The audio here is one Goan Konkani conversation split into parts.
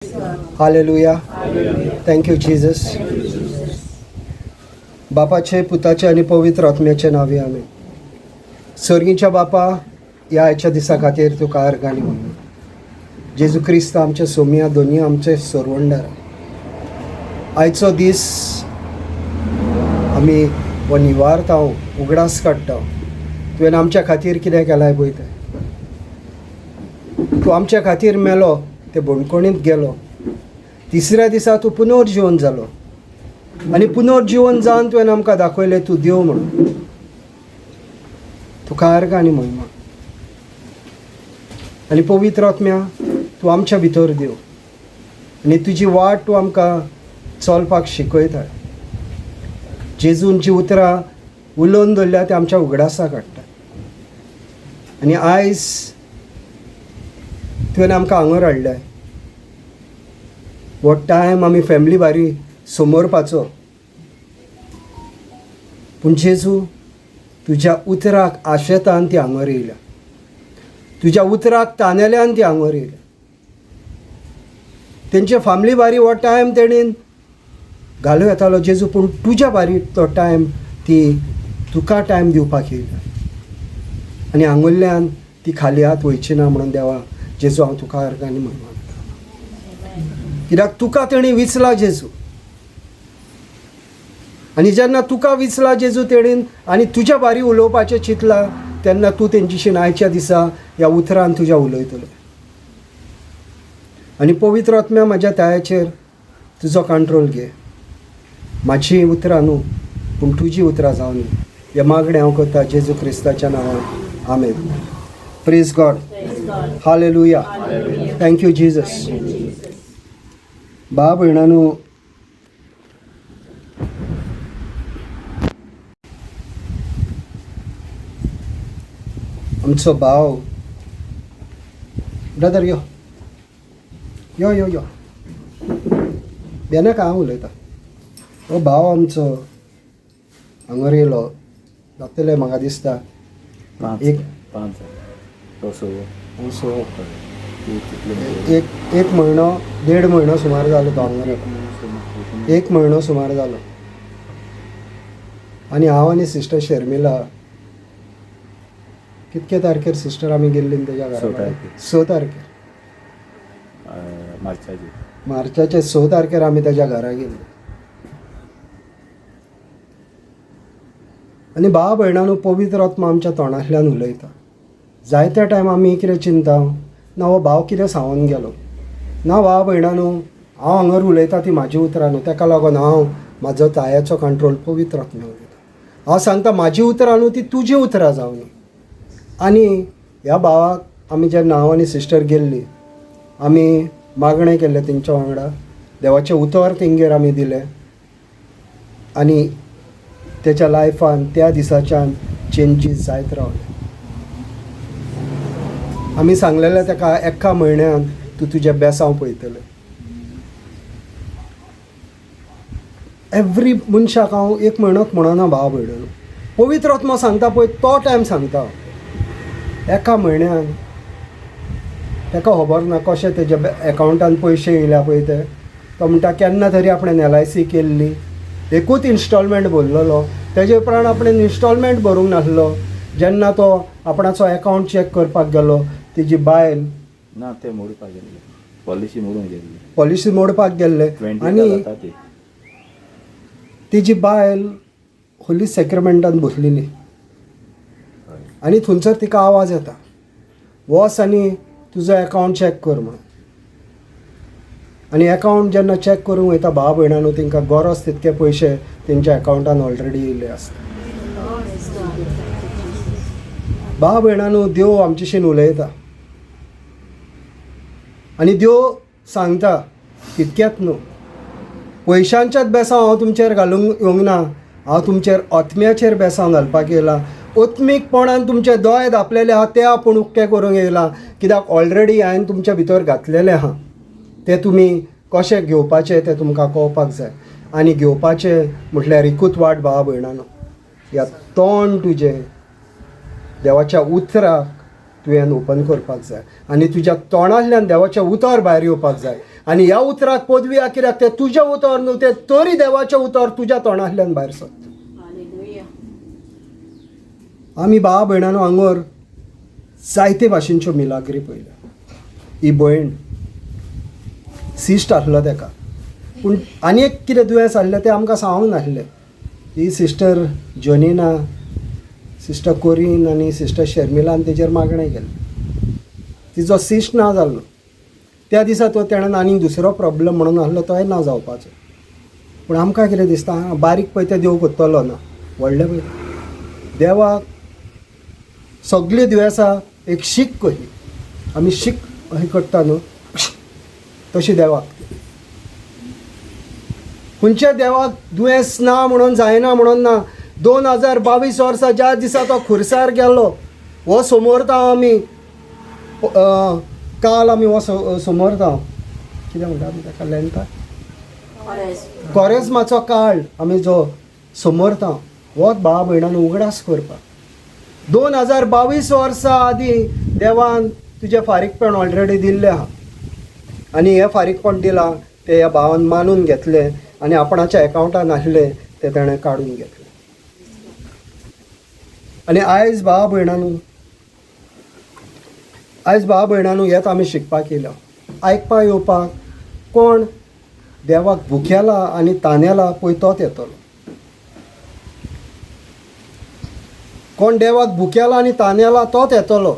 Hallelujah. Thank you Jesus. बापाचे, पुताचे आनी पवित्र आत्म्याचे नांवे आमेन. सर्गीच्या बापा, ह्या आयच्या दिसा खातीर तुका अर्गां आनी वंदन. जेजू क्रिस्त आमचे सोमिया, दोनी आमचे सरवंडार. आयचो दीस आमी हो निवारता, उगडास काडटा. तुवें आमच्या खातीर कितें केलां पळय तें. तूं आमच्या खातीर मेलो, ते बणकोणींत गेलो, तिसऱ्या दिसा तूं पुनर्जिवन जालो आनी पुनर्जिवन जावन तुवें आमकां दाखयलें तूं देव म्हणून. तुका अर्गां आनी महिमा. आनी पवित्र आत्म्या, तूं आमच्या भितर देव आनी तुजी वाट तूं आमकां चलपाक शिकयता. जेजून जी उतरां उलोवन दवरल्या ते आमच्या उगडासाक हाडटा. आनी आयज तुवें आमकां हांगर हाडल्या. हो टायम आमी फॅमिली बारी समोरपाचो, पूण जेजू तुज्या उतराक आशेतान ती हांगर येयल्या, तुज्या उतराक तानेल्यान ती हांगर येयल्या. तेंचे फॅमिली बारी हो टायम तेणेन घालूं येतालो जेजू, पूण तुज्या बारी तो टायम ती तुका टायम दिवपाक येयल्या. आनी हांगुल्ल्यान ती खाली हात वयची ना म्हणून देवा जेजू हांव तुका अर्गां आनी महिमा दिता. कित्याक तुका तेणी विचला जेजू. आनी जेन्ना तुका विचला जेजू तेणीन आनी तुज्या बारी उलोवपाचें चिंतलां, तेन्ना तूं तेंच्याशीन आयच्या दिसा ह्या उतरान तुज्या उलयतलो. आनी पवित्र आत्म्या, म्हज्या तायाचेर तुजो कंट्रोल घे. म्हाजी उतरां न्हू, पूण तुजी उतरां जावन. हें मागणें हांव करता जेजू क्रिस्ताच्या नांवान, आमेन. Praise God. Hallelujah. Thank you Jesus. भाव भयणांनो, आमचो भाव ब्रदर, यो यो यो यो, बेनाका, हांव उलयता. हो भाव आमचो हांगर येयलो जातले म्हाका दिसता एक 5 सो एक एक म्हयनो, देड म्हयनो सुमार जालो तो हांगर. एक म्हयनो सुमार जालो. आनी हांव आनी सिस्टर शर्मिला कितके तारखेर सिस्टर आमी गेल्ली तेज्या घरा? 6 तारखेर, मार्चाचे 6 तारखेर आमी तेज्या घरा गेल्ली. आनी भाव भयणांनो, पवित्र आत्मा आमच्या तोंडांतल्यान उलयता. जायत्या टायम आमी कितें चिंता ना, हो भाव कितें सांगून गेलो ना. भाव भयणांनो, हांव हांगर उलयता ती म्हाजी उतरां न्हू, तेका लागून हांव म्हाजो तायाचो कंट्रोल पवित्र आत्म्याक दिता. हांव सांगता म्हाजी उतरां न्हू, ती तुजी उतरां जावन. आनी ह्या भावाक आमी जेन्ना हांव आनी सिस्टर गेल्ली, आमी मागणें केल्लें तेंच्या वांगडा, देवाचें उतर तेंगेर आमी दिलें आनी तेच्या लायफान त्या दिसाच्यान चेंजीस जायत रावले. आमी सांगलेलें तेका एका म्हयन्यान तूं तुजें बेसांव पळयतलें. एवरी मनशाक हांव एक म्हयनोच म्हणना भाव भयणो, पवित्र आत्मा सांगता पळय तो टायम सांगता. एका म्हयन्यान ताका खबर ना कशें तेज्या एकावंटान पयशे येयल्या पळय ते. तो म्हणटा केन्ना तरी आपणें LIC केल्ली, एकूच इन्स्टॉलमेंट भरलेलो, तेजे उपरांत आपणें इन्स्टॉलमेंट भरूंक नासलो. जेन्ना तो आपणाचो एकावंट चॅक करपाक गेलो, तेजी बायल ना ते मोडपाक गेल्ले, पॉलिसी मोडूंक गेल्ले, पॉलिसी मोडपाक गेल्ले. आनी तेजी बायल होली सेक्रेमेंटान बसलेली आनी थंयसर तिका आवाज येता, वच आनी तुजो एकावंट चॅक कर म्हणून. आनी एकावंट जेन्ना चॅक करूंक वयता भाव भयणांनो, तेंकां गरज तितके पयशे तेंच्या एकावंटान ऑलरेडी येयल्ले आसता. भाव भयणांनो, देव आमच्याशीन उलयता आनी देव सांगता तितकेंच न्हू, पयशांच्याच बेसांव हांव तुमचेर घालूंक येवंक ना, हांव तुमचेर आत्म्याचेर बेसांव घालपाक येयलां. आत्मीकपणान तुमचे दोळे धांपलेले आहा ते आपूण उक्ते करूंक येयलां, कित्याक ऑलरेडी हांवें तुमच्या भितर घातलेलें आहा. ते तुमी कशें घेवपाचें तें तुमकां कळपाक जाय. आनी घेवपाचें म्हटल्यार एकूच वाट भावा भयणांनो, ह्या तोंड तुजें देवाच्या उतराक तुवें ओपन करपाक जाय आनी तुज्या तोंडांतल्यान देवाचें उतर भायर येवपाक जाय. आनी ह्या उतराक पदवी आहा, कित्याक तें तुजें उतर न्हू, तें तरी देवाचें उतर तुज्या तोंडांतल्यान भायर सरता. आमी भाव भयणांनो हांगर जायते भाशेनच्यो मिलाग्री पळयल्या. ही भयण सिस्ट आसलो तेका, पूण आनी एक कितें दुयेंस आसलें तें आमकां सांगूंक नासलें. ही सिस्टर जोनिना, सिस्टर कोरीन आनी सिस्टर शर्मिलान तेजेर मागणें केलें. तिजो सिस्ट ना जाल्लो त्या दिसा तो तेणेन आनीक दुसरो प्रॉब्लम म्हणून आसलो, तोय ना जावपाचो. पूण आमकां कितें दिसता, बारीक पळय तें देव करतलो ना, व्हडलें पळय देवाक सगळीं दुयेंसां एक शीक कशी आमी शीक अशें करता न्हू, तशी देवाक. खंयच्या देवाक दुयेंस ना म्हणून जायना म्हणून ना. 2022 वर्सा ज्या दिसा तो खुर्सार गेलो, हो समोरता आमी काल आमी हो समोरता कितें म्हणटा आमी ताका, लेंता कोरेज्माचो काळ आमी जो समोरता, हो भाव भयणान उगडास करपाक. 2022 वर्सां आदीं देवान तुजें फारीकपण ऑलरेडी दिल्लें आहा आनी हें फारीकपण दिलां तें ह्या भावान मानून घेतलें आनी आपणाच्या एकावंटान आसलें तें ताणें काडून घेतलें. आनी आयज भाव भयणानू, आयज भाव भयणानू हेंच आमी शिकपाक येयल्या. आयकपाक येवपाक कोण देवाक भुकेला आनी तानेला पळय तोच येतलो. कोण देवाक भुकेला आनी तानेला तोच येतलो.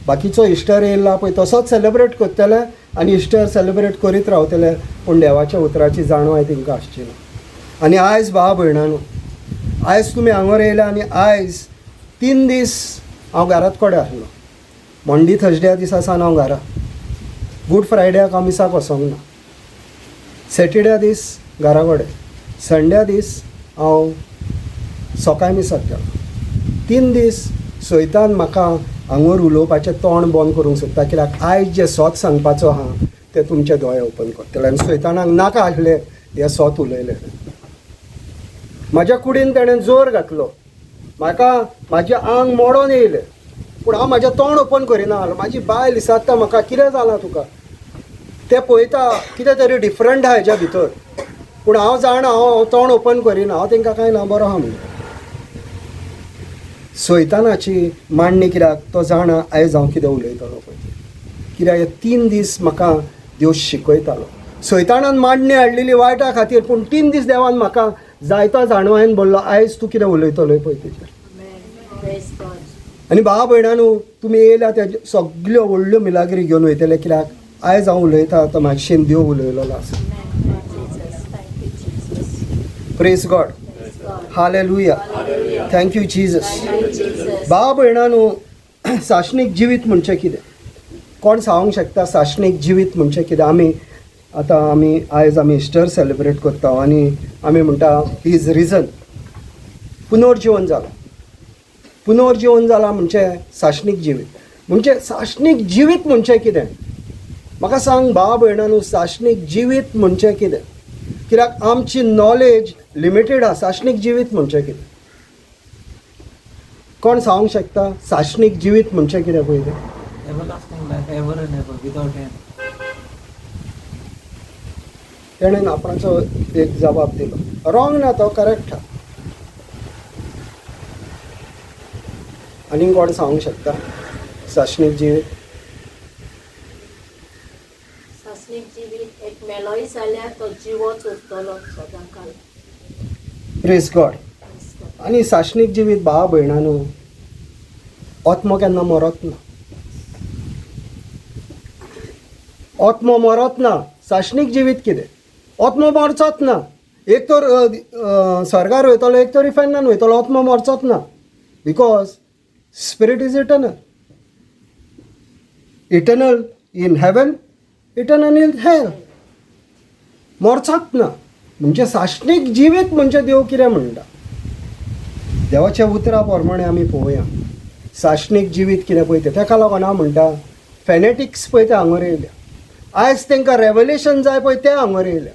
बाकीचो इस्टर येयला पळय तसोच सेलेब्रेट करतले आनी इस्टर सेलेब्रेट करीत रावतले, पूण देवाच्या उतराची जाणवाय तांकां आसची ना. आनी आयज भाव भयणानू, आयज तुमी हांगर येयल्या आनी आयज 3 दीस हांव घरात कडेन आसलो. मंडी थर्सड्या दिसा सावन हांव घरा, गूड फ्रायड्याक हांव मिसाक वचोंक ना, सॅटर्ड्या दीस घरा कडेन, संड्या दीस हांव सकाळी मिसाक गेलो. 3 दीस सैतान म्हाका हांगर उलोवपाचें तोंड बंद करूंक सोदता, कित्याक आयज जें सोत सांगपाचो आहा तें तुमचे दोळे ओपन करतले. आनी सैतानाक नाका आसलें हें सोत उलयलें. म्हाज्या कुडीन तेणें जोर घातलो, म्हाका म्हाजें आंग मोडोन येयलें, पूण हांव म्हाजें तोंड ओपन करिना आसलो. म्हाजी बायल विचारता म्हाका, कितें जालां तुका, तें पळयता कितें तरी डिफरंट आहा हेज्या भितर, पूण हांव जाणा हांव तोंड ओपन करिना, हांव तांकां कांय ना बरो आहा म्हणटा. सैतानाची मांडणी कित्याक तो जाणा आयज हांव कितें उलयतलो पळय, कित्याक हे 3 दीस म्हाका देव शिकयतालो. सैतानान मांडणी हाडलेली वायटा खातीर, पूण 3 दीस देवान म्हाका जायतो जाणवायन बोल्लो आयज तूं कितें उलयतलो पळय तेजेर. आनी भाव भयणानू, तुमी येयल्या त्या सगल्यो व्हडल्यो मिलाग्री घेवन वयतले, कित्याक आयज हांव उलयता तो मातशेन देव उलयलेलो आसा. Praise God, hallelujah, thank you Jesus. भाव भयणानू, साशणीक जिवीत म्हणचें कितें, कोण सांगूंक शकता साशणीक जिवीत म्हणचें कितें? आमी आतां आमी आयज आमी इस्टर सेलिब्रेट करता आनी आमी म्हणटा he is reason, पुनर्जिवन जालां. पुनर्जिवन जालां म्हणजे साशणीक जिवीत. म्हणजे साशणीक जिवीत म्हणचें कितें म्हाका सांग भाव भयणानू, साशणीक जिवीत म्हणचें कितें? कित्याक आमची नॉलेज लिमिटेड आसा. साशणीक जिवीत म्हणचें कितें कोण सांगूंक शकता? साशणीक जिवीत म्हणचें कितें पळय तें? Everlasting life, ever and ever, without end. तेणेन आपणाचो एक जबाब दिलो, रॉंग ना तो, करेक्ट आहा. आनी कोण सांगूंक शकता साशणीक जिवीत? सासणीक जिवीत एक मेलोय जाल्यार तो जिवोच उरतलो सदांकाल. Praise God. आनी साशणीक जिवीत भाव भयणानू, आत्मो केन्ना मरत ना, आत्मो मरत ना. साशणीक जिवीत कितें? आत्मो मरचोच ना. एक तर स्वर्गार वयतलो, एक तर इफेर्नान वयतलो, आत्मो मरचोच ना. Because spirit is eternal, eternal in heaven, eternal in hell. मरचोच ना म्हणजे साशणीक जिवीत म्हणजे देव कितें म्हणटा? देवाच्या उतरा प्रमाणे आमी पळोवया साशणीक जिवीत कितें पळय तें. तेका लागून हांव म्हणटा फेनेटिक्स पळय ते हांगर येयल्या, आयज तांकां रेवलेशन जाय पळय ते हांगर येयल्या.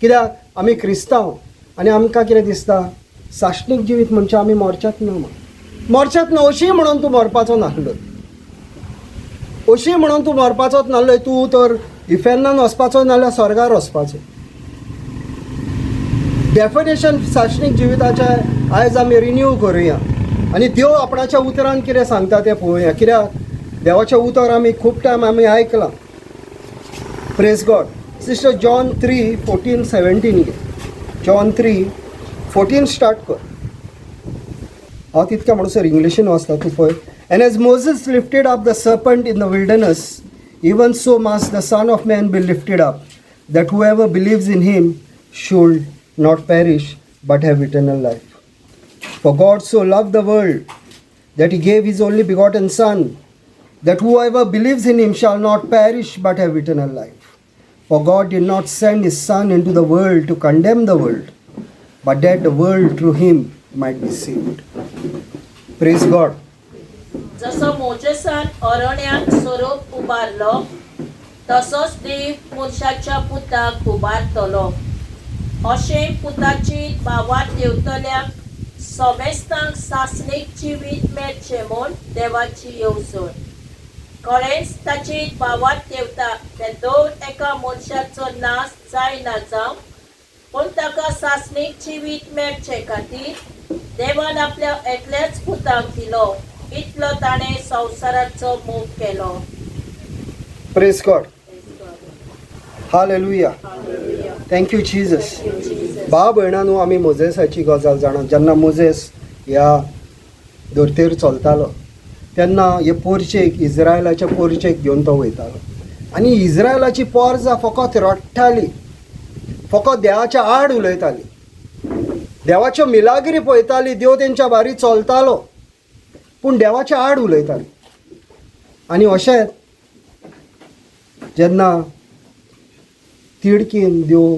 कित्याक आमी क्रिस्तांव आनी आमकां कितें दिसता साशणीक जिवीत म्हणजे आमी मरचेच ना, म्हण मरचेच ना अशी म्हणून तूं मरपाचो नासलो. अशी म्हणून तूं मरपाचोच नासलोय, तूं तर इफेर्नान वचपाचो नाल्यार स्वर्गार वचपाचो. डेफिनेशन सासणीक जिविताचें आयज आमी रिन्यू करुया आनी देव आपणाच्या उतरान कितें सांगता तें पळोवया. कित्याक देवाचें उतर आमी खूब टायम आमी आयकलां. Praise God. Sister, John 3:14-17 घे. जॉन 3:14 स्टार्ट कर. हांव तितकें म्हणसर इंग्लिशीन वाचता, तूं पळय. And as Moses lifted up the serpent in the wilderness, even so must the Son of Man be lifted up, that whoever believes in him should not perish but have eternal life. For God so loved the world that he gave his only begotten Son, that whoever believes in him shall not perish but have eternal life. For God did not send his Son into the world to condemn the world, but that the world through him might be saved. Praise God. जसो मोजेसान अरण्यांत सोरोप उबारलो, तसोच देव मनशाच्या पुताक उबारतलो. अशें पुताची भावार्त देंवतल्याक समेस्तांक सासणीक जिवीत मेळचें म्हूण देवाची येवजण. खरेंच ताची भावार्त देंवता ते दर एका मनशाचो नाश जायना जावं, पूण ताका सासणीक जिवीत मेळचे खातीर देवान आपल्या एकल्याच पुताक दिलो. इतलो ताणें संवसाराचो मोग केलो. Praise God. Hallelujah. Hallelujah. Thank you, Jesus. Thank you, Jesus. भाव भयणांनो, आमी मोजेसाची गजाल जाणा. जेन्ना मोजेस ह्या धर्तेर चलतालो तेन्ना हे पोरचेक, इज्रायलाच्या पोरचेक घेवन तो वयतालो आनी इज्रायलाची पोरजां फकत रडटाली, फकत देवाच्या आड उलयताली, देवाच्यो मिलाग्री पळयताली, देव तेंच्या बारी चलतालो पूण देवाच्या आड उलयताली. आनी अशेंच जेन्ना तिडकीन देव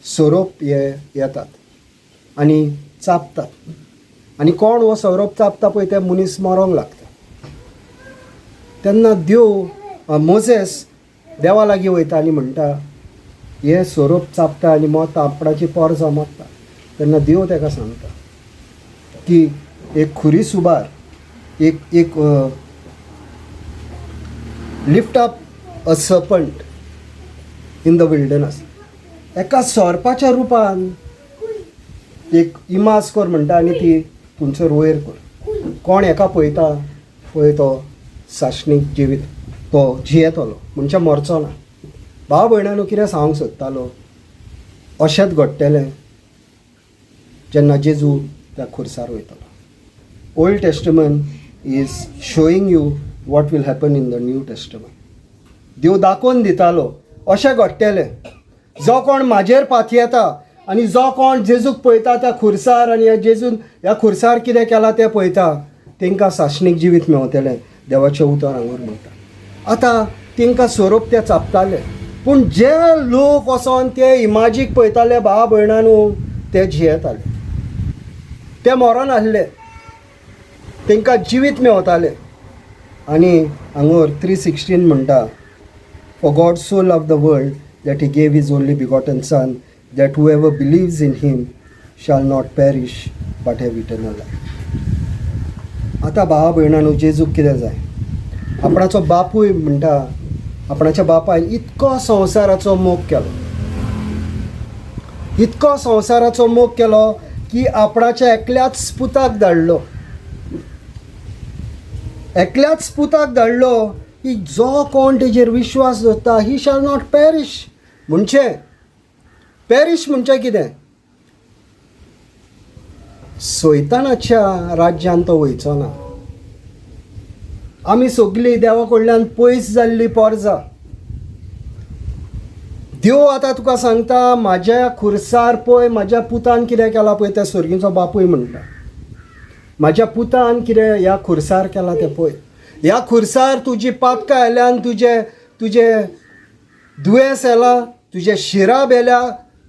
सोरोप हे येतात आनी चाबतात आनी कोण हो सोरोप चाबता पळय ते मनीस मरोंक लागता. तेन्ना देव मोजेस देवा लागीं वयता आनी म्हणटा, हे सोरोप चाबता आनी मरता, आपणाची पोरसां मरता. तेन्ना देव ताका सांगता की एक खुरीस उबार, एक एक lift up a serpent in the wilderness. एका सोरपाच्या रुपान एक इमाज कर म्हणटा आनी ती थंयसर वयर कर. कोण हेका पळयता पळय तो सासणीक जिवीत तो जियेतलो, म्हणजे मरचो ना. भाव भयणांनो, कितें सांगूंक सोदतालो, अशेंच घडटलें जेन्ना जेजू त्या खुर्सार वयतलो. Old Testament is showing you what will happen in the New Testament. देव दाखोवन दितालो अशें घडटलें. जो कोण म्हाजेर पातयेता आनी जो कोण जेजूक पळयता त्या खुर्सार आनी ह्या जेजून ह्या खुर्सार कितें केलां तें पळयता, तांकां सासणीक जिवीत मेवतलें. देवाचें उतर हांगूर म्हणटा. आतां तांकां सोरोप ते चाबताले, पूण जे लोक वचोन ते इमाजीक पळयताले, भाव भयणांनो, ते जियेताले, ते मरोन आसले, तांकां जिवीत मेवतालें. आनी हांगोर 3:16 म्हणटा, For God so loved the world that he gave his only begotten Son, that whoever believes in him shall not perish but have eternal life. आतां भावा भयणांनो, जेजूक कितें जाय? आपणाचो बापूय म्हणटा, आपणाच्या बापायन इतको संवसाराचो मोग केलो, इतको संवसाराचो मोग केलो की आपणाच्या एकल्याच पुताक धाडलो, एकल्याच पुताक धाडलो की जो कोण तेजेर विश्वास दवरता he shall not perish. म्हणजे पॅरिश म्हणजे कितें? सैतानाच्या राज्यान तो वयचो ना. आमी सगळीं देवा कडल्यान पयस जाल्ली पोरजां. देव आतां तुका सांगता, म्हाज्या खुर्सार पळय, म्हाज्या पुतान कितें केलां पळय. त्या सर्गीचो बापूय म्हणटा, म्हाज्या पुतान कितें ह्या खुर्सार केलां तें पळय. ह्या खुर्सार तुजी पातकां आयल्यान, तुजे तुजे दुयेंस येलां, तुजे शिराप येल्या,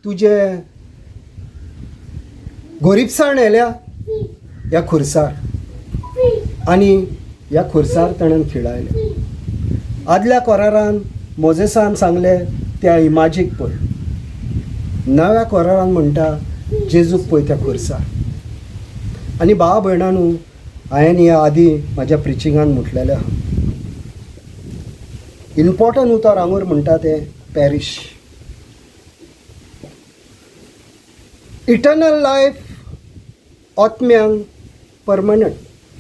तुजे गोरीबसाण येल्या ह्या खुर्सार. आनी ह्या खुर्सार ताणें खिळायलें. आदल्या कोरारान मोजेसान सांगलें त्या इमाजीक पळय, नव्या कोरारान म्हणटा जेजूक पळय त्या खुर्सार. आनी भाव भयणांनो, हांवें ह्या आदीं म्हाज्या प्रिचिंगान म्हटलेलें आहा. इम्पॉर्टंट उतर हांगूर म्हणटा तें पॅरीश. इटर्नल लायफ आत्म्यांक परमनंट.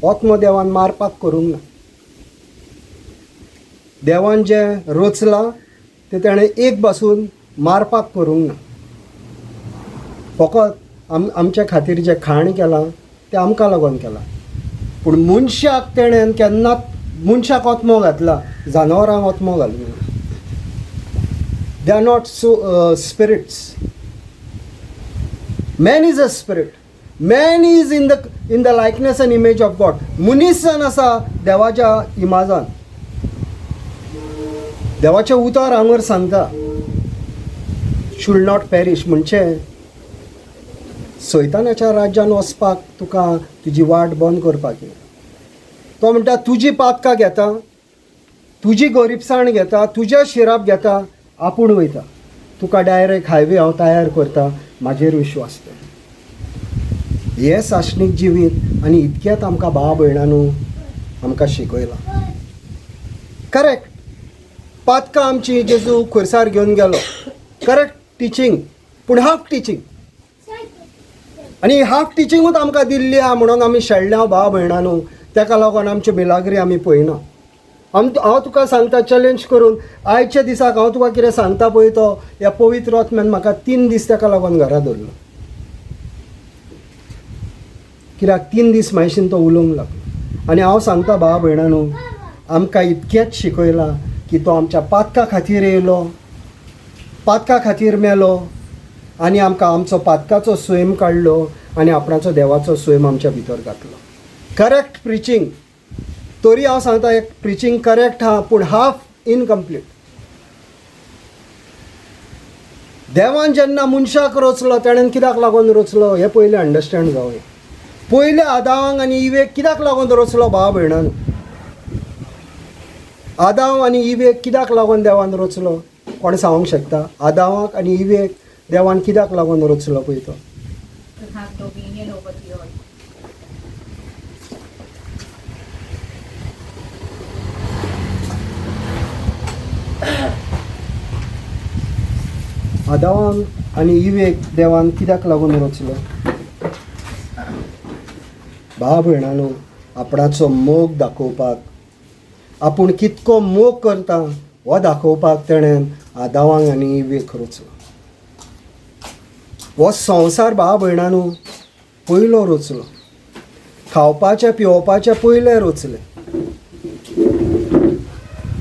आत्मो देवान मारपाक करूंक ना. देवान जें रचलां तें ताणें एक बासून मारपाक करूंक ना. फकत आमच्या खातीर जें खाण केलां तें आमकां लागून केलां. पूण मनशाक तेणें केन्नाच मनशाक आत्मो घातला, जनावरांक आत्मो घालूंक ना. They are not so spirits. Man is a spirit. Man is in the likeness and image of God. मनीस जावन आसा देवाच्या इमाजान. देवाचें उतर हांगर सांगता should not perish, म्हणजे सैतानाच्या राज्यान वचपाक तुका तुजी वाट बंद करपाक येता. तो म्हणटा तुजी पातकां घेता, तुजी गरिबसाण घेता, तुज्या शिराप घेता, आपूण वयता. तुका डायरेक्ट हायवे हांव तयार करता, म्हाजेर विश्वास दवर. हें सासणीक जिवीत आनी इतक्यात आमकां भाव भयणांनो आमकां शिकयलां. करेक्ट, पातकां आमची जेजू खुर्सार घेवन गेलो, करेक्ट टिचींग, पूण हाफ टिचींग. आनी हाफ टिचिंगूच आमकां दिल्ली आहा म्हणून आमी शेणल्या भाव भयणांनो. तेका लागून आमच्यो मिलाग्री आमी पळयना. हांव तुका सांगता चॅलेंज करून आयच्या दिसाक हांव तुका कितें सांगता पळय, तो ह्या पवित्र आत्म्यान म्हाका 3 दीस तेका लागून घरा दवरलो. कित्याक 3 दीस म्हायशीन तो उलोवंक लागलो. आनी हांव सांगता भाव भयणांनो, आमकां इतकेंच शिकयलां की तो आमच्या पातका खातीर येयलो, पातका खातीर मेलो आनी आमकां आमचो पातकाचो स्वयं काडलो आनी आपणाचो देवाचो स्वयं आमच्या भितर घातलो. करेक्ट प्रिचींग, तरी हांव सांगता एक प्रिचींग करेक्ट आहा पूण हाफ इनकम्प्लीट. देवान जेन्ना मनशाक रचलो तेणेन कित्याक लागून रचलो हें पयलें अंडरस्टँड जावया. पयले आदावांक आनी इवेक कित्याक लागून रचलो भाव भयणान? आदाव आनी इवेक कित्याक लागून देवान रचलो कोण सांगूंक शकता? आदावाक आनी इवेक देवान कित्याक लागून रचलो पळय तो? To have dominion over the earth. आदावान आनी इवेक देवान कित्याक लागून रचलो? भाव भयणानो, आपणाचो मोग दाखोवपाक, आपूण कितको मोग करता हो दाखोवपाक तेणेन आदावांक आनी इवेक रचलो. हो संवसार भाव भयणानो पयलो रचलो. खावपाचें पिवपाचें पयलें रचलें,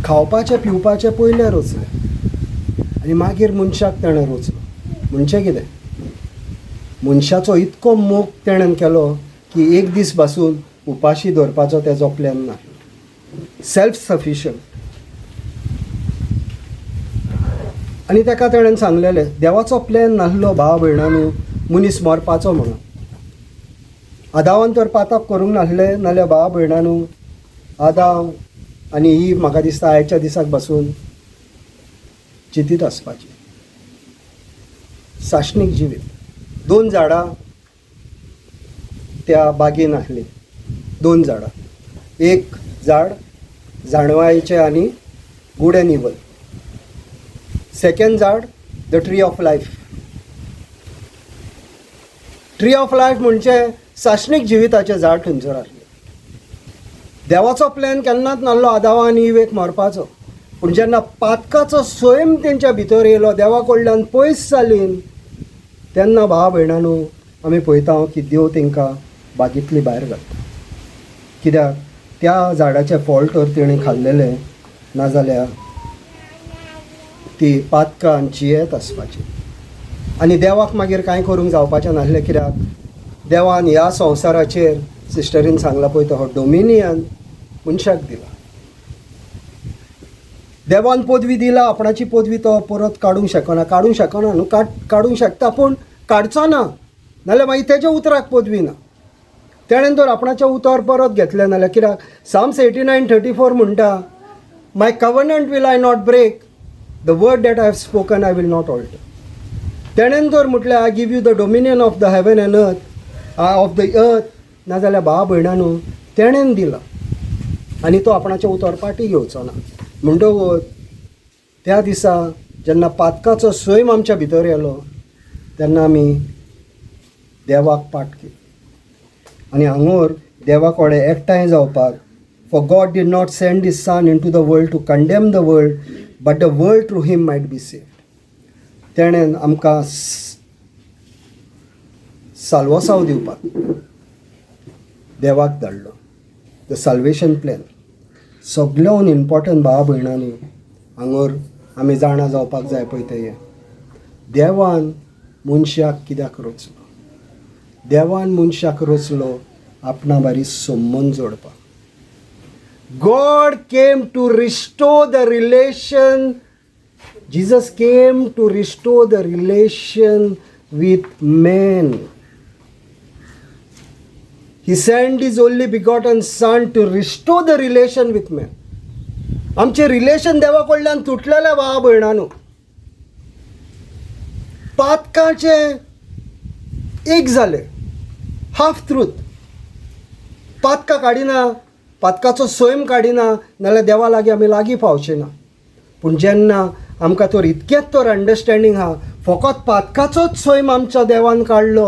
खावपाचें पिवपाचें पयलें रचलें आनी मागीर मनशाक तेणें रचलो. म्हणजे कितें, मनशाचो इतको मोग तेणें केलो की एक दीस पासून उपाशी दवरपाचो तेजो प्लॅन ना. Self sufficient. आनी तेका तेणें सांगलेलें देवाचो प्लॅन नासलो भाव भयणांनो मनीस मरपाचो म्हणून. आदावान तर पातक करूंक नासलें, नाल्यार भाव भयणांनो आदाव आनी ही म्हाका दिसता आयच्या दिसाक बसून चिंतीत आसपाची. सासणीक जिवीत. 2 झाडां त्या बागेन आसलीं, 2 झाडां, एक झाड जाणवायचें आनी गूड एंड इवल, सेकेंड झाड the tree of life. Tree of life म्हणजे सासणीक जिविताचें झाड थंयसर आसलें. देवाचो प्लॅन केन्नाच नासलो आदावा आनी इवेक मरपाचो, पूण जेन्ना पातकाचो स्वयं तेंच्या भितर येयलो, देवा कडल्यान पयस जालीं, तेन्ना भाव भयणांनो आमी पळयता की देव तेंकां बागेंतली भायर घालता. कित्याक त्या झाडाचें फळ तर तेणें खाल्लेलें नाजाल्यार ती पातकान जियेत आसपाची आनी देवाक मागीर कांय करूंक जावपाचें नासलें. कित्याक देवान ह्या संवसाराचेर सिस्टरीन सांगलां पळय तो हो डोमिनियन मनशाक दिला. देवान पदवी दिला, आपणाची पदवी तो परत काडूंक शकना, काडूंक शकना न्हू, काडूंक शकता पूण काडचो ना, नाल्यार मागीर तेज्या उतराक पदवी ना. तेणेन तर आपणाचें उतर परत घेतलें नाल्यार कित्याक Psalms 89:34 म्हणटा, my covenant will I not break, the word that I have spoken I will not alter. तेणेन तर म्हटलें I give you the dominion of the heaven and earth, of the earth, नाजाल्यार भाव भयणांनो तेणेन दिला आनी तो आपणाचें उतर पाटी घेवचो ना. म्हणटकूच त्या दिसा जेन्ना पातकाचो सैम आमच्या भितर येलो तेन्ना आमी देवाक पाट केली आनी हांगोर देवा कडेन एकठांय जावपाक. For God did not send his son into the world to condemn the world, but the world through him might be saved. तेणेन आमकां साल्वसांव दिवपाक देवाक धाडलो. The salvation plan सगळ्याहून इम्पॉर्टंट भावा भयणांनी हांगर आमी जाणा जावपाक जाय पळय तें हें, देवान मनशाक कित्याक रचलो? देवान मनशाक रचलो आपणा बारी संबंद जोडपाक. God came to restore the relation. Jesus came to restore the relation with man. He sent his only begotten son to restore the relation with man. आमचें रिलेशन देवा कडल्यान तुटलेलें भावा भयणांनो. पातकाचें एक जालें, हाफ ट्रूथ. पातकां काडिना, पातकाचो सैम काडिना नाल्यार देवा लागीं आमी लागीं पावचे ना. पूण जेन्ना आमकां तर इतकेंच तर अंडरस्टँडींग आहा, फकत पातकाचोच सैम आमच्या देवान काडलो,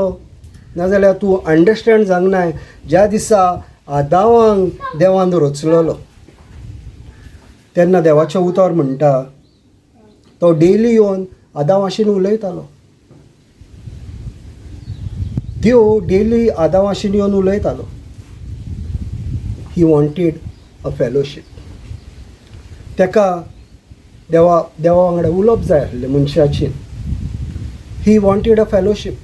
नाजाल्यार तूं अंडरस्टँड जावंक नाय. ज्या दिसा आदावांक देवान रचलेलो तेन्ना देवाचें उतर म्हणटा तो डेली येवन आदावाशीन उलयतालो. देव डेली आदावाशीन येवन उलयतालो. He wanted a fellowship. ताका देवा वांगडा उलोवप जाय आसलें मनशाची. He wanted a fellowship.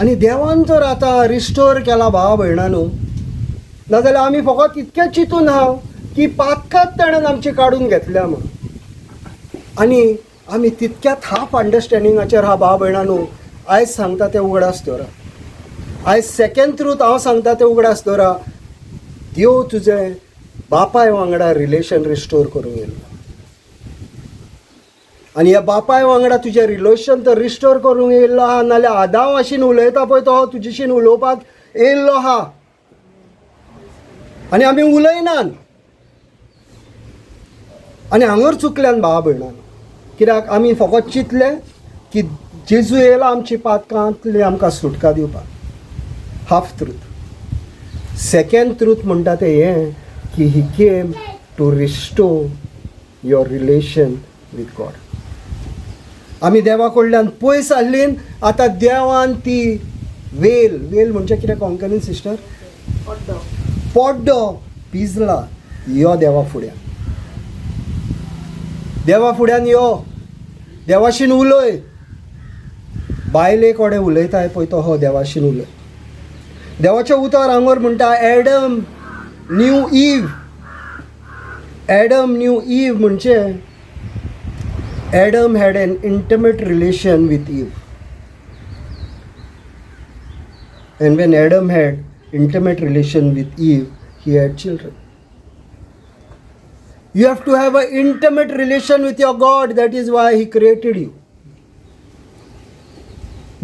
आनी देवान जर आतां रिस्टोर केला भावा भयणांनो, नाजाल्यार आमी फकत इतकें चिंतून आहा की पातकात ताणें आमची काडून घेतल्या म्हणून, आनी आमी तितक्यात हाफ अंडरस्टँडिंगाचेर आहा भावा भयणांनो. आयज सांगता तें उगडास दवरा, आयज सेकेंड ट्रूथ हांव सांगता तें उगडास दवरा. देव तुजें बापाय वांगडा रिलेशन रिस्टोर करूंक येयलो आनी ह्या बापाय वांगडा तुजें रिलेशन तर रिस्टोर करूंक येयल्लो आहा, नाल्यार आदांव आशीन उलयता पळय तो तुजेशीन उलोवपाक येयल्लो आहा आनी आमी उलयनात आनी हांगर चुकल्यान भावा भयणान. कित्याक आमी फकत चिंतले की जेजू येयला आमची पातकांतली आमकां सुटका दिवपाक. Half truth. Second truth म्हणटा तें हें की he came to restore your relation with God. आमी देवा कडल्यान पयस आसलीं, आतां देवान ती वेल, वेल म्हणजे कितें कोंकणीन सिस्टर? पड्डो. पड्डो पिजला. यो देवा फुड्यान, देवा फुड्यान यो, देवाशीन उलय. बायले कडेन उलयताय पळय तो हो देवाशीन उलय. देवाचें उतर हांगर म्हणटा Adam knew Eve. Adam knew Eve म्हणजे Adam had an intimate relation with Eve. And when Adam had intimate relation with Eve, he had children. You have to have an intimate relation with your God. That is why He created you.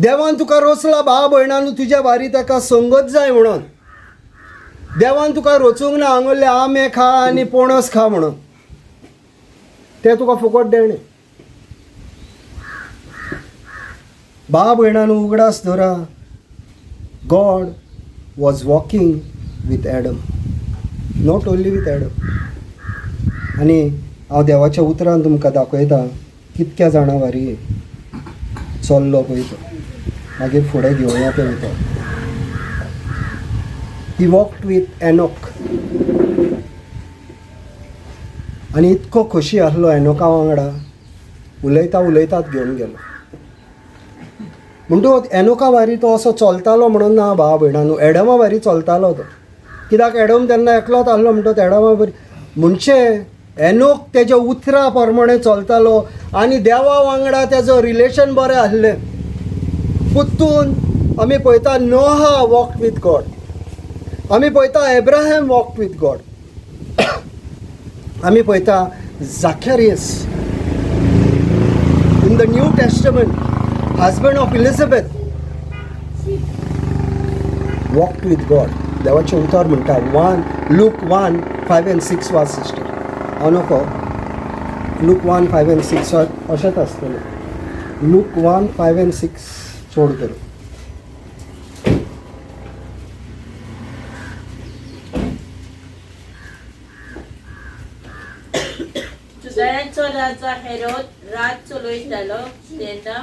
देवान तुका रोचला भाव भयणांनो तुज्या बारी ताका संगत जाय म्हणून. देवान तुका रोचूंक ना हांगुल्ले आंबे खा आनी पणस खा म्हणून, तें तुका फुकट देणें. भाव भयणांनो उगडास दवरा, God was walking with Adam, not only with Adam. आनी हांव देवाच्या उतरान तुमकां दाखयता कितक्या जाणां वारी चल्लो पळय तो, मागीर फुडें घेवया तें उतर. He walked with Enoch. आनी इतको खोशी आसलो एनोका वांगडा, उलयता उलयतात घेवन गेलो. म्हणटकूच एनोका वारी तो असो चलतालो म्हणून ना भाव भयणांनो, एडमा वारी चलतालो तो. कित्याक एडम तेन्ना एकलोच आसलो म्हणटकूच एडमा वारी म्हणचे एनोक तेज्या उतरा प्रमाणे चलतालो आनी देवा वांगडा तेजो रिलेशन बरें आसलें. पुत्तून आमी पळयता नोहा वॉक विथ गॉड, आमी पळयता एब्राहम वॉक विथ गॉड, आमी पळयता Zacharias in the New Testament, husband of Elizabeth, walked with God. देवाचें उतर म्हणटा 1 Luke 1:5 and 6 was sister. हांव नको, Luke 1 5 and 6 अशेंच आसतलें. Luke 1 5 and 6 चड करून. जुदयांचो राजा हेरोद राज चलयतालो तेन्ना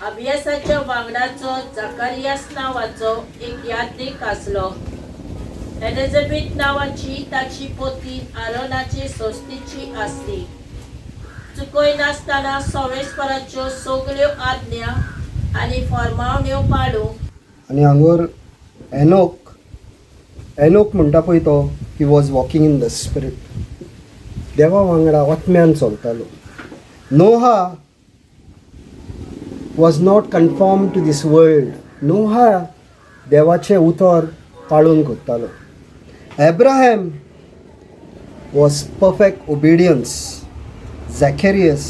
अभ्यासाच्या वांगडाचो जाकारियास नांवाचो एक यात्रीक आसलो. एलिझाबेथ नांवाची ताची पोती आरोनाचे संस्थेची आसली. चुकयनासतना सवेस्पराच्यो सगल्यो आज्ञा आनी फॉर्मावण्यो पाळूंक. आनी हांगर एनोक, एनोक म्हणटा पळय तो, he was walking in the spirit, देवा वांगडा आत्म्यान चलतालो. Noah was not conform to this world. Noah देवाचें उतर पाळून करतालो. Abraham was perfect obedience. Zacharias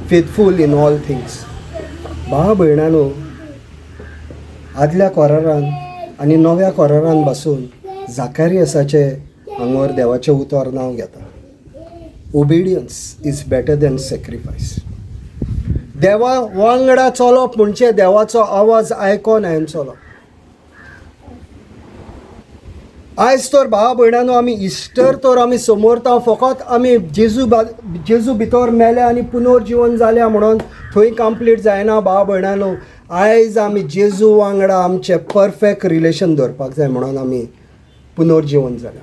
faithful in all things. भाव भयणानो, आदल्या कोरारान आनी नव्या कोरारान बसून जाकारियसाचे हांगर देवाचें उतर नांव घेता. Obedience is better than sacrifice. देवा वांगडा चलप म्हणजे देवाचो आवाज आयकोन हांवें चलप. आयज तर भावा भयणानो आमी इस्टर तर आमी समोरता फकत आमी जेजू भितर मेले आनी पुनर्जिवन जाल्या म्हणून थंय कंप्लीट जायना. भावा भयणानो, आयज आमी जेजू वांगडा आमचें परफेक्ट रिलेशन दवरपाक जाय म्हणून आमी पुनर्जिवन जाल्या.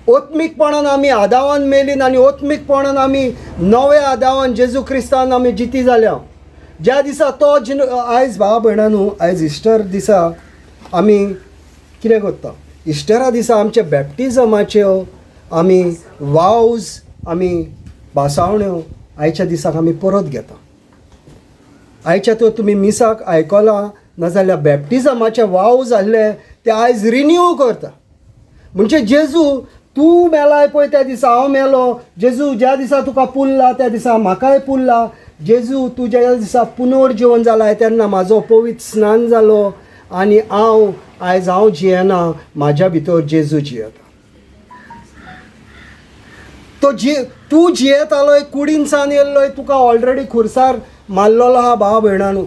ओत्मीकपणान आमी आदावान मेलीन आनी ओत्मीकपणान आमी नव्या आदावान जेजू क्रिस्तान आमी जिती जाल्या. ज्या दिसा तो आयज भावा भयणानो, आयज इस्टर दिसा आमी कितें करता? इस्टरा दिसा आमच्या बॅप्टिजमाच्यो आमी वावज, आमी भासावण्यो आयच्या दिसाक आमी परत घेता. आयच्या तर तुमी मिसाक आयकलां नाजाल्यार बॅप्टिजमाचे वाव जाल्ले ते आयज रिन्यू करता. म्हणजे जेजू तूं मेलाय पळय त्या दिसा हांव मेलो, जेजू ज्या दिसा तुका पुरला त्या दिसा म्हाकाय पुरला, जेजू तूं ज्या दिसा पुनर्जिवन जालाय तेन्ना म्हाजो पवित्र स्नान जालो आनी हांव आयज हांव जियेना, म्हाज्या भितर जेजू जियेता. तो तूं जियेतालोय कुडीनसान येयल्लोय, तुका ऑलरेडी खुर्सार मारलेलो आहा. भाव भयणानू,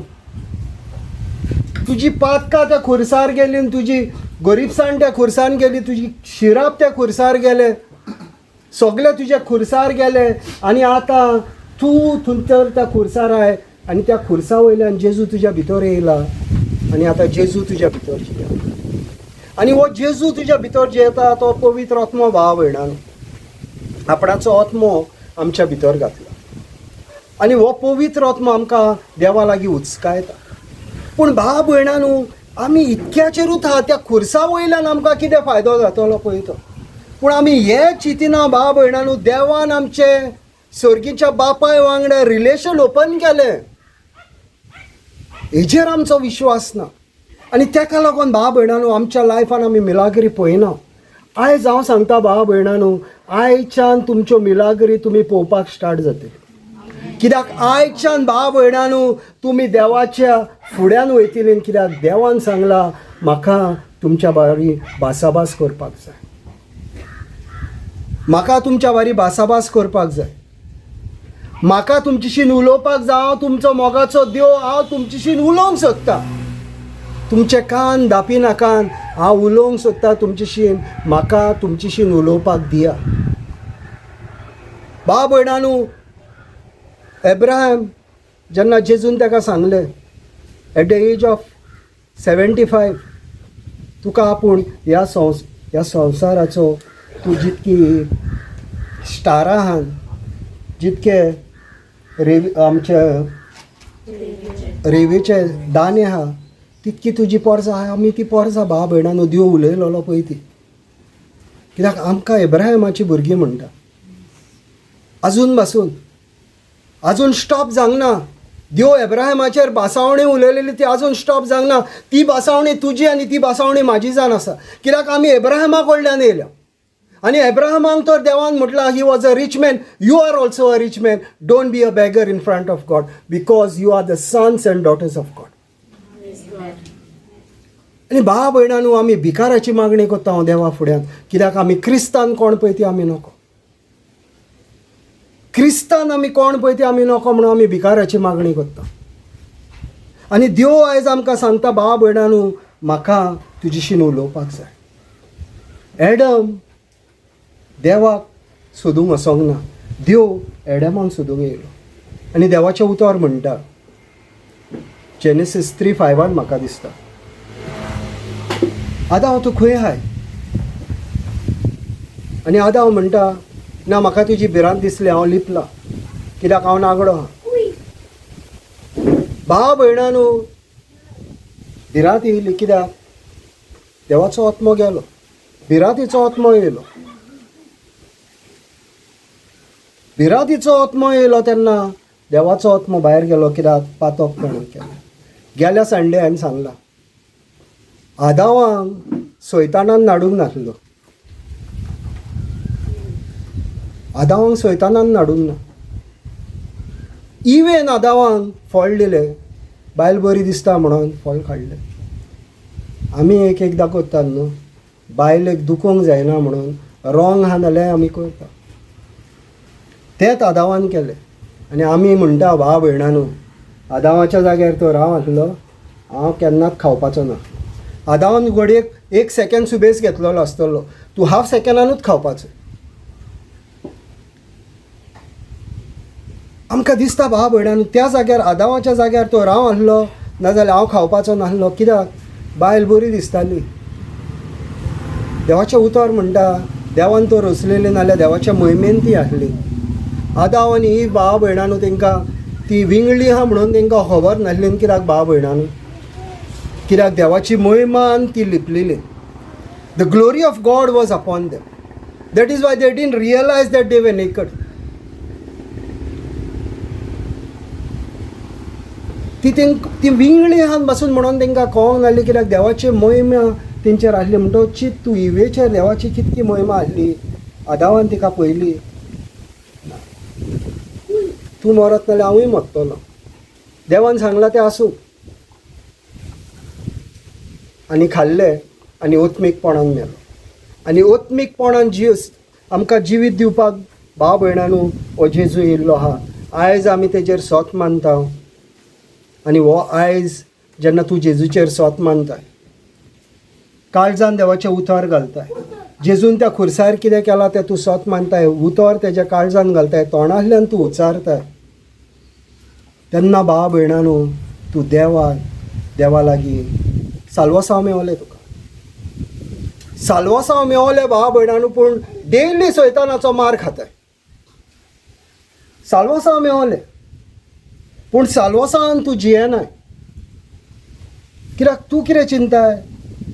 तुजी पातकां त्या खुर्सार गेली, तुजी गरिबसाण त्या खुर्सान गेली, तुजी शिराप त्या खुर्सार गेले, सगळे तुज्या खुर्सार गेले आनी आतां तूं थंयसर त्या खुर्सार आय आनी त्या खुर्सा वयल्यान जेजू तुज्या भितर येयला आनी आतां जेजू तुज्या भितर जियेता. आनी हो जेजू तुज्या भितर जियेता तो पवित्र आत्मो. भाव भयणान, आपणाचो आत्मो आमच्या भितर घातला आनी हो पवित्र आत्मो आमकां देवा लागीं उचकायता. पूण भाव भयणानू, आमी इतक्याचेरूच आहा, त्या खुर्सा वयल्यान आमकां कितें फायदो जातलो पळय तो. पूण आमी हे चिंतिना भाव भयणानू, देवान आमचे सर्गीच्या बापाय वांगडा रिलेशन ओपन केलें, हेजेर आमचो विश्वास ना. आनी तेका लागून भाव भयणानू आमच्या लायफान आमी मिलाग्री पळयना. आयज हांव सांगता भाव भयणानू, आयच्यान तुमच्यो मिलाग्री तुमी पळोवपाक स्टार्ट जातली. कित्याक आयच्यान भाव भयणानू तुमी देवाच्या फुड्यान वयतली. कित्याक देवान सांगला म्हाका तुमच्या बारी भासाभास करपाक जाय, म्हाका तुमच्या बारी भासाभास करपाक जाय, म्हाका तुमच्याशीन उलोवपाक जाय. हांव तुमचो मोगाचो देव, हांव तुमच्याशीन उलोवंक सोदता. तुमचे कान दापिनाकान हांव उलोवंक सोदता तुमच्याशीन, म्हाका तुमच्याशीन उलोवपाक दिया. भाव भयणानू, एब्राहम जेन्ना जेजून ताका सांगलें एट the age of 75 तुका आपूण ह्या संवसाराचो तूं जितकी स्टारां आहान, जितके आमचे रेवेचे दाणे आहा, तितकी तुजी पोरसां आहा. आमी ती पोरसां भाव भयणानो देव उलयलेलो पळय ती. कित्याक आमकां एब्राहिमाची भुरगीं म्हणटा. अजून बासून अजून स्टॉप जावंक ना. देव एब्राहिमाचेर भासावणी उलयलेली ती अजून स्टॉप जावंक ना. ती भासावणी तुजी आनी ती भासावणी म्हाजी जावन आसा. कित्याक आमी एब्राहिमा कडल्यान येयल्या आनी एब्राहमाक तर देवान म्हटलां he was a rich man, you are also a rich man, don't be a beggar in front of God because you are the sons and daughters of God. आनी भाव भयणानू, आमी भिकाराची मागणी करता हांव देवा फुड्यान. कित्याक आमी क्रिस्तान कोण पळय ती आमी नको. क्रिस्तान आमी कोण पळय ती आमी नको म्हणून आमी भिकाराची मागणी करता. आनी देव आयज आमकां सांगता, भावा भयणानू, म्हाका तुजीशीन उलोवपाक जाय. एडम देवाक सोदूंक वचोंक ना, देव एडमाक सोदूंक येयलो. आनी देवाचें उतर म्हणटा जेनेसीस 3:5 म्हाका दिसता, आदांव तूं खंय आहाय? आनी आदांव म्हणटा, ना म्हाका तुजी भिरांत दिसली, हांव लिपलां, कित्याक हांव नागडो आहा. भाव भयणानू, भिरांत येयली कित्याक? देवाचो आत्मो गेलो, भिरांतीचो आत्मो येयलो. भिरांतीचो आत्मो येयलो तेन्ना देवाचो आत्मो भायर गेलो, कित्याक पातक ताणें केलें. गेल्या संडे हांवें सांगलां, आदावांक सैतानान नाडूंक नासलो, आदावांक सैतानान नाडूंक ना. इवेन आदावांक फळ दिलें, बायल बरी दिसता म्हणून फळ काडलें. आमी एक एकदां करतात न्हू, बायलेक दुखोवंक जायना म्हणून रॉंग आहा जाल्यार आमी करता, तेंच आदावान केलें. आनी आमी म्हणटा, भाव भयणानू, आदावाच्या जाग्यार तर हांव आसलो, हांव केन्नाच खावपाचो ना. आदावान घडयेक एक सेकेंड सुबेज घेतलेलो आसतलो, तूं हाफ सेकेंडानूच खावपाचो. आमकां दिसता भाव भयणानू, त्या जाग्यार आदावाच्या जाग्यार तो हांव आसलो नाजाल्यार हांव खावपाचो नासलो, कित्याक बायल बरी दिसताली. देवाचें उतर म्हणटा, देवान तो रचलेली नाल्यार देवाच्या मोहिमेन ती आसली. आदाव आनी ही भाव भयणानू तेंकां ती विंगळी आहा म्हणून तेंकां खबर नासली. कित्याक भाव भयणानू? कित्याक देवाची मोहिमान ती लिपलेली. The glory of God was upon them, that is why they didn't realise that they were naked. ती तेंक ती विंगळी आहा बसून म्हणून तेंकां कळोंक नासली, कित्याक देवाची मोहिमा तेंचेर आसली. म्हणटकच चिंत तूं, इवेचेर देवाची कितकी मोहिमा आसली. आदावान तिका पळयली, तूं मरत नाल्यार हांवूय मरतलो, देवान सांगलां तें आसूं. आनी खाल्लें आनी ओत्मीकपणान मेलो. आनी ओत्मीकपणान जीव आमकां जिवीत दिवपाक भाव भयणानू हो जेजू येयल्लो आहा. आयज आमी तेजेर सोत मानता. आनी हो आयज जेन्ना तूं जेजूचेर सोत मानताय, काळजान देवाचें उतर घालताय, जेजून त्या खुर्सार कितें केलां तें तूं सोत मानताय, उतर तेज्या काळजान घालताय, तोंडांतल्यान तूं उच्चारताय, तेन्ना भाव भयणानू तूं देवा देवा लागीं साल्वासांव मेवलें तुका, साल्वासांव मेवलें भाव भयणानू, पूण डेली सैतानाचो मार खाताय. साल्वासांव मेवलें पूण साल्वासांवान तूं जियेनाय, कित्याक तूं कितें चिंताय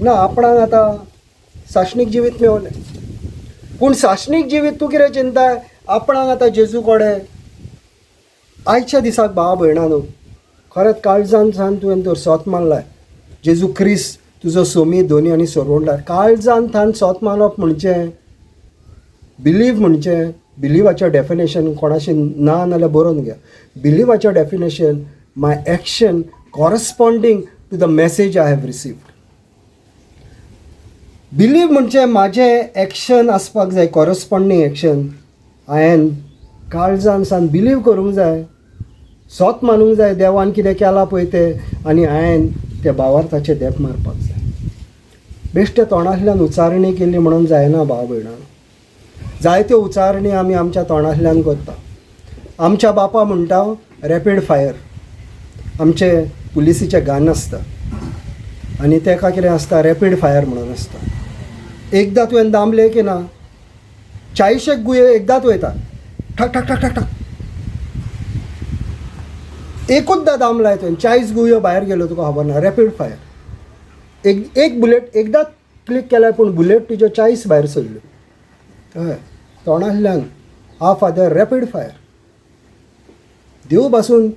ना आपणाक आतां सासणीक जिवीत मेवलें, पूण सासणीक जिवीत तूं कितें चिंताय आपणाक आतां जेजू कडेन. आयच्या दिसाक भाव भयणानू खरेंच काळजान सान तुवें तर सोत मानलाय जेजू क्रिस्त तुजो सोमी धोनी आनी सोडवणदार. काळजान थान सोत मानप म्हणजे बिलीव, म्हणजे बिलिवाचें डेफिनेशन कोणाशी ना नाल्यार बरोवन घ्या. बिलिवाचें definition my action corresponding to the message I have received. Believe म्हणजे म्हाजें एक्शन आसपाक जाय, कॉरस्पोंडींग एक्शन. हांवें काळजान सान बिलीव करूंक जाय, सोत मानूंक जाय देवान कितें केलां पळय तें, आनी हांवें त्या भावार्थाचें देप मारपाक जाय. बेश्टे तोंडांतल्यान उच्चारणी केली म्हणून जायना भाव भयणां, जायत्यो उच्चारणी आमी आमच्या तोंडांतल्यान करता. आमच्या बापा म्हणटा रॅपीड फायर, आमचे पुलिसीचें गन आसता आनी तेका कितें आसता रॅपीड फायर म्हणून आसता. एकदां तुवें दामलें की ना 40 गुये एकदांच वयता, ठक ठक ठक ठक ठक, एकूचदां दामलाय तुवें 40 गुयो भायर गेल्यो तुका खबर ना. रॅपीड फायर, एक एक बुलेट एकदांच क्लिक केल्यार पूण बुलेट तुज्यो 40 भायर सरल्यो. हय, तोंडांतल्यान आ फादर रॅपीड फायर. देव बासून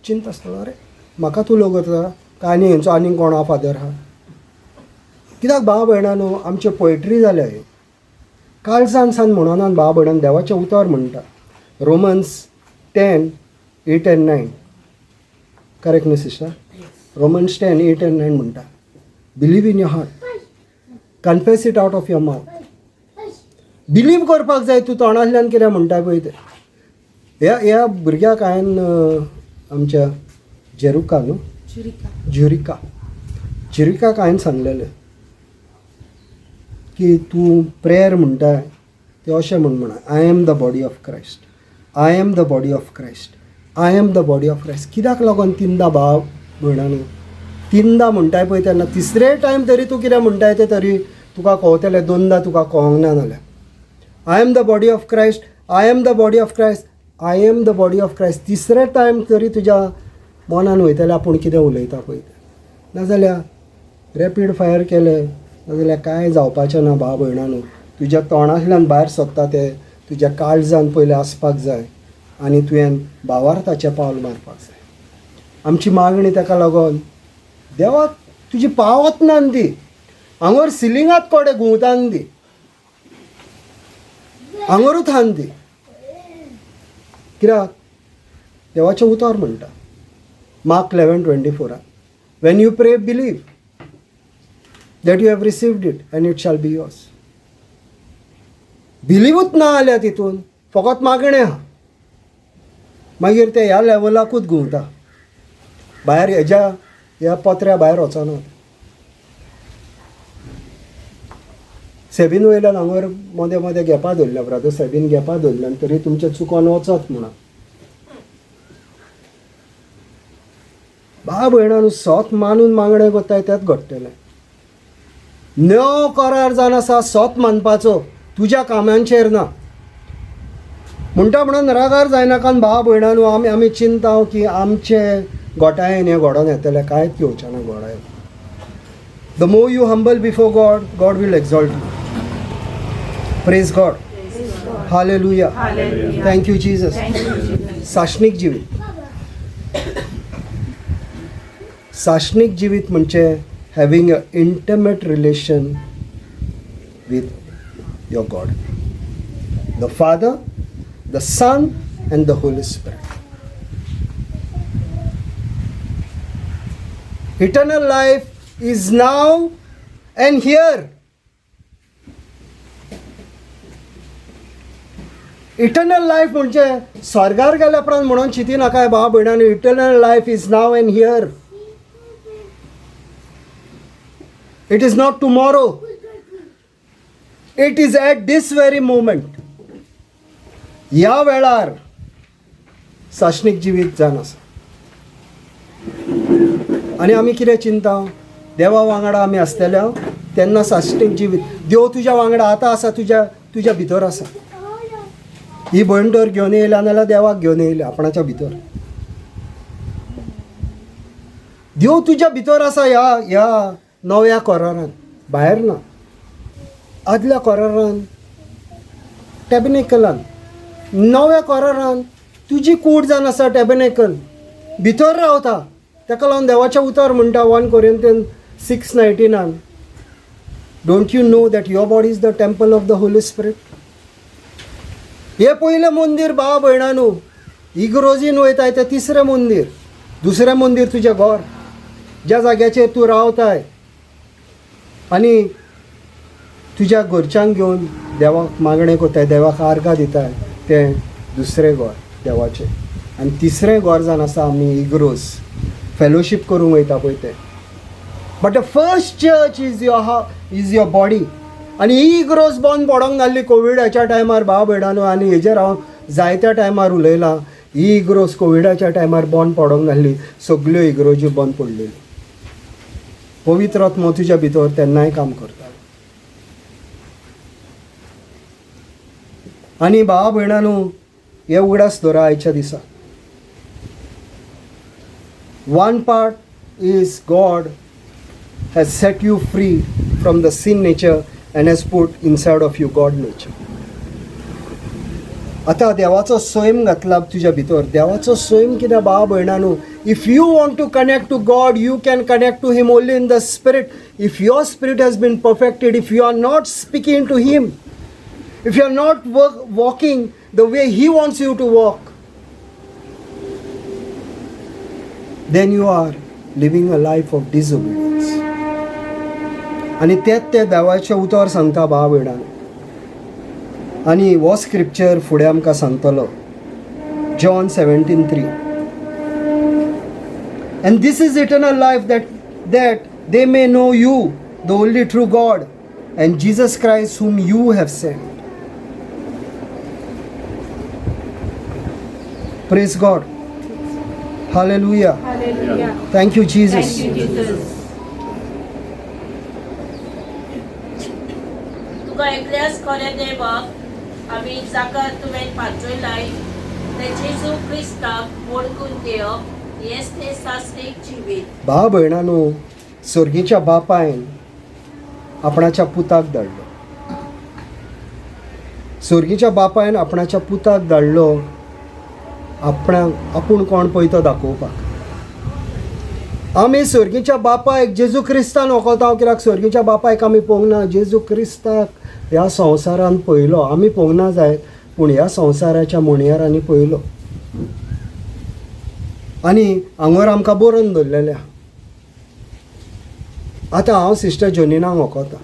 चिंता आसतलो, अरे म्हाका तूं लोक करता काय आनी हेंचो आनीक कोण आ फादर आहा. कित्याक भाव भयणां न्हू आमच्यो पोयट्री जाल्या ह्यो. काळजान सान म्हणोनान भाव भयणान देवाचें उतर म्हणटा. रोमन्स 10:8 and 9, correct न्हू सिस्टर? रोमन्स 10:8 and 9 म्हणटा believe in your heart, confess it out of your mouth. Believe करपाक जाय तूं तोंडांतल्यान कितें म्हणटा पळय तें. ह्या ह्या भुरग्याक हांवें आमच्या जेरुका न्हू, ज्युरिका, ज्युरिकाक हांवें सांगलेलें की तूं प्रेयर म्हणटाय तें अशें म्हण म्हणा, I am the body of Christ, I am the body of Christ, I am the body of Christ. कित्याक लागून तिनदां भाव भयणांनो तिनदां म्हणटाय पळय तेन्ना तिसरे टायम तरी तूं कितें म्हणटाय तें तरी तुका कळतलें, दोनदां तुका कळोंक ना जाल्यार. I am the body of Christ, I am the body of Christ, I am the body of Christ. तिसरे टायम तरी तुज्या मनान वयतलें आपूण कितें उलयता पळय तें. नाजाल्यार रॅपीड फायर केलें नाजाल्यार कांय जावपाचें ना भाव भयणांनो. तुज्या तोंडांतल्यान भायर सोदता तें तुज्या काळजान पयलें आसपाक जाय आनी तुवें भावार्थाचें पावल मारपाक जाय. आमची मागणी ताका लागून देवाक तुजी पावत ना दी, हांगर सिलिंगात कोडे घुंवतान दी, हांगरूच हान दी. कित्याक देवाचें उतर म्हणटा mark 11:24, when you pray believe that you have received it and it shall be yours. बिलीवूच ना जाल्यार तितून फकत मागणें आहा, मागीर ते ह्या लेवलाकूच घुंवता, भायर हेज्या ह्या पत्र्या भायर वचना. सेबीन वयल्यान हांगर मदें मदें गॅपां धरल्या, ब्रादर सेबीन गॅपां धरल्यान तरी तुमचें चुकोन वचत म्हणा. भाव भयणांनो सत मानून मागणें करताय तेंच घडटलें. नवो करार जावन आसा सत मानपाचो, तुज्या कामांचेर ना. म्हणटा म्हणून रागार जायनाका भाव भयणांनो. आमी आमी चिंता की आमचे गोटायेन हें घडोवन येतलें, कांयच येवचें ना घोडायेन. The more you humble before God, God will exalt you. Praise God. Hallelujah. Thank you Jesus. साशनीक जिवीत, साशनीक जिवीत म्हणजे having a intimate relation with your God, the Father, the Son and the Holy Spirit. Eternal life is now and here. Eternal life म्हणजे स्वर्गार गेल्या उपरांत म्हणून चिंती नाकाय भाव भयणांनी. Eternal life is now and here. It is not tomorrow, it is at this very moment. ह्या वेळार साशनीक जिवीत जावन आसा. आनी आमी कितें चिंता, देवा वांगडा आमी आसतले तेन्ना साशनीक जिवीत. देव तुज्या वांगडा आतां आसा, तुज्या तुज्या भितर आसा. ही भयण तर घेवन येयल्या नाल्यार देवाक घेवन येयल्या आपणाच्या भितर. देव तुज्या भितर आसा ह्या ह्या नव्या करारान, भायर ना. आदल्या करारान टॅबनेकलान, नव्या करारान तुजी कूड जावन आसा टॅबनेकल, भितर रावता. ताका लागून देवाचें उतर म्हणटा 1 Corinthians 6:19, don't you know that your body is the temple of the Holy Spirit. हें पयलें मंदीर भाव भयणांनो, इगरोजीन वयताय तें तिसरें मंदीर. दुसरें मंदीर तुजें घर, ज्या जाग्याचेर तूं रावताय आनी तुज्या घरच्यांक घेवन देवाक मागणें करताय, देवाक आर्गां दिताय, तें दुसरें घर देवाचें. आनी तिसरें घर जावन आसा आमी इगरोज, फेलोशीप करूंक वयता पळय तें. But the first church is your is your body. आनी ही इगरोज बंद पडोंक नासली कोविडाच्या टायमार भाव भयणांनो. आनी हेजेर हांव जायत्या टायमार उलयलां. ही इगरोज कोविडाच्या टायमार बंद पडोंक नासली, सगल्यो इगरोज्यो बंद पडलेल्यो. पवित्र आत्मो तुज्या भितर तेन्नाय काम करता. आनी भाव भयणांनो हे उगडास दवरा आयच्या दिसा. One part is God has set you free from the sin nature and has put inside of you God nature. आतां देवाचो सैम घातला तुज्या भितर. देवाचो सैम कितें भाव भयणांनो, if you want to connect to God, you can connect to him only in the spirit. If your spirit has been perfected, if you are not speaking to him, if you are not walking the way he wants you to walk, then you are living a life of disobedience. आनी तेच ते देवाचें उतर सांगता भाव भयणांनो. आनी हो स्क्रिप्चर फुडें आमकां सांगतलो John 17:3. And this is eternal life, that they may know you, the only true God, and Jesus Christ whom you have sent. Praise God. Hallelujah. Hallelujah. Thank you, Jesus. Thank you, Jesus. तुका एकल्याच खऱ्या देवाक आमी जाका तुवें पातयलाय ते जेजू क्रिस्ताक वळखून घेवप हेंच तें सासणीक जिवीत. भाव भयणानो, सर्गीच्या बापायन आपणाच्या पुताक धाडलो. सर्गीच्या बापायन आपणाच्या पुताक धाडलो आपणाक आपूण कोण पळय तो दाखोवपाक. आमी सर्गीच्या बापायक जेजू क्रिस्तान वखोता, कित्याक सर्गीच्या बापायक आमी पळोवंक ना. जेजू क्रिस्ताक ह्या संवसारान पळयलो, आमी पळोवंक ना जायत, पूण ह्या संवसाराच्या मोणयारांनी पळयलो आनी हांगर आमकां बरोवन दवरलेलें आहा. आतां हांव sister जोनिनाक वखोता.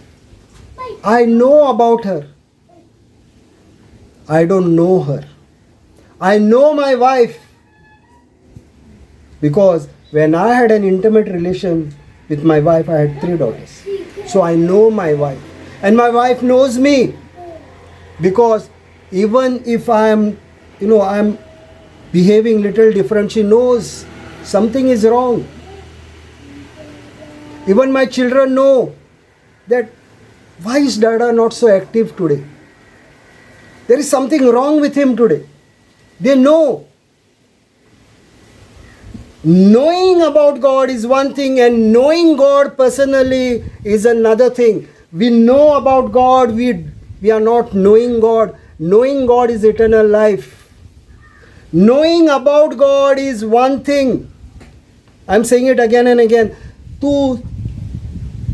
I know about her, I don't know her. I know my wife because when I had an intimate relation with my wife, I had 3 daughters. So I know my wife, and my wife knows me, because even if I am, you know, I am behaving little different, she knows something is wrong. Even my children know that why is Dada not so active today? There is something wrong with him today. They know. Knowing about God is one thing and knowing God personally is another thing. We know about God, we are not knowing God. Knowing God is eternal life. Knowing about God is one thing. I am saying it again and again. तूं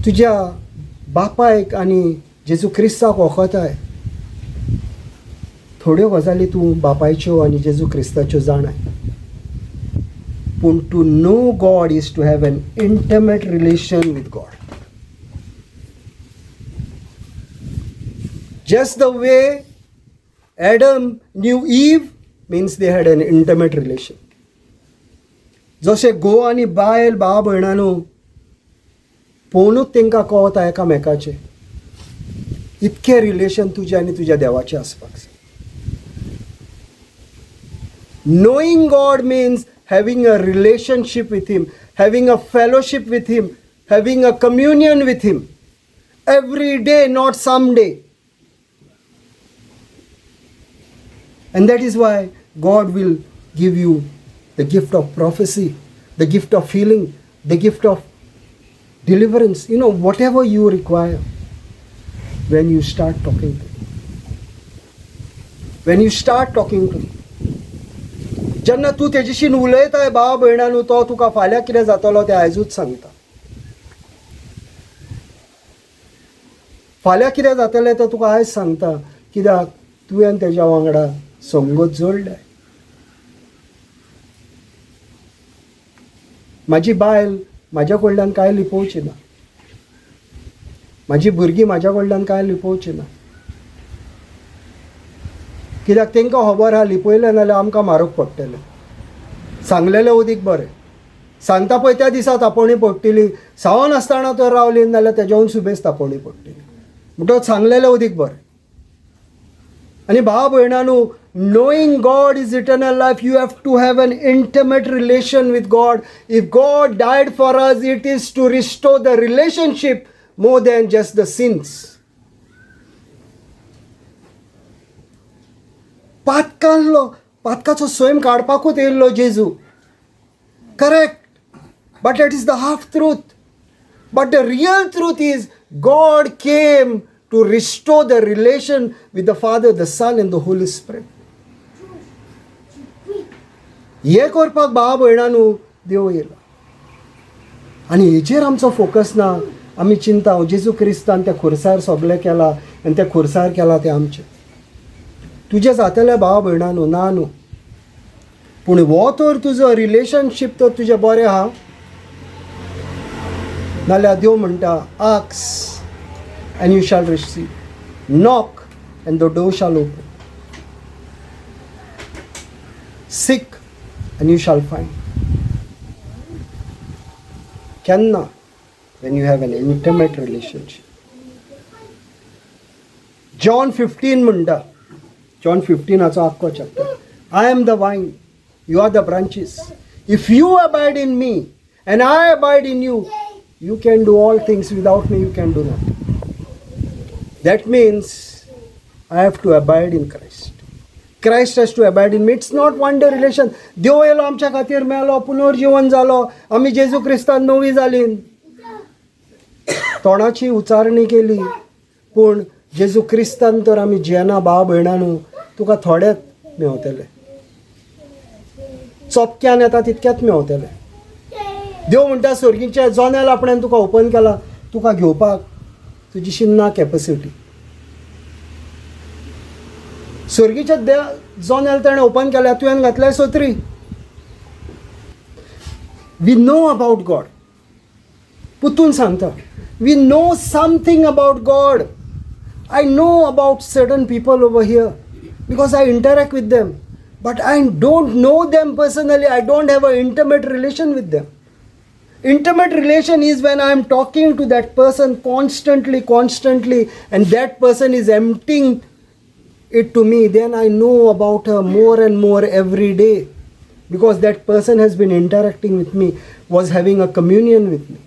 तुज्या बापायक आनी जेजू क्रिस्ताक वखोताय, थोड्यो गजाली तूं बापायच्यो आनी जेजू क्रिस्ताच्यो जाणाय, पूण to know God is to have an intimate relation with God. Just the way Adam knew Eve means they had an intimate relation. जशें घोव आनी बायल भाव भयणांनो पळोवनूच तांकां कळता एकामेकाचें, इतकें रिलेशन तुजें आनी तुज्या देवाचें आसपाक जाय. Knowing God means having a relationship with Him, having a fellowship with Him, having a communion with Him every day, not some day. And that is why God will give you the gift of prophecy, the gift of healing, the gift of deliverance, you know, whatever you require when you start talking to Him. When you start talking to Him. जेन्ना तूं तेजेशीन उलयताय भाव भयणानू, तो तुका फाल्यां कितें जातलो तें आयजूच सांगता. फाल्यां कितें जातलें तें तुका आयज सांगता, कित्याक तुवें तेज्या वांगडा संगत जोडल्या. म्हाजी बायल म्हाज्या कडल्यान कांय लिपोवची ना, म्हाजी भुरगीं म्हाज्या कडल्यान कांय लिपोवची ना, कित्याक तांकां खबर आहा लिपयलें नाल्यार आमकां मारूंक पडटलें. सांगलेलें उदीक बरें, सांगता पळय त्या दिसा तापोवणी पडटली, सावन आसतना तर रावली नाल्यार तेज्याहून सुबेज तापोवणी पडटली. म्हणटकच सांगलेलें उदीक बरें. आनी भाव भयणानू, knowing God is eternal life. You have to have an intimate relation with God. If God died for us, it is to restore the relationship more than just the sins. पातकांलो पातकाचो स्वयं काडपाकूच येयल्लो जेजू. Correct, but that is the half truth. But the real truth is God came to restore the relation with the Father, the Son and the Holy Spirit. हें करपाक भाव भयणानू देव येयला आनी हेजेर आमचो फोकस ना. आमी चिंता जेजू क्रिस्तान त्या खुर्सार सगळें केलां आनी त्या खुर्सार केलां तें आमचें. तुजें जातलें भाव भयणानू, ना न्हू, पूण हो तर तुजो रिलेशनशीप तर तुजें बरें आहा नाल्यार देव म्हणटा ask and you shall receive, knock and the door shall open. Seek and you shall find. केन्ना? When you have an intimate relationship. John 15 म्हणटा, जॉन 15 आख्खो chapter, I am the vine, you are the branches. If you abide in me and I abide in you, you can do all things. Without me you can do nothing. That means I have to abide in Christ. Christ has to abide in me. It's not one day relation. देव येयलो आमच्या खातीर, मेलो, पुनर्जिवन जालो, आमी जेजू क्रिस्तान नवी जाली, तोंडाची उचारणी केली, पूण जेजू क्रिस्तान तर आमी जियेना. भाव भयणानू, तुका थोडेच मेवतले, चोपक्यान येता तितक्याच मेवतले. देव म्हणटा सर्गीचें जनेल आपणान तुका ओपन केला, तुका घेवपाक तुजी ना कॅपसिटी. सर्गीचें जनेल ताणें ओपन केल्या, तुवें घातलें सोत्री. We know about God. पुतून सांगता, we know something about God. I know about certain people over here because I interact with them, but I don't know them personally. I don't have a intimate relation with them. Intimate relation is when I am talking to that person constantly, constantly, and that person is emptying it to me. Then I know about her more and more every day, because that person has been interacting with me, was having a communion with me.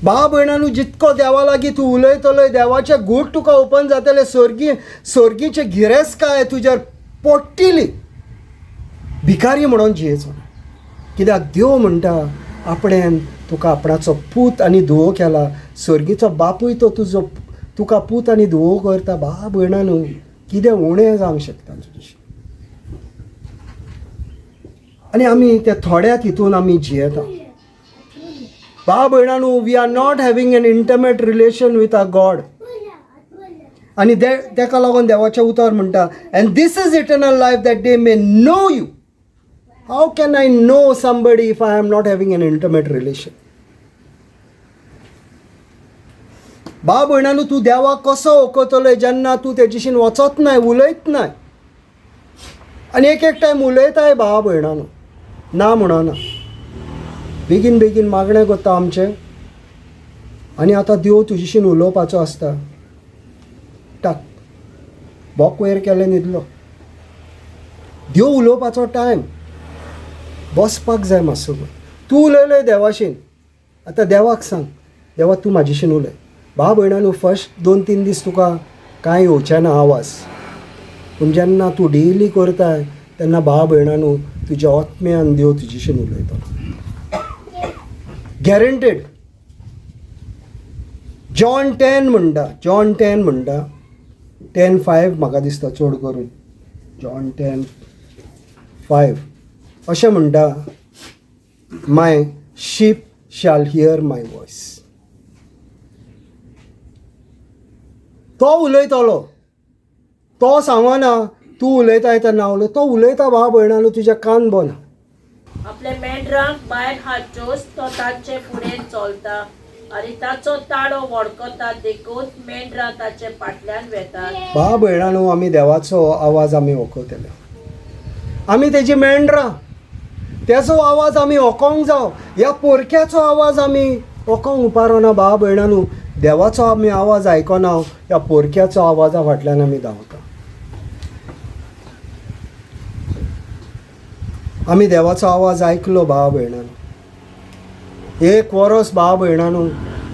भाव भयणानू, जितको देवा लागीं तूं उलयतलोय, देवाचे गूट तुका ओपन जातले. सर्गीचे गिरेस्तकाय तुजेर पोडटिली. भिकारी म्हणून जियेचो, कित्याक देव म्हणटा आपणेन तुका आपणाचो पूत आनी धुवो केला. सर्गीचो बापूय तो तुजो तुका पूत आनी धुवो करता. भाव भयणानू, कितें उणें जावंक शकता तुजेशी? आनी आमी त्या थोड्या तितून आमी जियेता. भाव भयणानू, we are not having an intimate relation with our God. आनी तेका लागून देवाचें उतर म्हणटा, and this is eternal life, that they may know you. How can I know somebody if I am not having an intimate relation? भाव भयणानू, तूं देवाक कसो वळखतलो जेन्ना तूं तेजेशीन वचत नाय, उलयत नाय? आनी एक एक टायम उलयताय भाव भयणानू, ना म्हणना, बेगीन बेगीन मागणें करता आमचें, आनी आतां देव तुजेशीन उलोवपाचो आसता. टाक बोक वयर केलें, न्हिदलो. देव उलोवपाचो टायम बसपाक जाय मातसो. तूं उलयलोय देवाशीन, आतां देवाक सांग, देवा तूं म्हाजेशीन उलय. भाव भयणानू, फर्स्ट 2-3 दीस तुका कांय येवचें ना आवाज, पूण जेन्ना तूं डेली करताय तेन्ना भाव भयणानू तुज्या आत्म्यान देव तुजेशीन उलयतलो, गॅरंटेड. जॉन 10 म्हणटा, जॉन 10 म्हणटा, 10:5 म्हाका दिसता चड करून, जॉन 10:5 अशें म्हणटा, my sheep shall hear my voice. तो उलयतलो, तो सांगना तूं उलयताय तेन्ना उलय, तो उलयता. भाव भयणानो, तुज्या कान बंद. आपले मेंढरांक भायर हाडचोच तो तांचे फुडें चलता आनी ताचो ताळो वळखता, देखून मेंढरां ताचे फाटल्यान वेतात. भाव भयणानो, आमी देवाचो आवाज आमी वळखतले, आमी तेजी मेंढरां, तेजो आवाज आमी वळखोंक जावं. ह्या पोरक्याचो आवाज आमी वळखोंक उपारोना. भाव भयणानो, देवाचो आमी आवाज आयकना, ह्या पोरक्याचो आवाजा फाटल्यान आमी धांवता. आमी देवाचो आवाज आयकलो भाव भयणानो. एक वरोस भाव भयणानो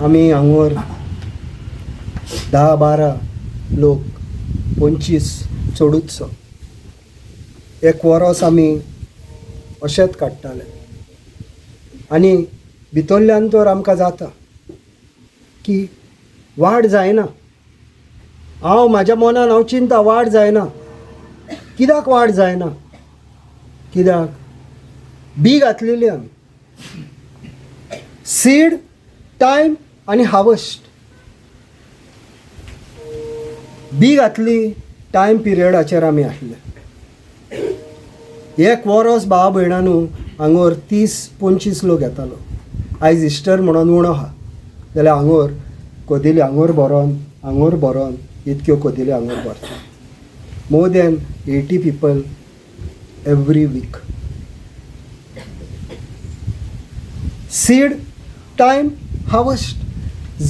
आमी हांगर 10-12 लोक, 25 चडूचसो, एक वरोस आमी अशेंच काडटाले. आनी भितरल्यान तर आमकां जाता की वाड जायना. हांव म्हाज्या मनान हांव चिंता, वाड जायना. कित्याक वाड जायना? कित्याक बी घातलेली आमी, सीड, टायम आनी हार्वस्ट. बी घातली, टायम पिरियडाचेर आमी आसले. एक वरोस भाव भयणानू हांगर 30-25 लोक येतालो. आयज इस्टर म्हणून उणो आहा, जाल्यार हांगर कदेली हांगर भरोन, हांगर भरोन इतक्यो कदेली हांगर भरता. More than 80 people Every week. Seed time harvest.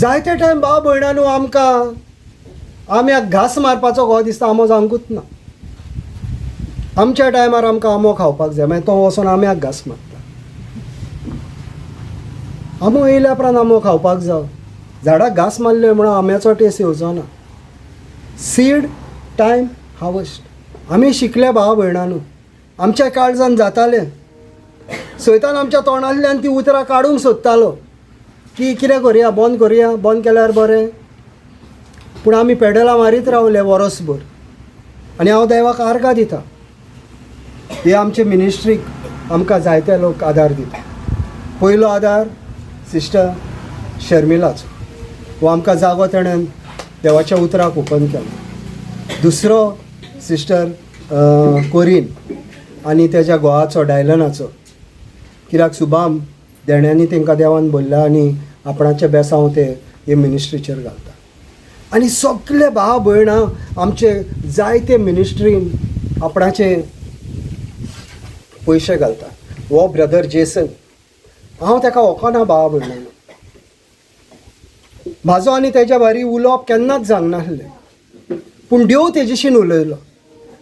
जायते टायम भाव भयणां न्हू आमकां आम्याक घास मारपाचो गो दिसता, आमो जावंकूच ना. आमच्या टायमार आमकां आंबो खावपाक जाय, मागीर तो वचोन आम्याक घास मारता. आंबो येयल्या उपरांत आंबो खावपाक जाव, झाडाक घास मारले म्हणून आंब्याचो टेस्ट येवचो ना. Seed time harvest. आमी शिकले भाव भयणां न्हू, आमच्या काळजान जातालें. सैतान आमच्या तोंडांतल्यान ती उतरां काडूंक सोदतालो की कितें करुया, बंद करुया, बंद केल्यार बरें. पूण आमी पेडलां मारीत रावले वरसभर. आनी हांव देवाक आर्गां दिता, हे आमचे मिनिस्ट्रीक आमकां जायते लोक आदार दिता. पयलो आदार सिस्टर शर्मिलाचो, हो आमकां जागो तेणेन देवाच्या उतराक ओपन केलो. दुसरो सिस्टर कोरीन आनी तेज्या घोवाचो डायलनाचो, कित्याक सुबाम देण्यांनी तांकां देवान भरला आनी आपणाचें बेसांव ते हे मिनिस्ट्रीचेर घालता. आनी सगले भाव भयणां आमचे जायते मिनिस्ट्रीन आपणाचे पयशे घालता. हो ब्रदर जेसन, हांव ताका वखना भाव भयणां, म्हाजो आनी तेज्या बारी उलोवप केन्नाच जावंक नासलें. पूण देव तेजेशीन उलयलो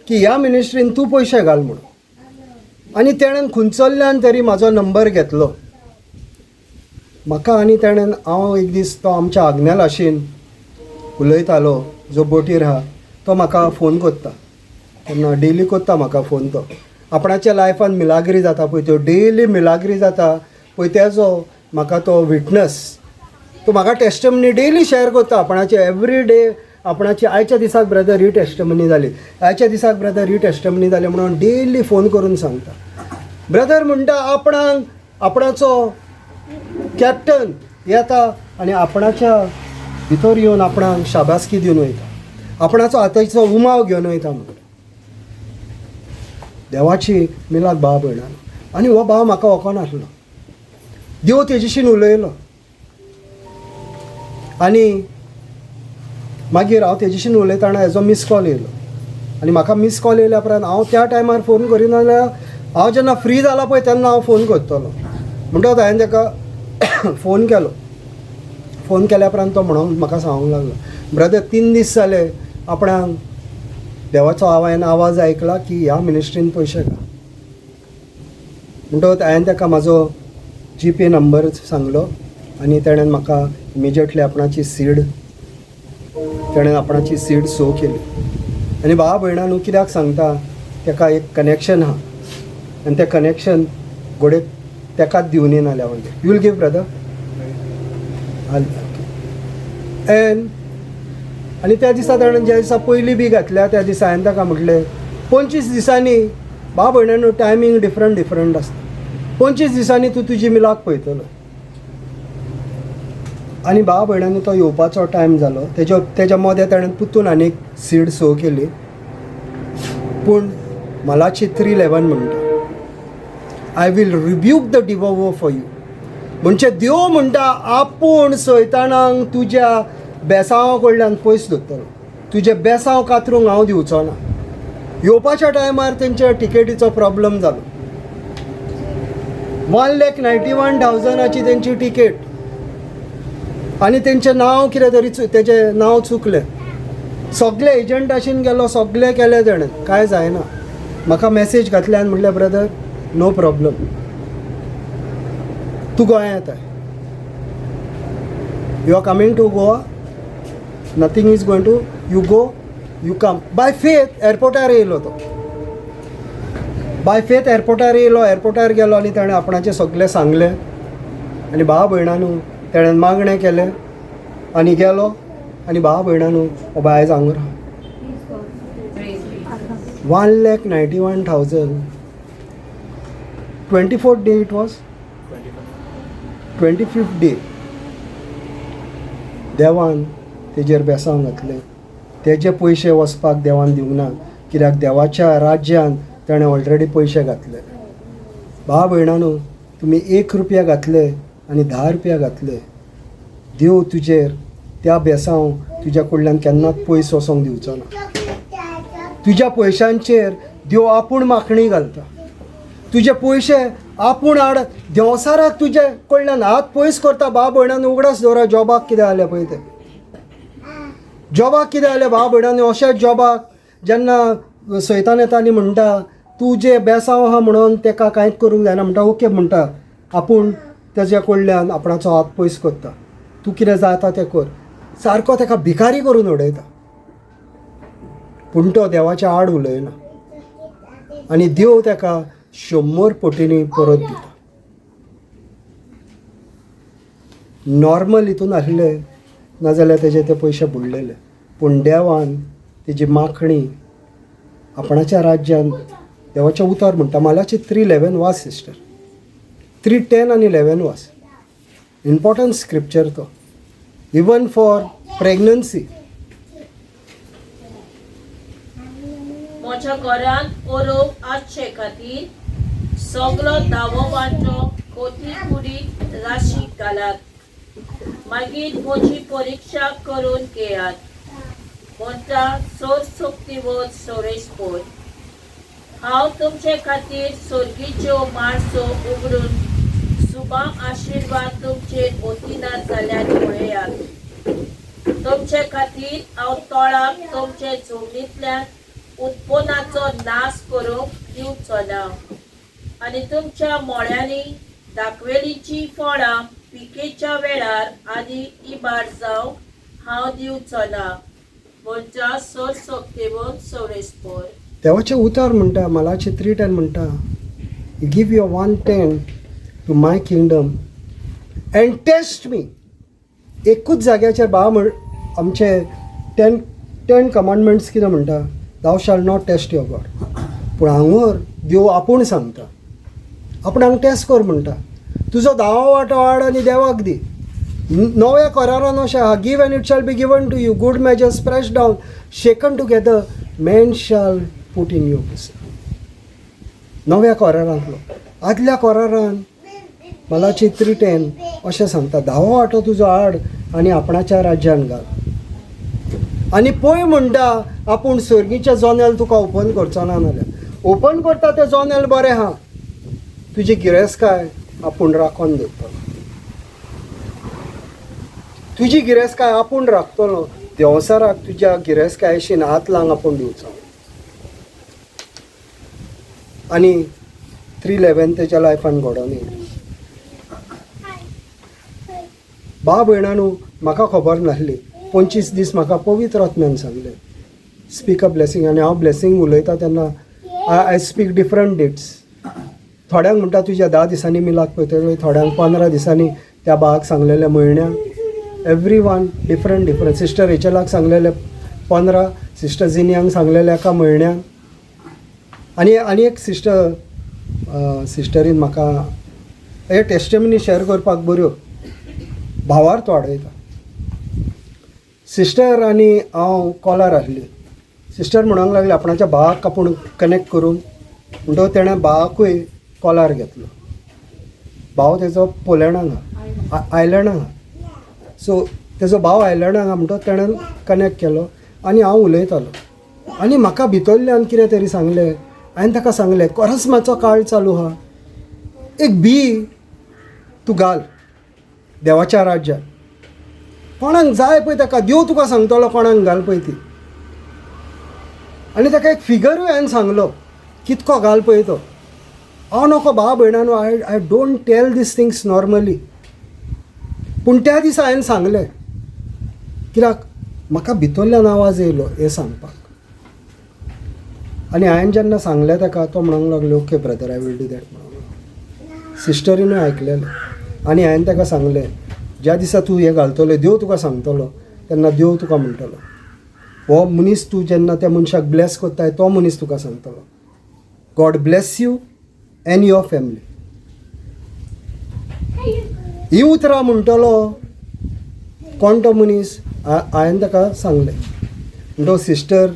की ह्या मिनिस्ट्रीन तूं पयशे घाल म्हणून. आनी तेणेन खुंचल्ल्यान तरी म्हाजो नंबर घेतलो म्हाका. आनी तेणेन हांव एक दीस तो आमच्या आग्नेलाशीन उलयतालो, जो बोटीर आहा, तो म्हाका फोन कोत्ता तेन्ना, डेली कोत्ता म्हाका फोन. तो आपणाच्या लायफान मिलाग्री जाता पळय, त्यो डेली मिलाग्री जाता पळय, तेजो म्हाका तो विटनस, तो म्हाका टेस्टमनी डेली शेअर करता आपणाचे एवरी डे. आपणाची आयच्या दिसाक ब्रदर ही टेस्टमनी जाली, आयच्या दिसाक ब्रदर ही टेस्टमनी जाली म्हणून डेली फोन करून सांगता. ब्रदर म्हणटा आपणाक आपणाचो कॅप्टन येता आनी आपणाच्या भितर येवन आपणाक शाबासकी दिवन वयता, आपणाचो आतांचो उमाव घेवन वयता म्हणून. देवाची मिलाक भाव भयणां. आनी हो भाव म्हाका वखनासलो, देव तेजेशीन उलयलो. आनी मागीर हांव तेजेशीन उलयतना हेजो मिस कॉल येयलो. आनी म्हाका मिस कॉल येयल्या उपरांत हांव त्या टायमार फोन करिना जाल्यार हांव जेन्ना फ्री जाला पळय तेन्ना हांव फोन करतलो म्हणटकच हांवें ताका फोन केलो. फोन केल्या उपरांत तो म्हणून म्हाका सांगूंक लागलो, ब्रदर 3 दीस जाले आपणाक देवाचो हांवें आवाज आयकला की ह्या मिनिस्ट्रीन पयशे घाल. म्हणटकच हांवें ताका म्हाजो जी पे नंबर सांगलो आनी तेणेन म्हाका इमिजिएटली आपणाची सीड, तेणेन आपणाची सीड सो केली. आनी भाव भयणां न्हू कित्याक सांगता, ताका एक कनेक्शन आहा आनी तें कनेक्शन घोडे ताकाच दिवनी नाल्यार मागीर you will give brother. And आनी त्या दिसा ताणें ज्या दिसा पयलीं बी घातल्या त्या दिसा हांवें ताका म्हटलें 25 दिसांनी भाव भयणां टायमींग डिफरंट डिफरंट आसता, 25 दिसांनी तूं तुजी मिलाक पळयतलो. आनी भाव भयणांनी तो येवपाचो टायम जालो, तेज्या मदें ताणें पुतून आनी सीड सो केली. पूण मलाची 3:11 म्हणटा, I will rebuke the devourer for you. म्हणजे देव म्हणटा आपूण सैतानाक तुज्या बेसांवा कडल्यान पयस दवरतलो, तुजें बेसांव कातरूंक हांव दिवचो ना. येवपाच्या टायमार तेंच्या टिकेटीचो प्रॉब्लम जालो. 1,91,000 तेंची टिकेट आनी तेंचें नांव कितें तरी तेजें नांव चुकलें. सगळे एजंटाशीन गेलो, सगळें केलें तेणें, कांय जायना. म्हाका मॅसेज घातल्यान म्हटलें ब्रदर नो प्रॉब्लम, तूं गोंया येताय, you are coming to Goa, nothing is going to, you go you come. By faith एअरपोर्टार येयलो तो, बाय फेथ एअरपोर्टार येयलो, एअरपोर्टार गेलो आनी ताणें आपणाचें सगळें सांगलें. आनी भाव भयणां न्हू तेणें मागणें केलें आनी गेलो. आनी भाव भयणां न्हू हो बाय हांगा 1,91,000 24th day, it was 25th day, देवान तेजेर बेसांव घातलें. तेजे पयशे वचपाक देवान दिवंक ना, कित्याक देवाच्या राज्यान तेणें ऑलरेडी पयशे घातले. भाव भयणां न्हू तुमी 1 रुपया घातले आनी 10 रुपया घातले, देव तुजेर त्या बेसांव तुज्या कडल्यान केन्नाच पयस वचोंक दिवचो ना. तुज्या पयशांचेर देव आपूण माखणी घालता. तुजे पयशे आपूण हाड, देंवसाराक तुजे कडल्यान हात पयस करता. भाव भयणान उगडास दवरा जॉबाक कितें जालें पळय तें, जॉबाक कितें जालें भाव भयणांनी. अशेंच जॉबाक जेन्ना सैतान येता आनी म्हणटा तूं जें बेसांव आहा म्हणून तेका कांयच करूंक जायना, म्हणटा ओके म्हणटा, आपूण तेज्या कडल्यान आपणाचो हात पयस करता, तूं कितें जाता तें कर, सारको तेका भिकारी करून उडयता. पूण तो देवाच्या आड उलयना आनी देव तेका 100 पटींनी परत दिता. नॉर्मल हितून आसले नाजाल्यार तेजे ते पयशे बुडलेले, पूण देवान तेजी माखणी आपणाच्या राज्यान, देवाचें उतर म्हणटा मालाची 3:11 वाच सिस्टर, 3:10 आनी 11 वाच, इम्पॉर्टंट स्क्रिप्चर तो, इवन फॉर प्रेग्नन्सी. म्हज्या घरांत ओरोव आसचे खातीर सगलो दावो वांटो कोती कुडीत राशीक घालात, मागीर म्हजी परिक्षा करून घेयात, म्हणटा सोर सक्तिवत सोरेसपोर. हांव तुमचे खातीर सोर्गीच्यो मार्सो उगडून सुबा आशिर्वाद तुमचेर ओतिना जाल्यार पळयात. तुमचे खातीर हांव तोळाक तुमचे जमनींतल्यान उत्पन्नाचो नाश करूंक दिवचो ना आनी तुमच्या मोळ्यांनी दाखवेलीची फळां पिकेच्या वेळार आनी इबाड जावंक हांव दिवचो ना, म्हणटा सोर सक्तेवन सोरेसपोर. देवाचें उतर म्हणटा मालाची 3:10 म्हणटा, give your 1/10 to my kingdom and test me. एकूच जाग्याचेर भाव म्हण आमचे 10 कमांडमेंट्स कितें म्हणटा, thou shall not test your God. पूण हांगर देव आपूण सांगता, आपणाक टेस्ट कर म्हणटा, तुजो धावो वांटो हाड आनी देवाक दी. नव्या करारान अशें आहा, give and it shall be given to you, good measures pressed down shaken together men shall put in your bosom. नव्या करारांतलो, आदल्या करारान मालाची 3:10 अशें सांगता, धावो वांटो तुजो हाड आनी आपणाच्या राज्यान घाल. आनी पळय म्हणटा आपूण सर्गीचें जोनेल तुका ओपन करचो ना, नाल्यार ओपन करता तें जोनेल बरें आहा, तुजी गिरेस्तकाय आपूण राखोन दवरतलो, तुजी गिरेस्तकाय आपूण राखतलो, देंवसाराक तुज्या गिरेस्तकायेशीन हात लावंक आपूण दिवचो. आनी 3:11 तेच्या लायफान घडोवन येयलें. भाव भयणानू म्हाका खबर नासली, 25 दीस म्हाका पवित्र आत्म्यान सांगलें स्पीक अ ब्लेसींग, आनी हांव ब्लेसींग उलयता तेन्ना I speak different dates. थोड्यांक म्हणटा तुज्या 10 दिसांनी मिलाक पळयतले, थोड्यांक 15 दिसांनी, त्या भावाक सांगलेले म्हयन्याक, every one different different. Sister रेचलाक सांगलेले 15, सिस्टर जिनियांक सांगलेले एका म्हयन्याक, आनी आनी एक सिस्टर सिस्टरीन म्हाका हे टेस्टिमनी शेअर करपाक बऱ्यो भावार्थ वाडयता. सिस्टर आनी हांव कॉलार आसली, सिस्टर म्हणूंक लागली आपणाच्या भावाक आपूण कनेक्ट करून, म्हणटकच तेणें भावाकूय कॉलार घेतलो. भाव तेजो पोलँडाक आहा, आयलंडाक आहा, सो तेजो भाव आयलंडाक आहा म्हणटकच तेणें कनेक्ट केलो आनी हांव उलयतालो आनी म्हाका भितरल्यान कितें तरी सांगलें. हांवें ताका सांगलें कोरस्माचो काळ चालू आहा, एक बी तूं घाल देवाच्या राज्यात, कोणाक जाय पळय ताका देव तुका सांगतलो कोणाक घाल पळय ती. आनी ताका एक फिगरूय हांवें सांगलो कितको घाल पळय तो. हांव नको भाव भयणानो, I don't tell these things normally, पूण त्या दिसा हांवें सांगलें कित्याक म्हाका भितरल्यान आवाज येयलो हें सांगपाक. आनी हांवें जेन्ना सांगलें ताका तो म्हणूंक लागलो okay brother I will do that म्हणून. सिस्टरीनूय आयकलेलें आनी हांवें ताका सांगलें ज्या दिसा तूं हें घालतलो देव तुका सांगतलो तेन्ना देव तुका म्हणटलो हो मनीस तूं जेन्ना त्या मनशाक ब्लेस करताय तो मनीस तुका सांगतलो God bless you and your family. ही उतरां म्हणटलो कोण तो मनीस हांवें ताका सांगलें. म्हणटो सिस्टर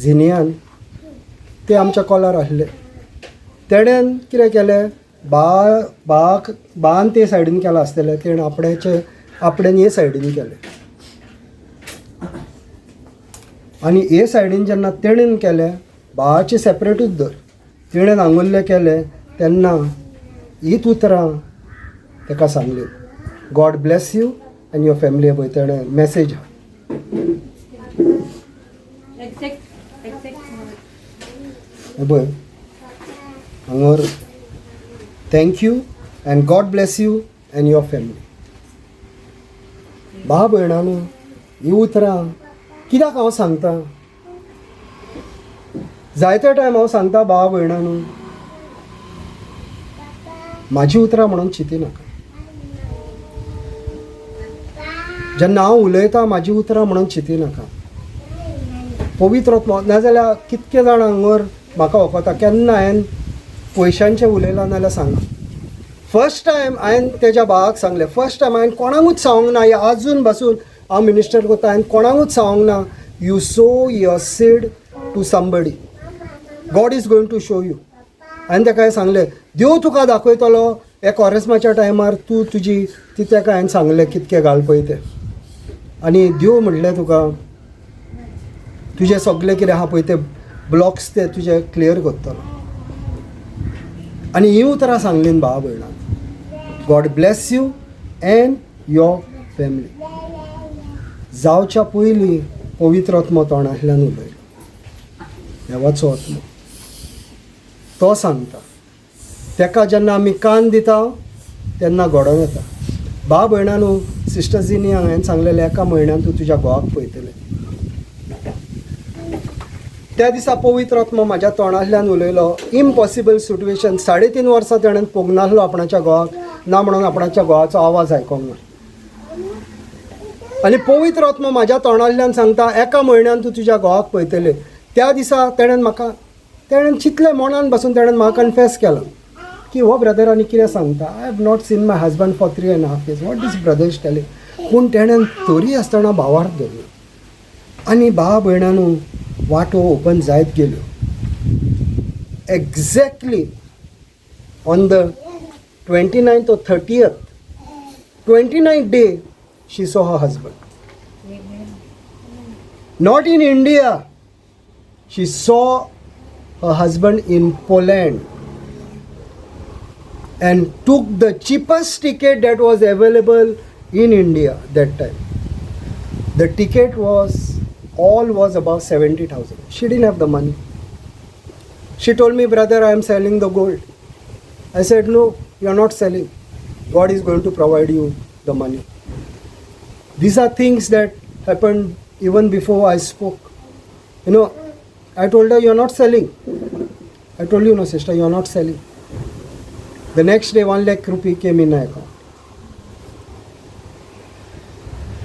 झिनियान ते आमच्या कॉलार आसले, तेणेन कितें केलें बाक बान ते सायडीन केलां आसतलें, तेणें आपणाचे आपणेन हे सायडीन केलें आनी हे सायडीन जेन्ना तेणेन केलें भावाची सेपरेटूच धर. तिणें नांगुल्लें केलें तेन्ना हीच उतरां ताका सांगली, God bless you and your family. पळय तेणें मॅसेज पळय हांगर, thank you and God bless you and your family. भाव भयणांनो, ही उतरां कित्याक हांव सांगता? जायते टायम हांव सांगता भाव भयणांनो, म्हाजी उतरां म्हणून चिंतिनाका. जेन्ना हांव उलयतां म्हाजी उतरां म्हणून चिंतिनाका. पवित्र आत्मो, नाजाल्यार कितके जाण हांगर म्हाका वखता, केन्ना हांवें पयशांचें उलयलां नाजाल्यार सांगा. फर्स्ट टायम हांवें तेज्या भावाक सांगलें, फर्स्ट टायम हांवें कोणाकूच सांगूंक ना, या आजून बसून हांव मिनिस्टर करता, हांवें कोणाकूच सांगूंक ना, you sow your seed to somebody, God is going to show you. हांवें ताका सांगलें, देव तुका दाखयतलो. हे कॉरेस्माच्या टायमार तूं तुजी ती ताका हांवें सांगलें कितके घाल पळय तें, आनी देव म्हणलें तुका तुजें सगळें कितें आहा पळय ते ब्लॉक्स ते तुजे क्लियर करतलो. आनी हीं उतरां सांगलीं भाव भयणां, God bless you and your family. जावच्या पयलीं पवित्र आत्मो तोंडांतल्यान उलयलो, देवाचो आत्मो तो सांगता. ताका जेन्ना आमी कान दिता तेन्ना घडोवन येता. भाव भयणांनो, सिस्टर जिनी हांवें सांगलेलें, एका म्हयन्यान तूं तुज्या घोवाक पळयतलें. त्या दिसा पवित्र आत्मो म्हाज्या तोंडांतल्यान उलयलो. इम्पॉसिबल सिट्युएशन, 3.5 वर्सां तेणें पोगनासलो नासलो आपणाच्या घोवाक, ना म्हणून आपणाच्या घोवाचो आवाज आयकोंक ना. आनी पवित्र आत्मो म्हाज्या तोंडांतल्यान सांगता, एका म्हयन्यान तूं तुज्या घोवाक पळयतलें. त्या दिसा तेणें म्हाका, तेणें चिंतलें मनान बसून, तेणें म्हाका कन्फेस केलो की हो ब्रदर आनी कितें सांगता, I have not seen my husband for 3.5 years, what this brother is telling. पूण तेणें तरी आसतना भावार्थ धरलो आनी भाव भयणांनो वाटो ओपन जायत गेल्यो. Exactly on the 29th or 30th, 29th day, she saw her husband. Not in India, she saw her husband in Poland and took the cheapest ticket that was available in India that time. The ticket was, all was about 70,000. She didn't have the money. She told me, brother, I am selling the gold. I said, no, you are not selling. God is going to provide you the money. These are things that happened even before I spoke. You know, I told her, you are not selling. I told you, no, sister, you are not selling. The next day, 1 lakh rupee came in my account.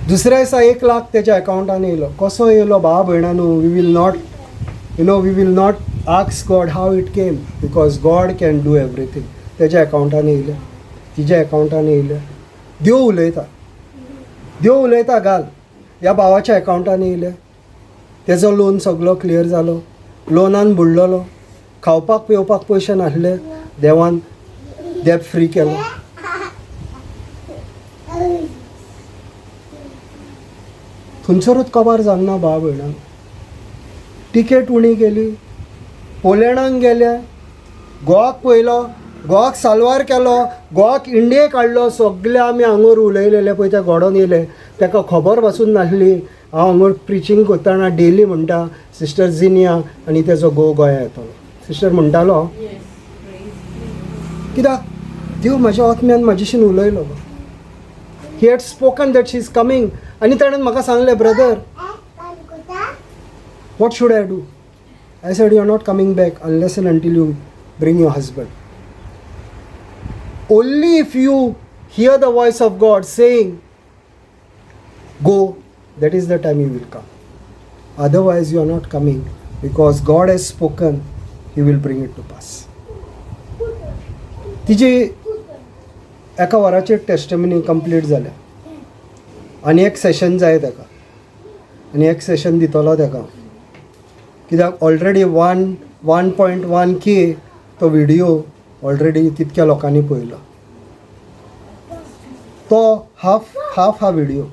दुसऱ्या दिसा 1 लाख त्याच्या अकाउंटान येयलो. कसो येयलो भाव भयणांनो, we will not, you know, we will not ask God how it came, because God can do everything. त्याच्या अकाउंटान येयलें, तिच्या अकाउंटान येयलें. देव उलयता, देव उलयता घाल. ह्या भावाच्या अकाउंटान येयलें, तेजो लोन सगलो क्लियर जालो, लोनान बुडलेलो, खावपाक पिवपाक पयशे नासले, देवान देप फ्री केलो. थंयसरूच कबार जावंक ना भाव भयणां. टिकेट उणी केली, पोलँडाक गेले, गोवाक पळयलो, गोवाक साल्वार केलो, गोवाक इंडियेक हाडलो. सगळे आमी हांगर उलयलेले पळय ते घडोवन येयले. ताका खबर पासून नासली. हांव हांगर प्रिचींग करतना डेली म्हणटा, सिस्टर जिनिया आनी तेजो घोव गोंया येतलो. सिस्टर म्हणटालो, कित्याक देव म्हाज्या आत्म्यान म्हाजेशीन उलयलो. He had spoken that she is coming. आनी ताणें म्हाका सांगलें, brother, what should I do? I said, you are not coming back unless and until you bring your husband. Only if you hear the voice of God saying go, that is the time you will come. Otherwise you are not coming, because God has spoken, he will bring it to pass. तिजी एका वराचेर टेस्टमनी कंप्लीट जाल्या. आनी एक सेशन जाय ताका, आनी एक सेशन दितलो ताका, कित्याक ऑलरेडी 1.1K तो व्हिडियो ऑलरेडी तितक्या लोकांनी पळयलो. तो हाफ हाफ हा व्हिडियो,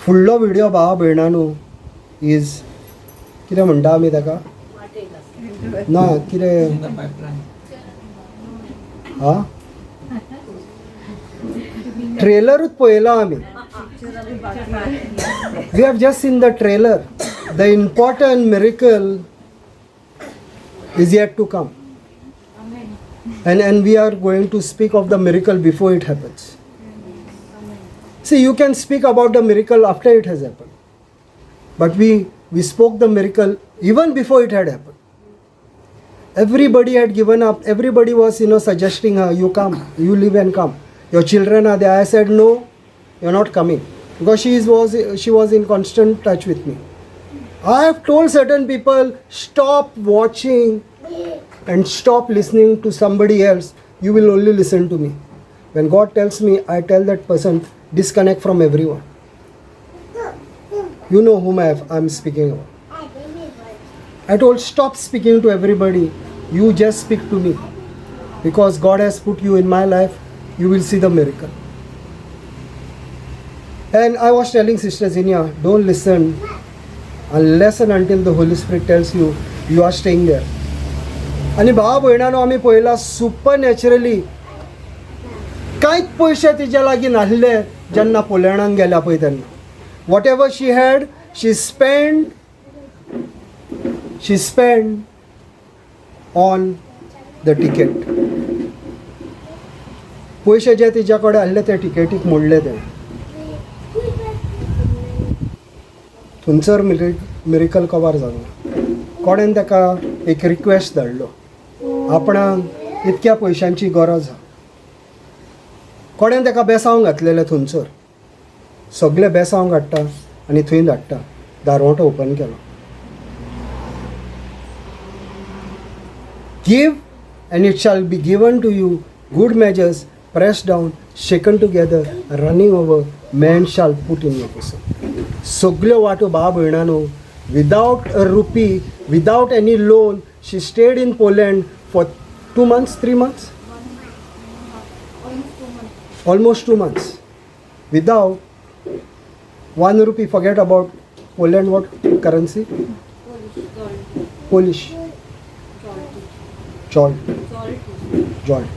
फुडलो व्हिडियो भाव भयणांनो is कितें म्हणटा आमी ताका, ना कितें In the pipeline. हा ट्रेलरूच पळयला आमी. We have just seen the trailer. The important miracle is yet to come. And we are going to speak of the miracle before it happens. See, you can speak about the miracle after it has happened. But we spoke the miracle even before it had happened. Everybody had given up. Everybody was, suggesting her, you come, you leave and come. Your children are there. I said, no, you're not coming. Because she was in constant touch with me. I have told certain people, stop watching and stop listening to somebody else. You will only listen to me. When God tells me, I tell that person, disconnect from everyone. You know whom I'm speaking about. I told, stop speaking to everybody. You just speak to me. Because God has put you in my life, you will see the miracle. And I was telling Sister Zinia, don't listen unless and until the Holy Spirit tells you, you are staying there. आनी भाव भयणानो आमी पळयला सुपर नॅचरली कांयच पयशे तिच्या लागीं नासले जेन्ना पोलँडान गेल्या पळय तेन्ना. Whatever she had, she spend on the ticket. पयशे जे तिच्या कडेन आसले ते टिकेटीक मोडले ते. थंयसर मिरिकल कवर जालो. कोणेन ताका एक रिक्वेस्ट धाडलो, आपणाक इतक्या पयशांची गरज आहा. कोणेन ताका बेसांव घातलेलें थंयसर, सगळे बेसांव काडटा आनी थंय धाडटा. दारवटो ओपन केलो. Give and it shall be given to you, good measures, pressed down, shaken together, running over, man shall put in your bosom. सगल्यो वाटो भाव भयणानो, without a rupee, without any loan, she stayed in Poland for 2 months, 3 months, almost 2 months, without 1 rupee. Forget about Poland, what currency? Polish. Zloty.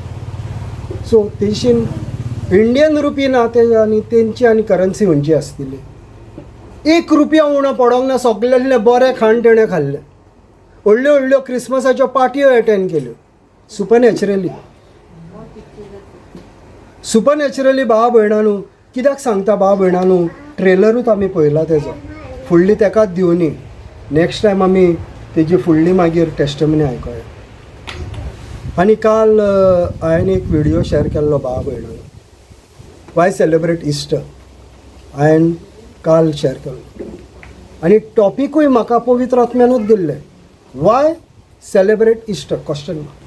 So तेंशी इंडियन रुपी ना ते आनी तेंची आनी करन्सी खंयची आसतली. 1 रुपया उणो पडोंक ना. सगळ्यांतलें बरें खाण तेणें खाल्लें. व्हडल्यो व्हडल्यो क्रिसमसाच्यो पार्ट्यो एटेंड केल्यो. सुपर नॅचरली, सुपर नॅचरली भाव भयणानू. कित्याक सांगता भाव भयणानू, ट्रेलरूच आमी पळयला तेजो. फुडली तेकाच दिवनी. नेक्स्ट टायम आमी तेजी फुडली मागीर टेस्टमनी आयकोया. आनी काल हांवें एक व्हिडियो शेअर केल्लो भाव भयणानू, वाय सेलिब्रेट इस्टर. हांवें काल शेअर केल्लो आनी टॉपिकूय म्हाका पवित्र आत्म्यानूच दिल्लें, why celebrate Easter question mark.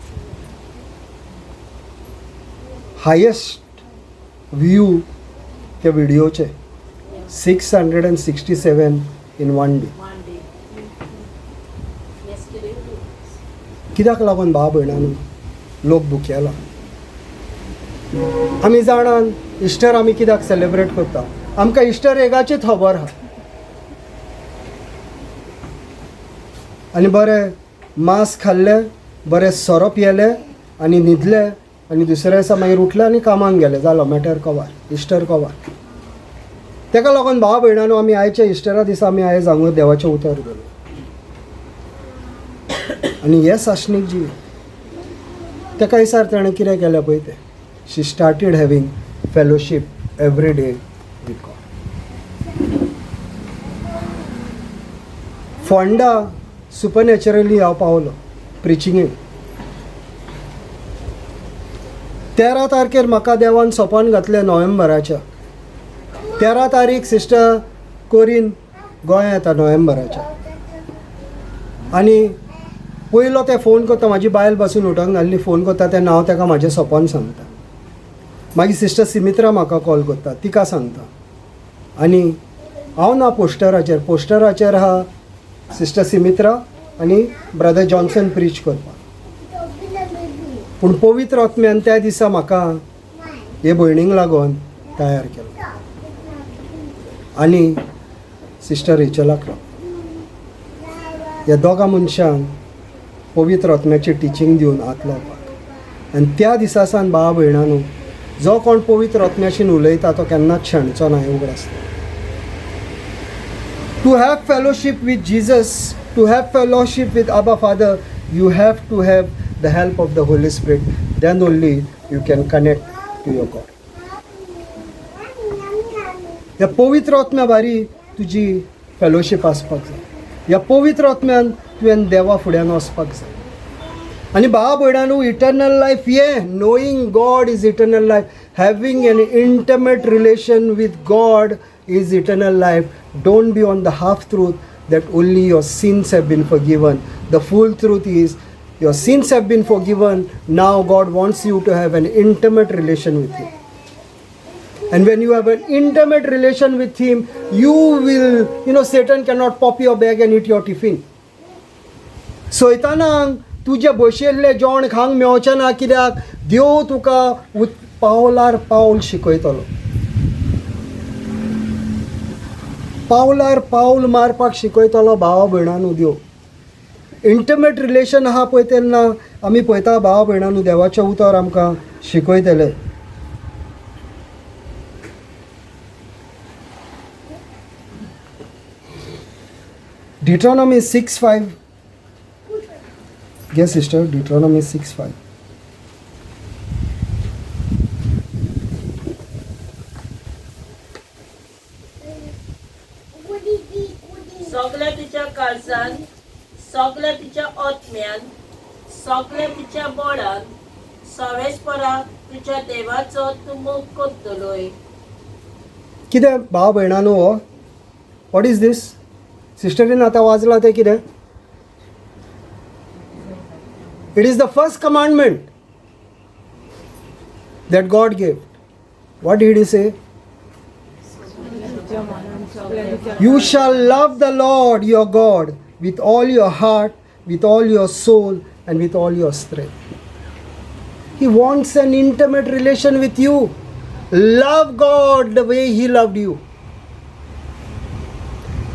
Highest view त्या व्हिडियोचे 667 in one day. One day. Yesterday. कित्याक लागून भाव भयणानू लोक भुकेला. आमी जाणान इस्टर आमी कित्याक सेलिब्रेट करता. आमकां इस्टर एगाचीच खबर आहा. आनी बरें मांस खाल्लें, बरें सोरो पियेले आनी न्हिदले आनी दुसऱ्या दिसा मागीर उठले आनी कामाक गेले. जालो मॅटर कवर, इस्टर कवर. तेका लागून भाव भयणानो आमी आयच्या इस्टरा दिसा आमी आयज हांगा देवाचें उतर घेवया. आनी हे सासणीक जी तेका दिसार तेणें कितें केलें पळय तें, she started having fellowship every day with God. Ponda सुपरनॅचरली हांव पावलो प्रिचिंगेक. 13 तारखेर म्हाका देवान सोपान घातलें नोव्हेंबराच्या. 13 तारीख सिस्टर कोरीन गोंया येता नोव्हेंबराच्या. आनी पयलो ते फोन करता, म्हाजी बायल बसून उठोंक घाल्ली, फोन करता तेन्ना हांव ताका म्हाजें सोपान सांगता. मागीर सिस्टर सिमित्रा म्हाका कॉल करता, तिका सांगता. आनी हांव ना पोस्टराचेर, पोस्टराचेर आहा सिस्टर सिमित्रा आनी ब्रदर जॉन्सन प्रीच करपाक. पूण पवित्र आत्म्यान त्या दिसा म्हाका हे भयणींक लागून तयार केलो आनी सिस्टर रेचलाक लागून. ह्या दोगां मनशांक पवित्र आत्म्याची टिचींग दिवन हात लावपाक. आनी त्या दिसा सावन भावा भयणांनो, जो कोण पवित्र आत्म्याशीन उलयता तो केन्नाच शेणचो ना हें उगडास. To have fellowship with Jesus, to have fellowship with Abba Father, you have to have the help of the Holy Spirit. Then only you can connect to your God. ह्या पवित्र आत्म्या बारी तुजी फेलोशीप आसपाक जाय. ह्या पवित्र आत्म्यान तुवें देवा फुड्यान वचपाक जाय. आनी भावा भयणांनो, इटर्नल लायफ हें knowing God is eternal life. Having an intimate relation with God is eternal life. Don't be on the half truth that only your sins have been forgiven. The full truth is your sins have been forgiven. Now God wants you to have an intimate relation with Him. And when you have an intimate relation with Him, you will, Satan cannot pop your bag and eat your tiffin. सैतानाक तुजे बशिल्लें जेवण खावंक मेवचें ना, कित्याक देव तुका पावलार पावल शिकयतलो, पावलार पावल मारपाक शिकयतलो भावा भयणांनो. देव इंटिमेट रिलेशन आहा पळय तेन्ना आमी पळयता भावा भयणांनो, देवाचें उतर आमकां शिकयतले. Deuteronomy 6:5. Yes, sister, Deuteronomy 6:5. सगळ्या तुज्या काळजान, सगळ्या तुज्या आत्म्यान, सगळ्या तुज्या बळान, सर्वेस्पराक तुज्या देवाचो तूं मोग करतलोय. कितें भाव भयणांनो हो, what is these? सिस्टरीन आतां वाजलां तें कितें? It is the first commandment that God gave. What did he say? You shall love the Lord your God with all your heart, with all your soul, and with all your strength. He wants an intimate relation with you. Love God the way He loved you.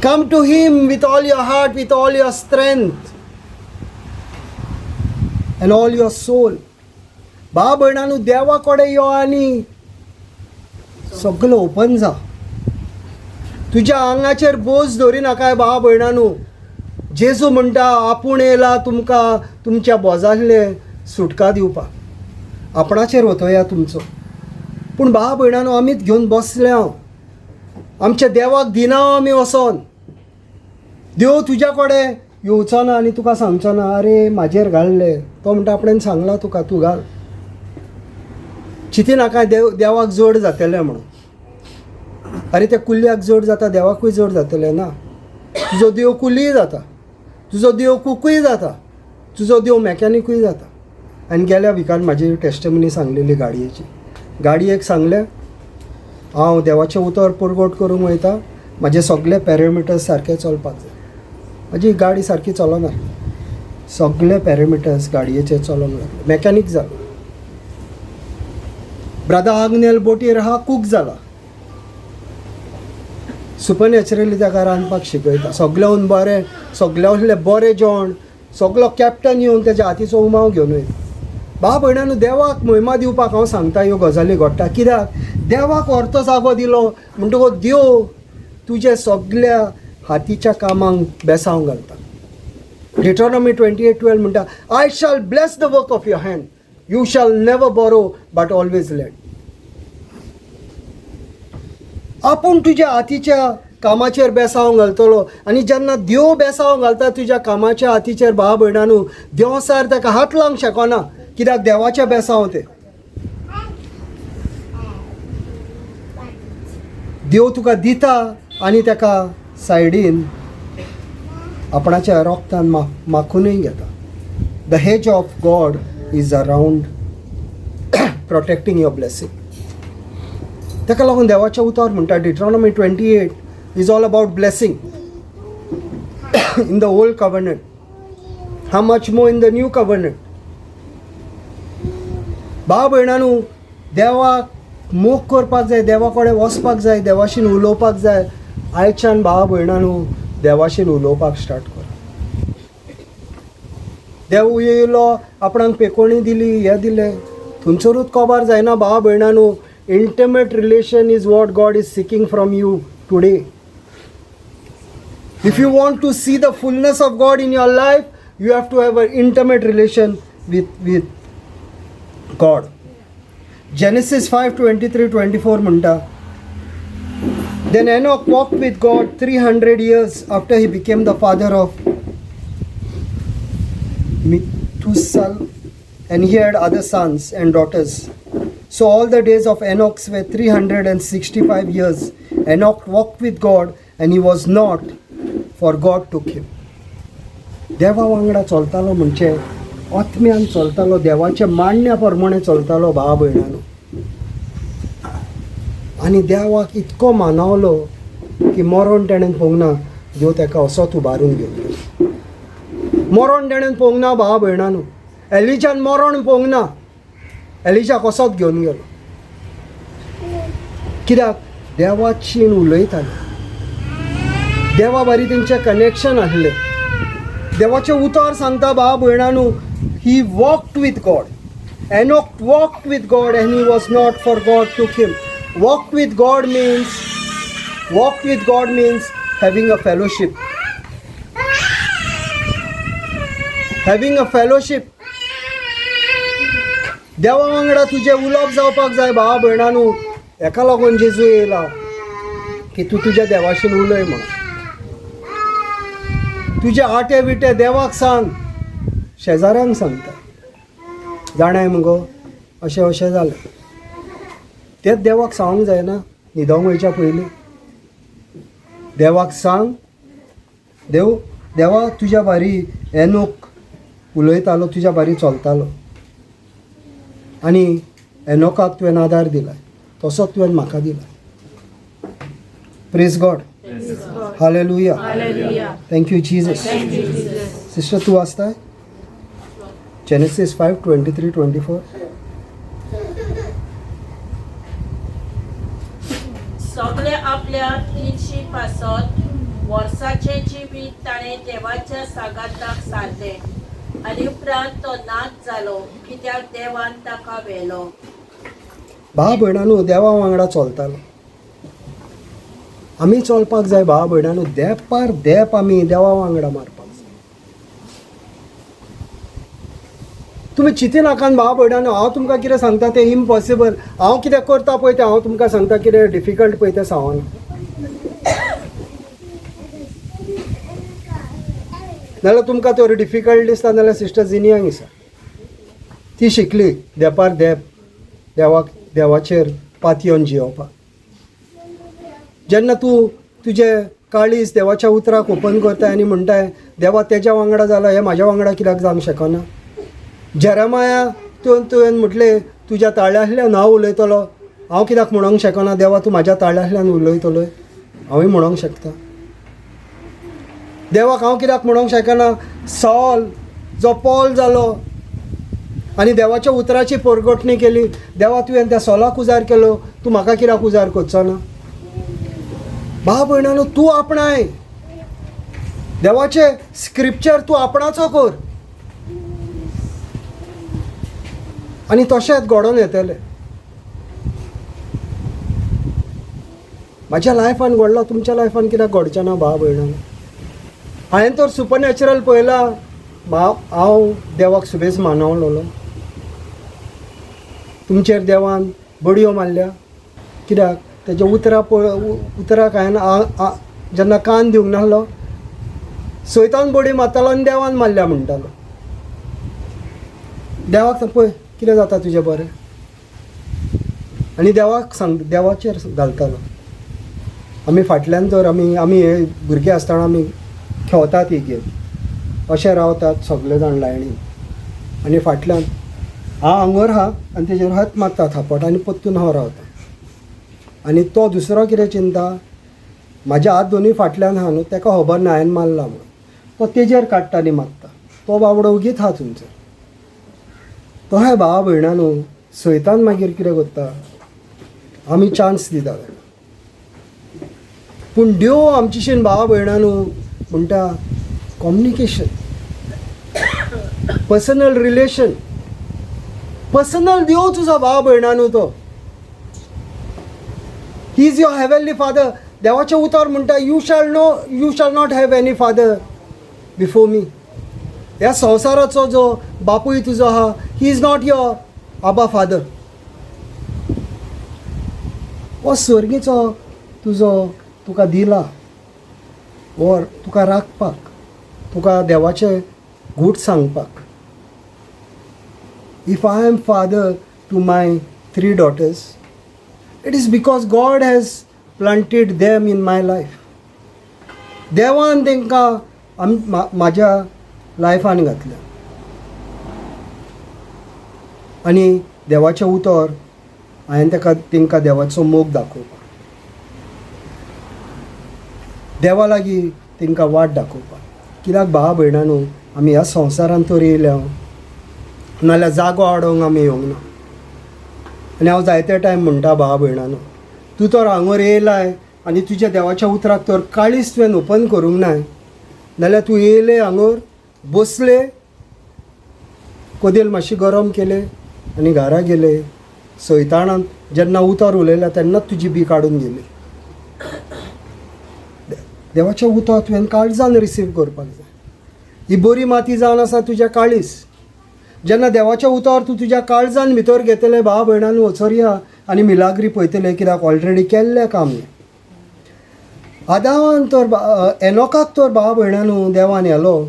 Come to Him with all your heart, with all your strength, and all your soul. भाव भयणांनो, देवा कडेन यो आनी सगळो ओपन जा. तुज्या आंगाचेर बोज दवरिनाकाय भाव भयणांनो. जेजू म्हणटा आपूण येयला तुमकां तुमच्या बोजांतले सुटका दिवपाक, आपणाचेर वतोया तुमचो. पूण भाव भयणांनो, आमीच घेवन बसले हांव, आमच्या देवाक दिना आमी वचोन. देव तुज्या कडेन येवचो ना आनी तुका सांगचो ना, अरे म्हाजेर घालले. तो म्हणटा आपणेन सांगलां तुका, तूं घाल. चिंती नाका देवाक जोड जातलें म्हणून. अरे त्या कुल्ल्याक जोड जाता, देवाकूय जोड जातलें ना. तुजो देव कुलीय जाता, तुजो देव कुकूय जाता, तुजो देव मॅकॅनिकूय जाता. आनी गेल्या विकान म्हाजी टेस्टमनी सांगलेली गाडयेची. गाडयेक सांगलें हांव देवाचें उतर परगट करूंक वयता, म्हाजे सगळे पॅरामिटर्स सारके चलपाक जाय. म्हाजी गाडी सारकी चलना, सगळे पॅरामिटर्स गाडयेचे चलोंक लागले. मॅकॅनीक जालो. ब्रादा आग्नेल बोटीर आहा, कूक जाला. सुपरनॅचरली ताका रांदपाक शिकयता. सगळ्याहून बरें, सगळ्यांतलें बरें जेवण, सगळो कॅप्टन येवन तेज्या हातीचो उमाव घेवन वयता. भाव भयणांनो, देवाक महिमा दिवपाक हांव सांगता ह्यो गजाली घडटा. कित्याक देवाक अर्थ जागो दिलो म्हणटकूच देव तुज्या सगळ्या हातीच्या कामांक बेसांव घालता. Deuteronomy 28:12 म्हणटा, I shall bless the work of your hand, you shall never borrow but always lend. आपूण तुज्या हातीच्या कामाचेर बेसांव घालतलो. आनी जेन्ना देव बेसांव घालता तुज्या कामाच्या हातीचेर, भाव भयणांनो, देवसार ताका हात लावंक शकना, कित्याक देवाचें बेसांव तें. देव तुका दिता आनी ताका सायडीन आपणाच्या रोगतान माखुनूय घेता. The hedge of God is around protecting your blessing. ताका लागून देवाचें उतर म्हणटा, Deuteronomy 28 is all about blessing in the old covenant, how much more in the new covenant. भाव भयणांनो, देवाक मोग करपाक जाय, देवा कडेन वचपाक जाय, देवाशीन उलोवपाक जाय. आयच्यान भाव भयणांनो, देवाशीन उलोवपाक स्टार्ट कर. देव येयलो आपणाक पेकोणी दिली, हें दिलें, थंयसरूच कबार जायना भावा भयणांनो. Intimate relation is what God is seeking from you today. If you want to see the fullness of God in your life, you have to have an intimate relation with God. Genesis 5:23-24 म्हणटा, Then Enoch walked with God 300 years after he became the father of Methuselah, and he had other sons and daughters. So all the days of Enoch were 365 years. Enoch walked with God, and he was not, for God took him. देवा वांगडा चलतालो म्हणजे आत्म्यान चलतालो, देवाच्या मांडण्या प्रमाणे चलतालो भावा भयणानो. आनी देवाक इतको मानवलो की मरण तेणेन पळोवंक ना, देव तेका असोच उबारून घेवन गेलो. मरण तेणेन पळोवंक ना भावा भयणानो. एलिजान मरण पळोवंक ना, एलिजा कसोच घेवन गेलो. कित्याक? देवाची उलयताले, देवा बारी तेंचें कनेक्शन आसलें. देवाचें उतर सांगता भावा भयणानू, he walked with God. Enoch walked with God and he was not, for God took him. Walk with God means, walk with God means having a fellowship. Having a fellowship. देवा वांगडा तुजें उलोवप जावपाक जाय भावा भयणानू. हेका लागून जेजू येयला की तूं तुज्या देवाशीन उलय म्हणून. तुजे आटे विटे देवाक सांग, शेजाऱ्यांक सांगता, जाणाय मुगो अशें अशें जालें. तेंच देवाक सांगूंक जायना न्हिदोंक वयच्या पयलीं. देवाक सांग, देव देवा तुज्या बारी एनोक उलयतालो, तुज्या बारी चलतालो आनी एनोकाक तुवें आदार दिलाय, तसोच तुवें म्हाका दिलाय. Praise God. Hallelujah. Thank you Jesus. Sister तूं वाचताय Genesis 5:23-24. सगळे आपल्या 300 पासत वर्साचें जिवीत ताणें देवाच्या सागाताक सारलें आनी उपरांत तो नाच जालो, कित्याक देवान ताका व्हेलो. भाव भयणानू, देवा वांगडा चलतालो. आमी चलपाक जाय भाव भयणानू, देपार देप आमी देवा वांगडा मारपाक जाय. तुमी चिंतिनाकात भाव भयणानू, हांव तुमकां कितें सांगता तें इम्पॉसिबल. हांव कितें करता पळय तें हांव तुमकां सांगता, कितें डिफिकल्ट पळय तें सांगना. नाल्यार तुमकां तर डिफिकल्ट दिसता जाल्यार सिस्टर जिनियांक दिसा, ती शिकली देपार देप देवाक देवाचेर पातयेवन जियोवपाक. जेन्ना तूं तुजें काळीज देवाच्या उतराक ओपन करताय आनी म्हणटाय देवा तेज्या वांगडा जाला, हें म्हाज्या वांगडा कित्याक जावंक शकना. जेरेमाया तुवें म्हटलें तुज्या ताळ्यांतल्यान हांव उलयतलो, हांव कित्याक म्हणोंक शकना देवा तूं म्हाज्या ताळ्यांतल्यान उलयतलोय, हांवूय म्हणोंक शकता. देवाक हांव कित्याक म्हणोंक शकना सॉल जो पॉल जालो आनी देवाच्या उतराची पोरगोटणी केली, देवा तुवें त्या सोलाक उजार केलो, तूं म्हाका कित्याक उजार करचो ना. भाव भयणानो, तूं आपणाय देवाचें स्क्रिप्चर, तूं आपणाचो कर आनी तशेंच घडोवन येतलें. म्हाज्या लायफान घडलां, तुमच्या लायफान कित्याक घडचें ना भाव भयणानो. हांवें तर सुपर नॅचरल पळयलां, हांव देवाक सुबेज मानवलोलो. तुमचेर देवान बडयो मारल्या कित्याक तेज्या उतरां पळय, उतराक हांवें जेन्ना कान दिवंक नासलो, सैतान बडी मारतालो आनी देवान मारल्या म्हणटालो. देवाक सांग पळय कितें जाता तुजें बरें, आनी देवाक सांग, देवाचेर घालतालो. आमी फाटल्यान तर आमी आमी हे भुरगे आसतना आमी खेळतात ही गेम, अशें रावतात सगळे जाण लायणीन आनी फाटल्यान हांव आंगोर आहा आनी तेजेर हात मारता थापट आनी परतून हांव रावता. आनी तो दुसरो कितें चिंता, म्हाजे हात दोनूय फाटल्यान आहा न्हू, तेका खबर ना हांवें मारला म्हणून, तो तेजेर काडटा आनी मारता. तो बाबडो ओगीत आहा थंयसर. तशें भावा भयणा न्हू, सैतान मागीर कितें करता, आमी चान्स दिता ताका. पूण देव आमचेशीन भावा भयणा न्हू म्हणटा कम्युनिकेशन. Personal relation, personal देव तुजो भाव भयणानू तो. He is your heavenly father. देवाचें उतर म्हणटा, you shall know, you shall not have any father before me. ह्या संवसाराचो जो बापूय तुजो आहा, he is not your Abba father. हो स्वर्गीचो तुजो तुका दिला वर तुका राखपाक, तुका देवाचें गूट सांगपाक. If I am father to my 3 daughters, it is because God has planted them in my life. देवान तांकां म्हाज्या लायफान घातल्या आनी देवाचें उतर हांवें तांकां देवाचो मोग दाखोवपाक, देवा लागीं तांकां वाट दाखोवपाक. कित्याक भाव भयणानू, आमी ह्या संवसारांत तर येयल्या, नाल्यार जागो हाडूंक आमी येवंक ना. आनी हांव जायते टायम म्हणटा भाव भयणानू, तूं तर हांगर येयलाय आनी तुज्या देवाच्या उतराक तर काळीज तुवें ओपन करूंक नाय, नाल्यार तूं येयले हांगर बसले, कदेल मातशें गरम केलें आनी घरा गेले. सैताणान जेन्ना उतर उलयला तेन्नाच तुजी बी काडून गेली. देवाचें उतर तुवें काळजान रिसीव करपाक जाय. ही बरी माती जावन आसा तुज्या काळीज. जेन्ना देवाचें उतर तूं तुज्या काळजान भितर घेतलें भाव भयणान वचोरया आनी मिलाग्री पळयतलें, कित्याक ऑलरेडी केल्लें काम हें. आदावान तर एनोकाक तर भाव भयणानू देवान येलो.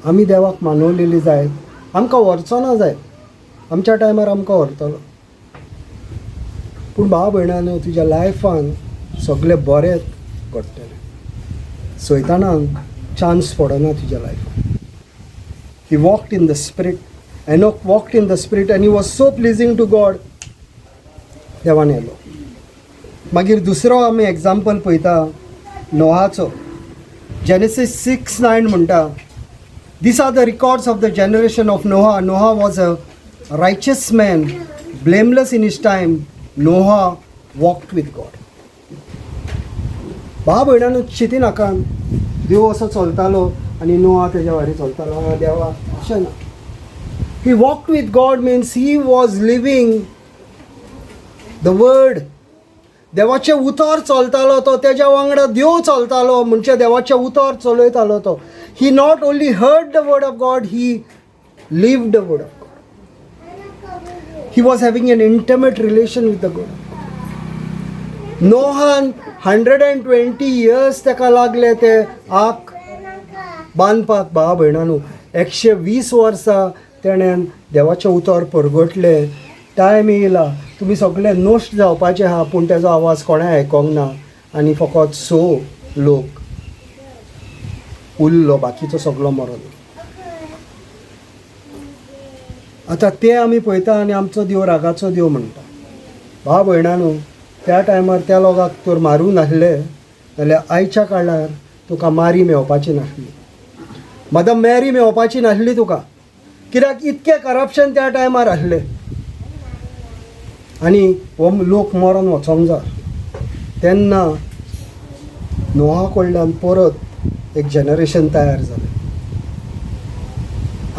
आमी देवाक मानवलेली जायत, आमकां व्हरचो ना जायत, आमच्या टायमार आमकां व्हरतलो. पूण भाव भयणानू तुज्या लायफान सगळें बरें घडटलें. सैतानाक चान्स पडना तुज्या लायफान. He walked in the spirit. Enoch walked in the spirit and he was so pleasing to God. देवान येलो. मागीर दुसरो आमी एग्जाम्पल पळयता नोहाचो. जेनेसीस 6:9 म्हणटा, these are the records of the generation of Noah. Noah was a righteous man, blameless in his time. Noah walked with God. भाव भयणानू चिंती नाका, देव असो चलतालो आनी नोहा तेज्या वारी चलतालो देवा, अशें ना. He walked with God means he was living the word. देवाचें उतर चलतालो तो, तेज्या वांगडा देव चलतालो, म्हणजे देवाचें उतर चलयतालो तो. He not only heard the word of God, he lived the word of God. He was having an intimate relation with the God. नोहान 120 years ताका लागले ते आक बांदपाक. भाव भयणानू 120 वर्सां तेणेन देवाचें उतर परगटलें. टायम येयला तुमी सगळे नश्ट जावपाचे आहा, पूण तेजो आवाज कोणें आयकोंक ना आनी फकत 6 लोक उरलो, बाकीचो सगळो मरोन. आतां ते आमी पळयता आनी आमचो देव रागाचो देव म्हणटा. भाव भयणानू त्या टायमार त्या लोकांक तर मारूंक नासले जाल्यार आयच्या काळार तुका मारी मेवपाची नासली, मदम मॅरी मेवपाची नासली तुका, कित्याक इतकें करप्शन त्या टायमार आसलें आनी हो लोक मरोन वचोंक जाय. तेन्ना नोहा कडल्यान परत एक जनरेशन तयार जालें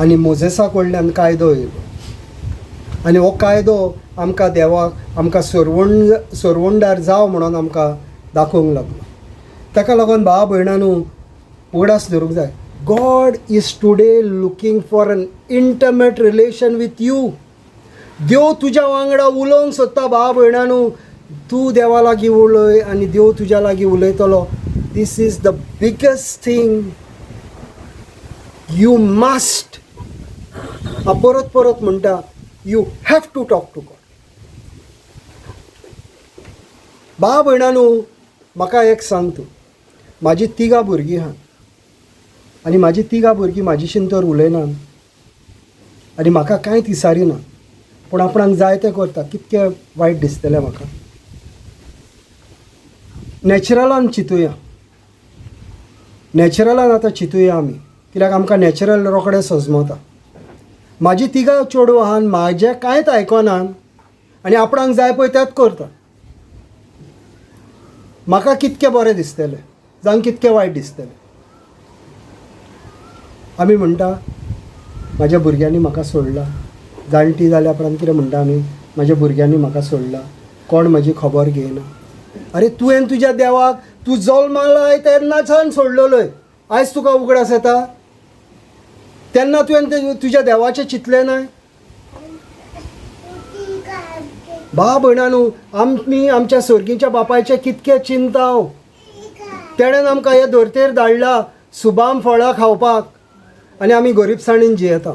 आनी मोजेसा कडल्यान कायदो येयलो आनी हो कायदो आमकां देवाक आमकां सरवणदार जावं म्हणून आमकां दाखोवंक लागलो. ताका लागून भाव भयणानू उगडास धरूंक जाय, God is today looking for an intimate relation with you. देव तुज्या वांगडा उलोवंक सोदता. भाव भयणानू तूं देवा लागीं उलय आनी देव तुज्या लागीं उलयतलो. This is the biggest thing you must. हांव परत परत म्हणटा, you have to talk to God. भाव भयणानू म्हाका एक सांग तूं, म्हाजी तिगां भुरगीं आहा आनी म्हाजी तिगां भुरगीं म्हाजीशीन तर उलयना आनी म्हाका कांयच विचारिना, पूण आपणाक जाय तें करता. कितकें वायट दिसतलें म्हाका. नॅचरलान चिंतुया, नॅचरलान आतां चिंतुया आमी, कित्याक आमकां नॅचरल रोखडें सजमता. म्हाजी तिगां चेडवां आहा, म्हाजें कांयच आयकना आनी आपणाक जाय पळय तेंच करता. म्हाका कितकें बरें दिसतलें जावं कितकें वायट दिसतलें. आमी म्हणटा म्हाज्या भुरग्यांनी म्हाका सोडला. जाणटी जाल्या उपरांत कितें म्हणटा आमी, म्हाज्या भुरग्यांनी म्हाका सोडला, कोण म्हजी खबर घेयना. अरे तुवें तुज्या देवाक तूं जल्मालाय तेन्नाच्यान सोडलेलोय, आयज तुका उगडास येता? तेन्ना तुवें तुज्या देवाचें चिंतलें ना? बा भयणानू, आमी आमच्या सर्गीच्या बापायचें कितकें चिंता. तेणेन आमकां हे धर्तेर धाडला सुबाम फळां खावपाक आनी आमी गरिबसाणीन जियेता.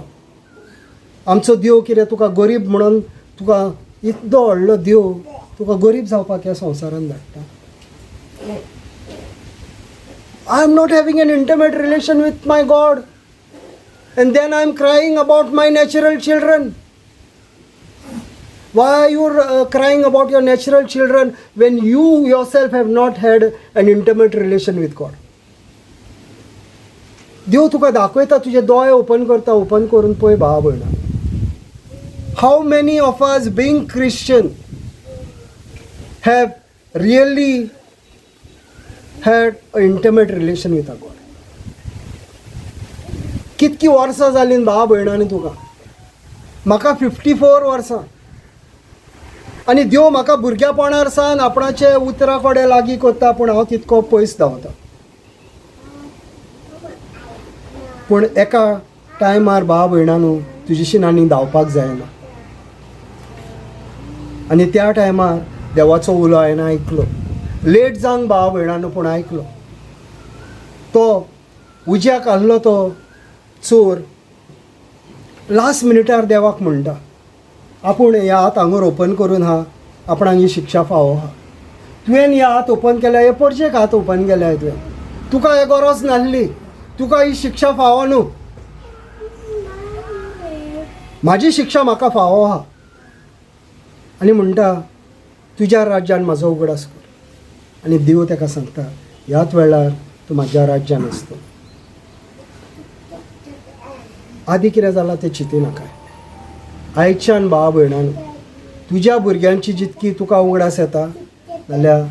आमचो देव कितें तुका गरीब म्हणून, तुका इतलो व्हडलो देव तुका गरीब जावपाक ह्या संवसारान धाडटा? I am not having an intimate relation with my God and then I am crying about my natural children. Why are you crying about your natural children when you yourself have not had an intimate relation with God? देव तुका दाखयता, तुजे दोळे ओपन करता, ओपन करून पळय भावा भयणा. How many of us being Christian have really had a intimate relation with a God? कितकी वर्सां जालीं भावा भयणांनी तुका? म्हाका 54 वर्सां आनी देव म्हाका भुरग्यापणार सावन आपणाचे उतरा कडेन लागीं करता, पूण हांव तितको पयस धांवता. पूण एका टायमार भाव भयणानू तुजेशीन आनी धांवपाक जायना. आनी त्या टायमार देवाचो उलो हांवें आयकलो. लेट जावंक भाव भयणानू, पूण आयकलो. तो उज्याक आहलो तो चोर लास्ट मिनिटार देवाक म्हणटा, आपूण हे हात हांगा ओपन करून हा, आपणाक ही शिक्षा फावो आहा. तुवें हे हात ओपन केल्या, हे परचेक हात ओपन केल्या तुवें, तुका हे गरज नासली, तुका ही शिक्षा फावो न्हू, म्हाजी शिक्षा म्हाका फावो आहा. आनी म्हणटा तुज्या राज्यान म्हाजो उगडास कर. आनी देव ताका सांगता, ह्याच वेळार तूं म्हाज्या राज्यान आसतलो. आदी कितें जालां तें चिंतिनाका. आयच्यान भाव भयणान तुज्या भुरग्यांची जितकी तुका उगडास येता जाल्यार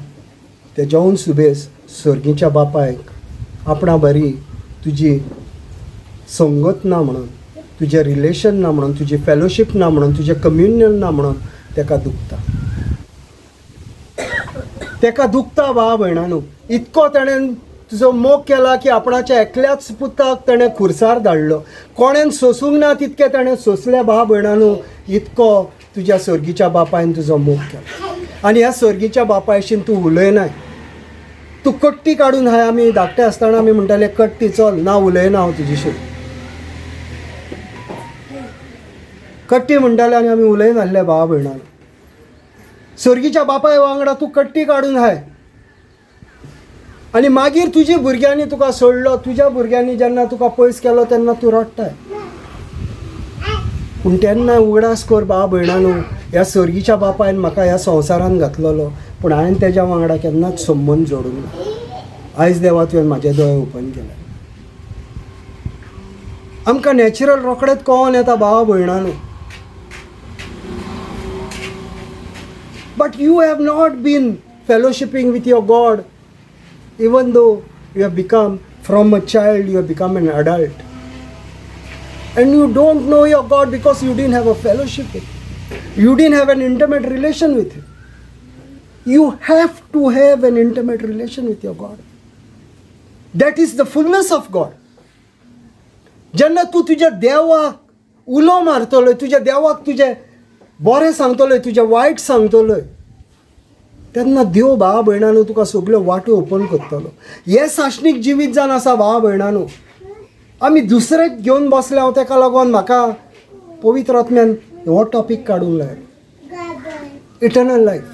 तेज्याहून सुबेस सर्गीच्या बापायक आपणा बरी तुजी संगत ना म्हणून, तुजें रिलेशन ना म्हणून, तुजें फेलोशीप ना म्हणून, तुजें कम्युनियन ना म्हणून तेका दुखता. तेका दुखता भाव भयणानू. इतको तेणेन तुजो मोग केला की आपणाच्या एकल्याच पुताक तेणें खुर्सार धाडलो. कोणेन सोसूंक ना तितकें तेणें सोंसलें भाव भयणानू. इतको तुज्या सर्गीच्या बापायन तुजो मोग केला. आनी ह्या सर्गीच्या बापायशीन तूं उलयनाय. तूं कट्टी काडून हाय, आमी धाकटे आसतना आमी म्हणटाले कट्टी चल ना उलयना हांव तुजीशी, कट्टी म्हणटाले आनी आमी उलयनासले भाव भयणान. सर्गीच्या बापाय वांगडा तूं कट्टी काडून हाय आनी मागीर तुजी भुरग्यांनी तुका सोडलो. तुज्या भुरग्यांनी जेन्ना तुका पयस केलो तेन्ना तूं रडटाय. पूण तेन्ना उगडास कर भाव भयणानू, ह्या सर्गीच्या बापायन म्हाका ह्या संवसारान घातलेलो, पूण हांवें तेज्या वांगडा केन्नाच संबंद जोडूंक ना. आयज देवा तुवें म्हाजे दोळे ओपन केले. आमकां नॅचरल रोखडेच कळोन येता भावा भयणानू. But you have not been fellowshipping with your God, even though you have become from a child, you have become an adult. And you don't know your God because you didn't have a fellowship with Him. You didn't have an intimate relation with Him. You have to have an intimate relation with your God. That is the fullness of God. जेन्ना तूं तुज्या देवाक उलो मारतलोय, तुज्या देवाक तुजें बरें सांगतलोय, तुजें वायट सांगतलोय, तेन्ना देव भावा भयणानू तुका सगल्यो वाटो ओपन करतलो. हें सासणीक जिवीत जावन आसा भावा भयणानू. आमी दुसरेच घेवन बसले हांव, तेका लागून म्हाका पवित्र आत्म्यान हो टॉपीक काडूंक लायलो, इटर्नल लायफ.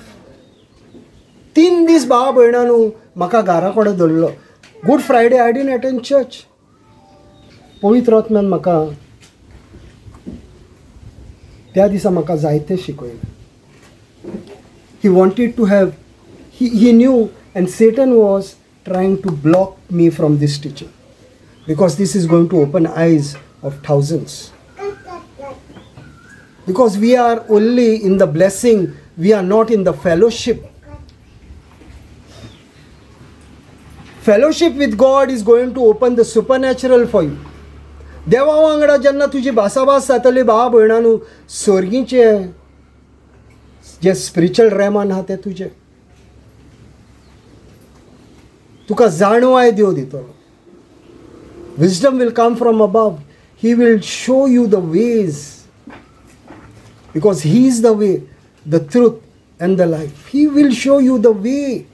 3 दीस भावा भयणानू म्हाका घरा कडेन दवरलो. Good Friday I didn't attend church. पवित्र आत्म्यान म्हाका त्या दिसा म्हाका जायतें शिकयलें. He wanted to have, he knew, and Satan was trying to block me from this teaching because this is going to open eyes of thousands. Because we are only in the blessing, we are not in the fellowship. Fellowship with God is going to open the supernatural for you. देवा वांगडा जेन्ना तुजी भासाभास जातली भाव भयणानू, सर्गीचे जे स्पिरिच्युअल रेमान आहा ते तुजे, तुका जाणवाय देव दितलो. Wisdom will come from above. He will show you the ways, because he is the way, the truth and the life. He will show you the way,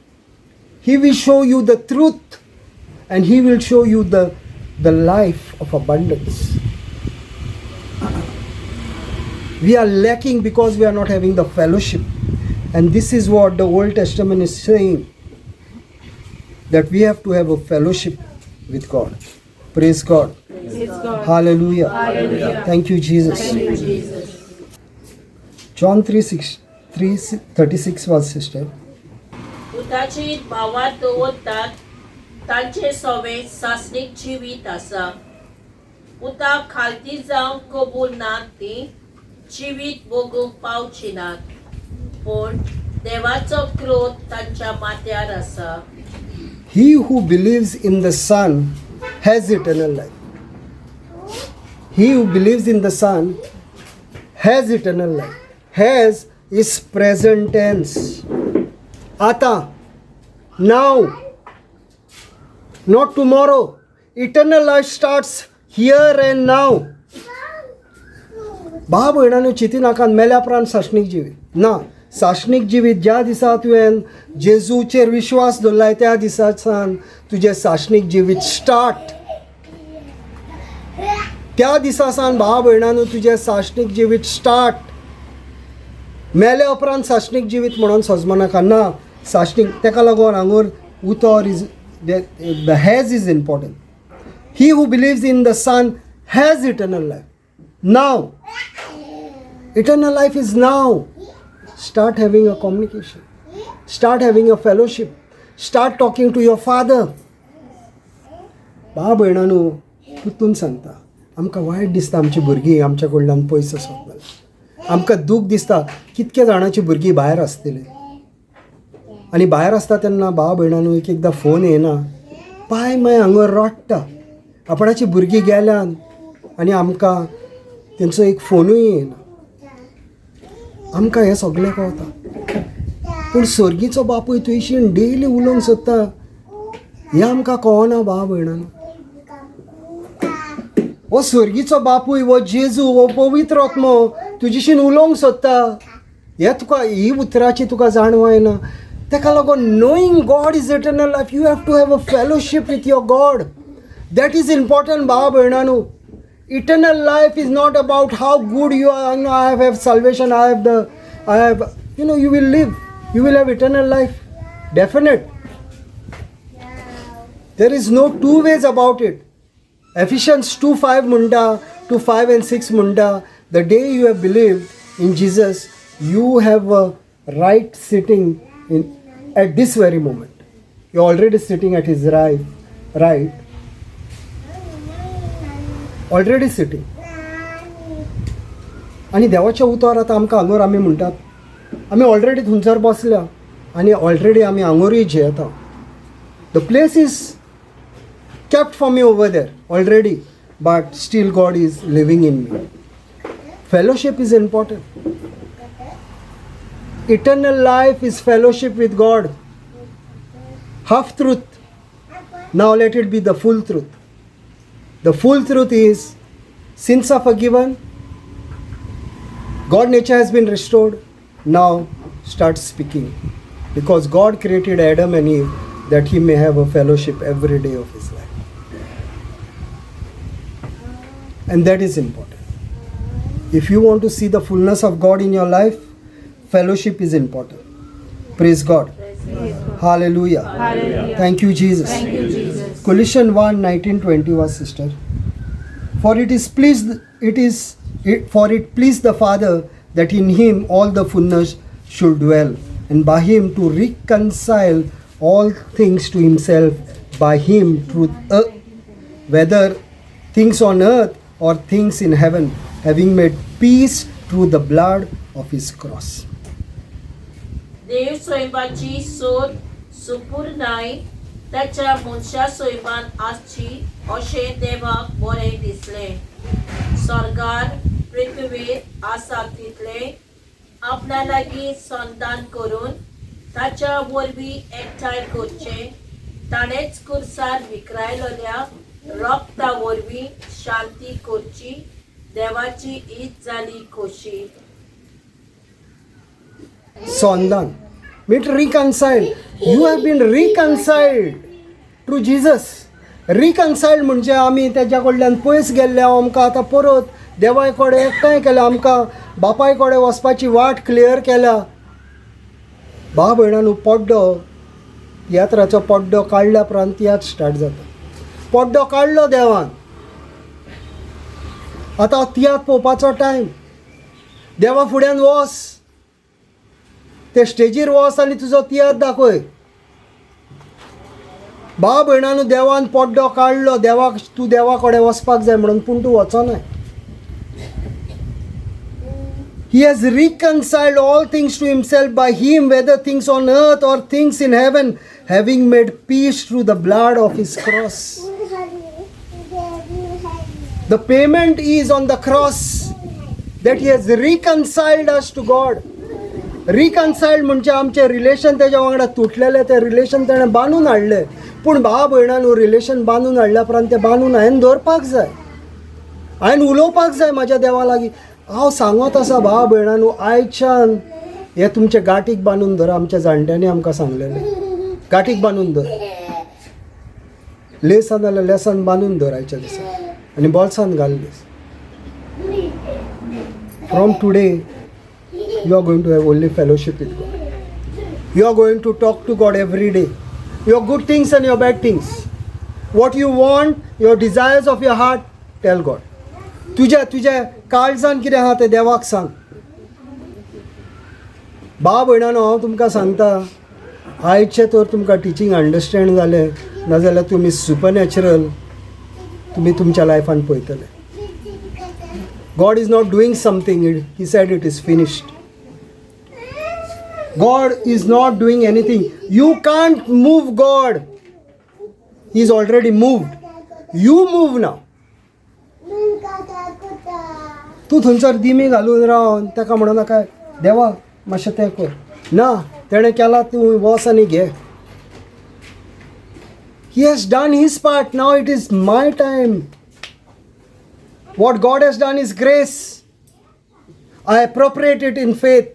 he will show you the truth, and he will show you the life of abundance. We are lacking because we are not having the fellowship. And this is what the Old Testament is saying, that we have to have a fellowship with God. Praise God. Praise God. Hallelujah. Hallelujah. Thank you, Jesus. Thank you, Jesus. John 3:36 was, sister. पुताची भावात दवरतात तांचे सवे सासणीक जिवीत आसा. पुताक खालती जावंक कबूल नात ती जिवीत भोगूंक पावची नात, पूण देवाचो क्रोध तांच्या माथ्यार आसा. He who believes in the Son has eternal life. He who believes in the Son has eternal life. Has is present tense. Ata, now, not tomorrow. Eternal life starts here and now. भाव भयणांनो, चिंतिनाकात मेल्या उपरांत सासणीक जिवीत ना. सासणीक जिवीत ज्या दिसा तुवें जेजूचेर विश्वास दवरलाय त्या दिसा सावन तुजें सासणीक जिवीत स्टार्ट. त्या दिसा सावन भाव भयणांनो तुजें सासणीक जिवीत स्टार्ट. मेल्या उपरांत सासणीक जिवीत म्हणून सजमनाका ना. सासणीक तेका लागून हांगूर उतर is the has is important. He who believes in the Son has eternal life. Now, eternal life is now. Start having a communication. Start having a fellowship. Start talking to your father. भाव भयणानू, पुतून सांगता, आमकां वायट दिसता आमची भुरगीं आमच्या कडल्यान पयस आसत. आमकां दूख दिसता कितक्या जाणांची भुरगीं भायर आसतलीं, आनी भायर आसता तेन्ना भाव भयणानू एक एकदां फोन येना, पाय मागीर हांगा रडटा. आपणाची भुरगीं गेल्यान आनी आमकां तेंचो एक फोनूय येना. आमकां हें सगळें कळटा, पूण सर्गीचो बापूय तुयशीन डेली उलोवंक सोदता हें आमकां कळना भाव भयणांनो. हो सर्गीचो बापूय, हो जेजू, हो पवित्र आत्मो तुजीशीन उलोवंक सोदता हें तुका ही उतराची तुका जाणवाय ना. तेका लागून knowing God is eternal life, you have to have a fellowship with your God. That is important भाव भयणांनो. Eternal life is not about how good you are. You know, I have salvation, I have, you know, you will live, you will have eternal life. Definite. There is no two ways about it. Ephesians 2:5 munda, 2:5 and 6 munda, the day you have believed in Jesus, you have a right sitting in at this very moment. You are already sitting at his right. Already sitting. आनी देवाचें उतर आतां आमकां हांगोर आमी म्हणटात आमी ऑलरेडी थंयसर बसल्या आनी ऑलरेडी आमी हांगोरूय जियेता. The place is kept for me over there already, but still God is living in me. Fellowship is important. Eternal life is fellowship with God. Half truth. Now let it be the full truth. The full truth is sins are forgiven, God nature has been restored. Now start speaking, because God created Adam and Eve that he may have a fellowship every day of his life. And that is important. If you want to see the fullness of God in your life, fellowship is important. Praise God. Praise God. Hallelujah. Hallelujah. Thank you, Jesus. Thank you, Jesus. Colossians 1:19-20 was, sister. For it pleased the Father that in him all the fullness should dwell, and by him to reconcile all things to himself, by him through whether things on earth or things in heaven, having made peace through the blood of his cross. देव स्वयंपाची सोद सुपूर्णाय ताच्या मनशा सैमान आसची अशें देवाक बरें दिसलें. स्वर्गार पृथ्वीर आसा तितलें आपणा लागीं संतान करून ताच्या वरवीं एकठांय करचें. ताणेंच कुर्सार विकरायलेल्या रक्ता वरवीं शांती करची. देवाची ईद जाली खोशी. संदान mean reconciled. You have been reconciled through Jesus. Reconciled म्हणजे आमी तेज्या कडल्यान पयस गेल्ले, आमकां आतां परत देवाय कडेन एकठांय केल्या, आमकां बापाय कडेन वचपाची वाट क्लियर केल्या. भाव भयणांनो, पड्डो तियात्राचो पड्डो काडल्या उपरांत तियात्र स्टार्ट जाता. पड्डो काडलो देवान, आतां तियात्र पळोवपाचो टायम. देवा फुड्यान वच, ते स्टेजीर वच आनी तुजो तियात्र दाखय. भाव भयणांनो, देवान पड्डो काडलो, देवाक तूं देवा कडेन वचपाक जाय म्हणून, पूण तूं वचनाय. He has reconciled all things to himself by him, whether things on earth or things in heaven, having made peace through the blood of his cross. The payment is on the cross that he has reconciled us to God. Reconciled म्हणजे आमचें रिलेशन तेज्या वांगडा तुटलेलें तें रिलेशन ताणें बांदून हाडलें. पूण भाव भयणांनो, रिलेशन बांदून हाडल्या उपरांत तें बांदून हांवें दवरपाक जाय, हांवें उलोवपाक जाय म्हाज्या देवा लागीं. हांव सांगत आसा भाव भयणांनो, आयच्यान हे तुमचे गांठीक बांदून धर. आमच्या जाणट्यांनी आमकां सांगलेलें, गांठीक बांदून धर, लेसान जाल्यार लेसान बांदून धर आयच्या दिसा आनी बोल्सान घाल less. From today you are going to have only fellowship with God. You are going to talk to God every day. Your good things and your bad things. What you want, your desires of your heart, tell God. तुज्या तुज्या काळजान कितें आहा तें देवाक सांग. भाव भयणानो, हांव तुमकां सांगता, आयचें तर तुमकां टिचींग अंडरस्टँड जालें नाजाल्यार तुमी सुपर नॅचरल तुमी तुमच्या लायफान पळयतले. God is not doing something, he said it is finished. God is not doing anything. You can't move God. He is already moved. You move now. तूं थंयसर दिमी घालून रावन ताका म्हणून नाका, देवा मातशें तें कर ना, तेणें केलां, तूं वच आनी घे. He has done his part. Now it is my time. What God has done is grace. I appropriate it in faith.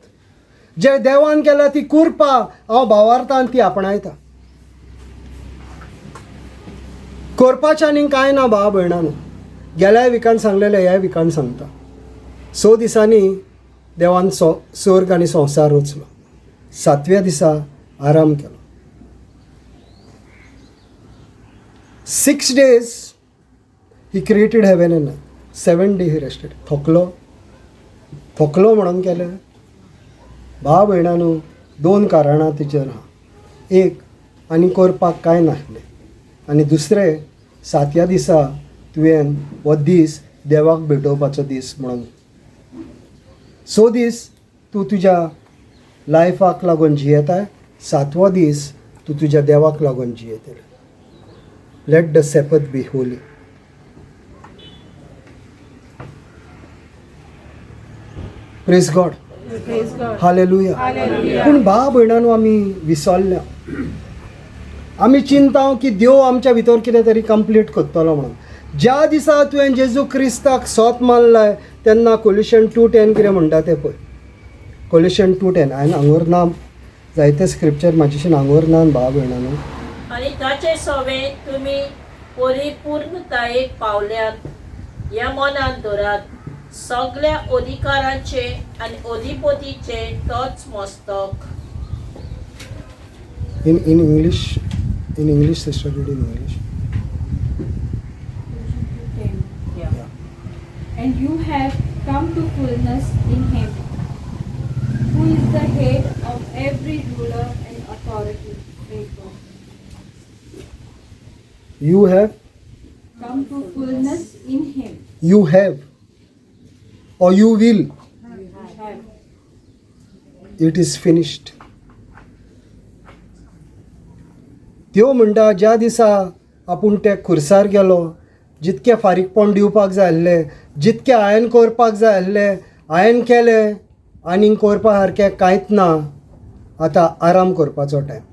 जे देवान केला ती कृपा हांव भावार्थान ती आपणायता. करपाचें आनीक कांय ना भाव भयणांनो. गेल्या विकान सांगलेलें ह्या विकान सांगता. 6 दिसांनी देवान स्वर्ग आनी संवसार रचलो. 7व्या दिसा आराम केलो. 6 days he created heaven and earth. 7 day he rested. थकलो थकलो म्हणून केलें. भाव भयणांनो, 2 कारणां तिचेर आहा. एक, आनी करपाक कांय नासलें, आनी दुसरें, 7व्या दिसा तुवें हो दीस देवाक भेटोवपाचो दीस म्हणून. 6 दीस तूं तुज्या लायफाक लागून जियेताय, 7वो दीस तूं तुज्या देवाक लागून जियेतले. Let the Sabbath be holy. Praise God. Hallelujah. पूण भाव भयणांनो, आमी विसरल्या. आमी चिंता की देव आमच्या भितर कितें तरी कंप्लीट करतलो म्हणून. ज्या दिसा तुवें जेजू क्रिस्ताक सोत मारलाय तेन्ना कोलिशन 2:10 कितें म्हणटा तें पळय. कोलिशन 2:10. हांवें हांगोर ना जायते स्क्रिप्चर म्हाजेशीन हांगोर ना भाव भयणांनो. आनी ताचे सोवे तुमी परिपूर्णतायेक पावल्यात ह्या मनान धरात. सगळ्या अधिकारांचे आनी अधिपतीचे तोच मस्तक. In English, in English sister, read in English. Yeah. And you have come to fullness in him, who is the head of every ruler and authority. Praise God. You have come to fullness in him. You have or you will. Have. It is finished. त्यो म्हणटा ज्या दिसा आपूण ते खुर्सार गेलो, जितकें फारीकपण दिवपाक जाय आसलें, जितकें हांवें करपाक जाय आसलें हांवें केलें, आनीक करपा सारकें कांयच ना, आतां आराम करपाचो टायम.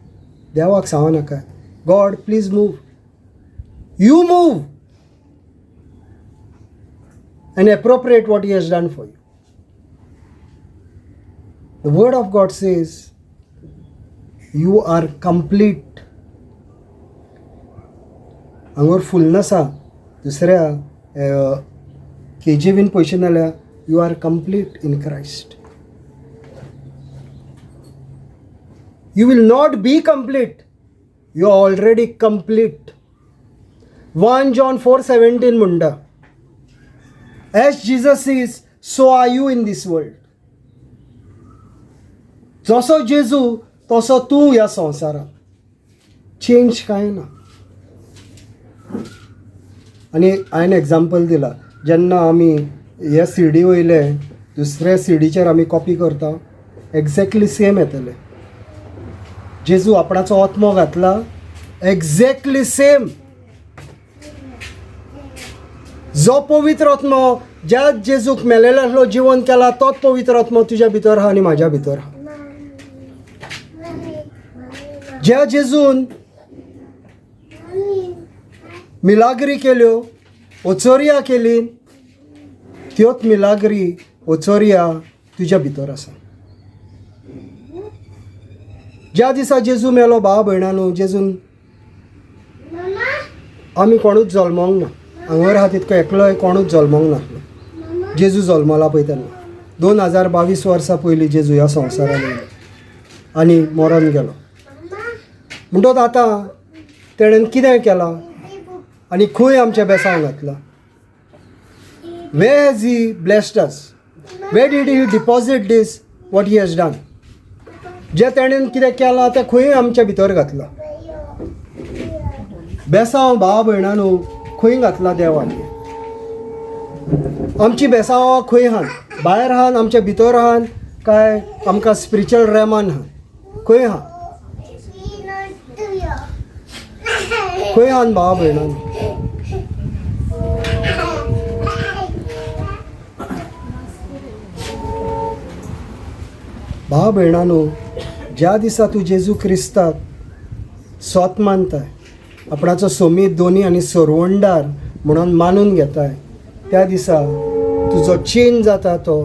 देवाक सांगू नाका, God please move, you move and appropriate what he has done for you. The word of God says you are complete. हांगर फुलनस आहा, दुसऱ्या के जी बीन पयशे नाल्यार you are complete in Christ. You will not be complete, you are already complete. 1 John 4:17 म्हणटा, as Jesus is so are you in this world. जसो जेजू तसो तूं ह्या संवसारांत, चेंज कांय ना. आनी हांवें एग्जाम्पल दिलां, जेन्ना आमी हे सिडी वयले दुसऱ्या सिडीचेर आमी कॉपी करता, एग्जॅक्टली सेम येतले. जेजू आपणाचो आत्मो घातला, एग्जॅक्टली सेम. जो पवित्र आत्मो ज्या जेजूक मेलेलो आसलो जिवन केला, तोच पवित्र आत्मो तुज्या भितर आहा आनी म्हाज्या भितर आहा. ज्या जेजून मिलाग्री केल्यो, ओचोरिया केली, त्योच मिलाग्री ओचोरिया तुज्या भितर आसा. ज्या दिसा जेजू मेलो भाव भयणांनो, जेजून आमी कोणूच जल्मोंक ना, हांगर आहा तितको एकलोय कोणूच जल्मोंक नासलो. जेजू जल्मला पळय तेन्ना 2022 वर्सां पयलीं जेजू ह्या संवसारान येयलो आनी मरोन गेलो. म्हणटोच आतां तेणेन कितें केलां आनी खंय आमचें बेसांव घातलां? Where has he blessed us? Where did he deposit this what he has done? जें तेणेन कितें केलां तें खंय आमच्या भितर घातलां? बेसांव भाव भयणांनो खंय घातलां देवान? आमची बेसांवां खंय आहान? भायर आहान, आमच्या भितर आहान, काय आमकां स्पिरिच्युअल रेमान आहान? खंय आहा? खंय आहान भाव भयणांनो? भाव भयणांनो, ज्या दिसा तूं जेजू क्रिस्ताक स्वत मानताय, आपणाचो सोमीत दोनी आनी सरवणदार म्हणून मानून घेताय, त्या दिसा तुजो चेंज जाता तो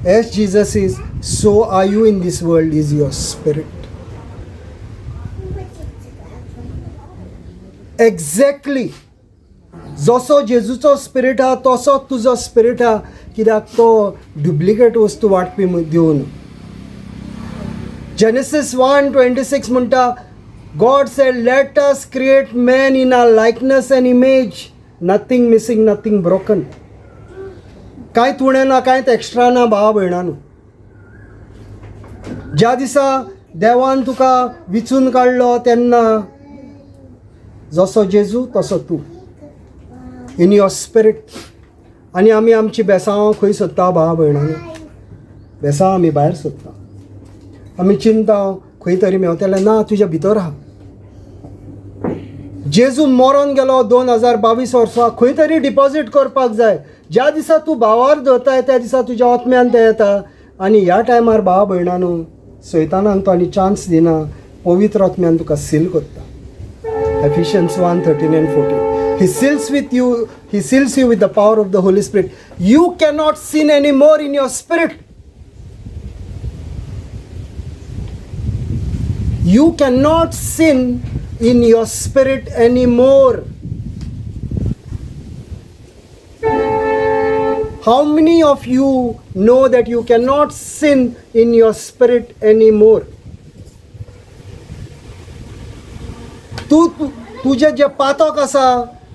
as Jesus is so are you in this world is your spirit. Exactly जसो जेजूचो स्पिरीट आहा तसो तुजो स्पिरीट आहा, कित्याक तो डुप्लिकेट वस्तू वांटपी दिवन. Genesis 1:26 म्हणटा, God said, let us create man in our likeness and image, nothing missing, nothing broken. कांयच उणें ना, कांयच एक्स्ट्रा ना भावा भयणांनो. ज्या दिसा देवान तुका विचून काडलो तेन्ना जसो जेजू तसो तूं इन your spirit. आनी आमी आमची बेसांवां खंय सोदता भावा भयणांनो? बेसांव आमी भायर सोदता. आमी चिंता खंय तरी मेवतलें ना, तुज्या भितर आहा. जेजू मरोन गेलो 2022 वर्सां, खंय तरी डिपॉजीट करपाक जाय. ज्या दिसा तूं भावार दवरताय त्या दिसा तुज्या आत्म्यान तें येता. आनी ह्या टायमार भावा भयणांनो सैतानाक तो आनी चान्स दिना, पवित्र आत्म्यान तुका सील करता. Ephesians 1:13 and 14. He seals with you, he seals you with the power of the Holy Spirit. You cannot sin any more in your spirit. You cannot sin in your spirit anymore. How many of you know that you cannot sin in your spirit anymore? तूं तुजें जें पातक आसा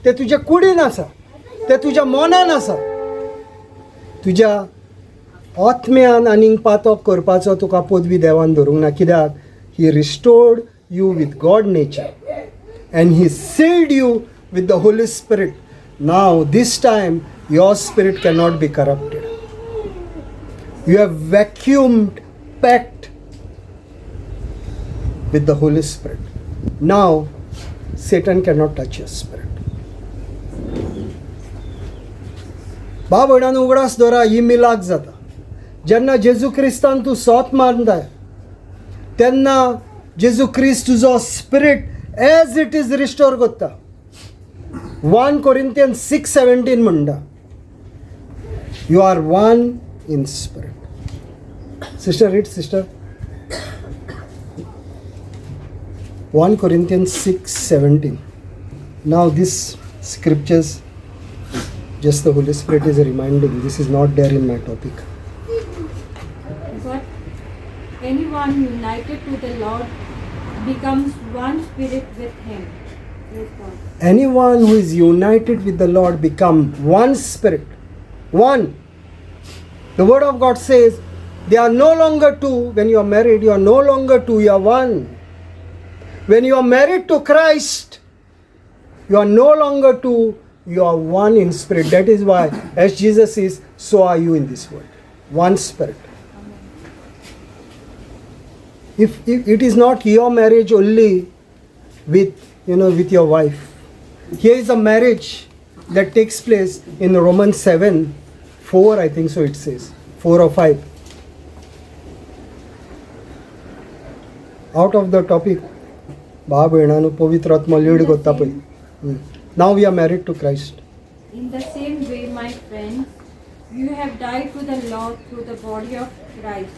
तें तुज्या कुडीन आसा, तें तुज्या मनान आसा. तुज्या आत्म्यान आनीक पातक करपाचो तुका पदवी देवान धरूंक ना, कित्याक He restored you with God nature and He sealed you with the Holy Spirit. Now this time your spirit cannot be corrupted. You have vacuumed, packed with the Holy Spirit. Now Satan cannot touch your spirit. भाव भयणान उगडास दवरा, ही मिलाक जाता जेन्ना जेजू क्रिस्तान तूं सोत मानताय तेन्ना जेजू क्रिस्त तुजो spirit as it is restore करता. 1 Corinthians 6:17 म्हणटा, you are one in spirit. Sister, read sister. 1 Corinthians 6:17. Now this scriptures, just the Holy Spirit is reminding, this is not there in my topic. But anyone united to the Lord becomes one spirit with him. Praise God. Anyone who is united with the Lord become one spirit. One. The word of God says they are no longer two. When you are married, you are no longer two, you are one. When you are married to Christ, you are no longer two, you are one in spirit. That is why, as Jesus is, so are you in this world. One spirit. If it is not your marriage only with your wife. Here is a marriage that takes place in Romans 7:4, I think so it says, 4 or 5. Out of the topic, भाव भयणानो पवित्र आत्मा लीड करता पळय. Now we are married to Christ. In the same way, my friends, you have died to the law through the body of Christ,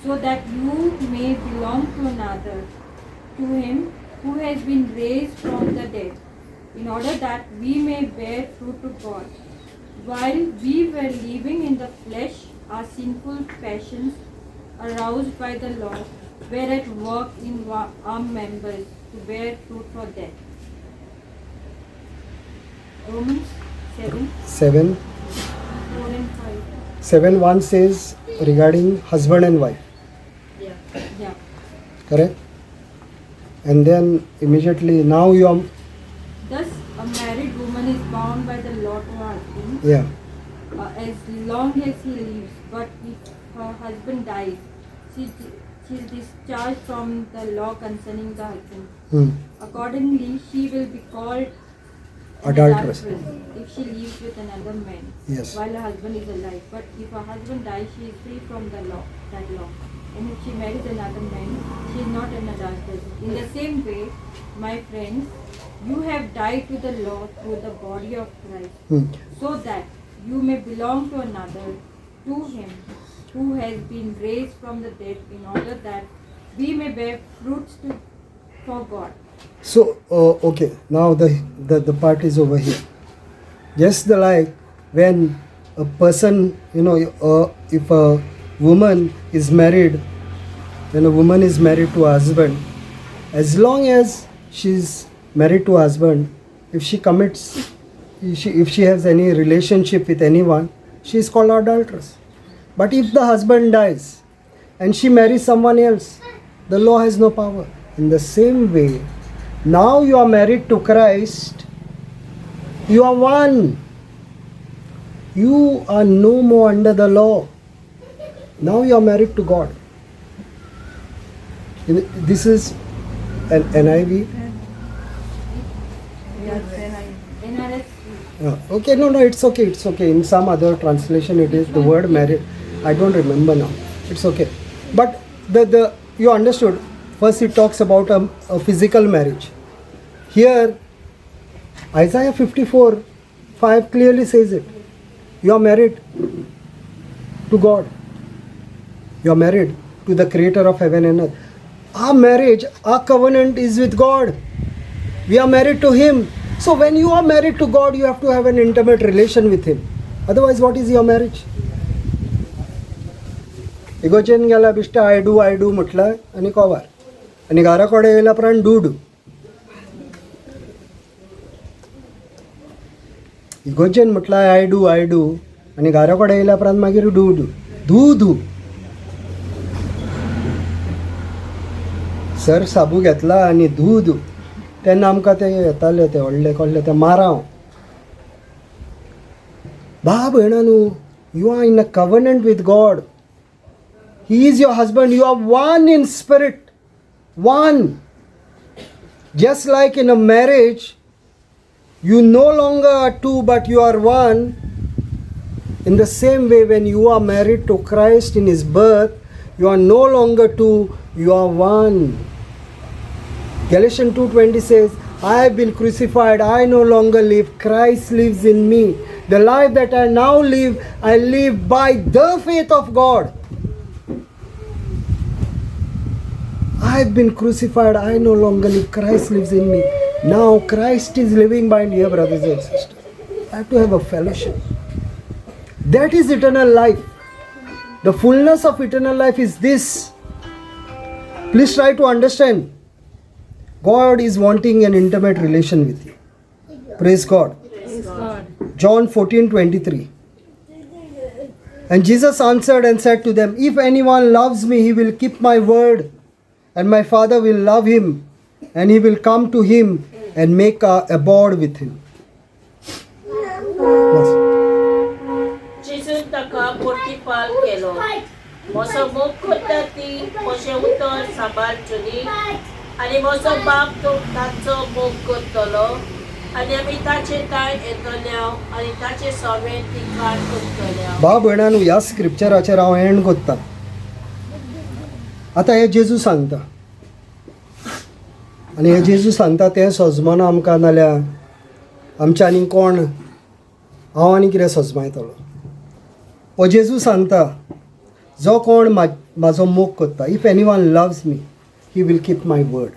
so that you may belong to another, to him who has been raised from the dead, in order that we may bear fruit to God. While we were living in the flesh, our sinful passions, aroused by the law, were at work in our members to bear fruit for death. Romans 7, 7, 4 and 5. 7:1 says regarding husband and wife. Yeah. Yeah. Correct? And then immediately now you are... Thus a married woman is bound by the law to her husband. Yeah. As long as he lives, but if her husband dies, she is discharged from the law concerning the husband. Accordingly, she will be called adulteress if she lives with another man. Yes. While her husband is alive. But if her husband dies, she is free from the law, that law. And if she marries another man, she is not an adulteress. In the same way, my friends, you have died to the law through the body of Christ, so that you may belong to another, to him who has been raised from the dead, in order that we may bear fruits for God. So, okay, now the part is over here. Just the like when a person, if a woman is married, when a woman is married to a husband, as long as she's married to a husband, if she commits, if she has any relationship with anyone, she is called adulteress. But if the husband dies and she marries someone else, the law has no power. In the same way, now you are married to Christ, you are one. You are no more under the law. Now you are married to God. This is an NIV. Okay, no, it's okay, it's okay. In some other translation it is the word married. I don't remember now. It's okay. But the you understood. First it talks about a physical marriage. Here, Isaiah 54:5 clearly says it. You are married to God. You are married to the creator of heaven and earth. Our marriage, our covenant is with God. We are married to Him. So when you are married to God, you have to have an intimate relation with Him. Otherwise, what is your marriage? इगोचेन गेला बिश्टा I do म्हटलं आनी कवर आनी घरा कडेन येयल्या उपरांत do do. इगोचेन म्हटलं I do आनी घरा कडेन येयल्या उपरांत मागीर do do धू धू. सर साबू घेतला आनी धू धू. तेन्ना आमकां ते येताले ते व्हडले कसले ते मारांव. भा भयणानू, you are in a covenant with God. He is your husband. You are one in spirit. One. Just like in a marriage, you no longer are two but you are one. In the same way, when you are married to Christ in his birth, you are no longer two, you are one. Galatians 2:20 says, I have been crucified, I no longer live, Christ lives in me. The life that I now live, I live by the faith of God. I have been crucified, I no longer live, Christ lives in me. Now Christ is living by, dear brothers and sisters. I have to have a fellowship. That is eternal life. The fullness of eternal life is this. Please try to understand. God is wanting an intimate relation with you. Praise God. Praise God. John 14:23. And Jesus answered and said to them, If anyone loves me, he will keep my word, and my Father will love him, and he will come to him and make a abode with him. Yes. जेजून ताका प्रतिपाल केलो, म्हजो मोग करता ती म्हजें उतर सांबाळचली आनी म्हजो बाप तो तांचो मोग करतलो आनी आमी ताचे ठांय येतले आनी ताचे सवें ठिकाण करतले. भाव भयणांनो, ह्या स्क्रिप्चराचेर हांव एंड कोत्ता. आतां हें जेजू सांगता आनी हें जेजू सांगता तें सजमना आमकां, नाल्यार आमच्या आनी कोण, हांव आनी कितें सजमायतलो? हो जेजू सांगता, जो कोण म्हाजो मोग करता, if anyone loves me, he will keep my word.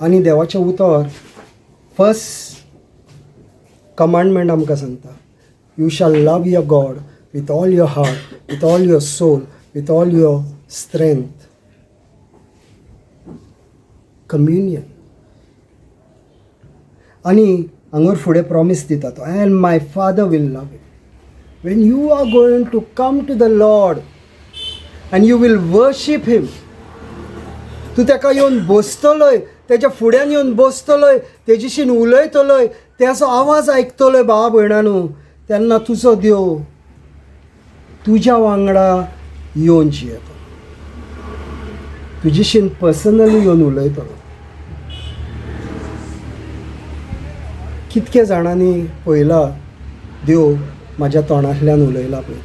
आनी देवाचें उतर फर्स्ट कमांडमेंट आमकां सांगता, you shall love your God with all your heart, with all your soul, with all your strength. Communion. आनी हांगर फुडें प्रॉमीस दिता तो, and my Father will love you. When you are going to come to the Lord and you will worship him, तूं ताका येवन बसतलोय, तेच्या फुड्यान येवन बसतलोय, तेजीशीन उलयतलोय, तेजो आवाज आयकतलोय भावा भयणानू, तेन्ना तुजो देव तुज्या वांगडा येवन जियेता, तुजीशीन पर्सनली येवन उलयतलो. कितके जाणांनी पळयला देव म्हाज्या तोंडांतल्यान उलयला पळय.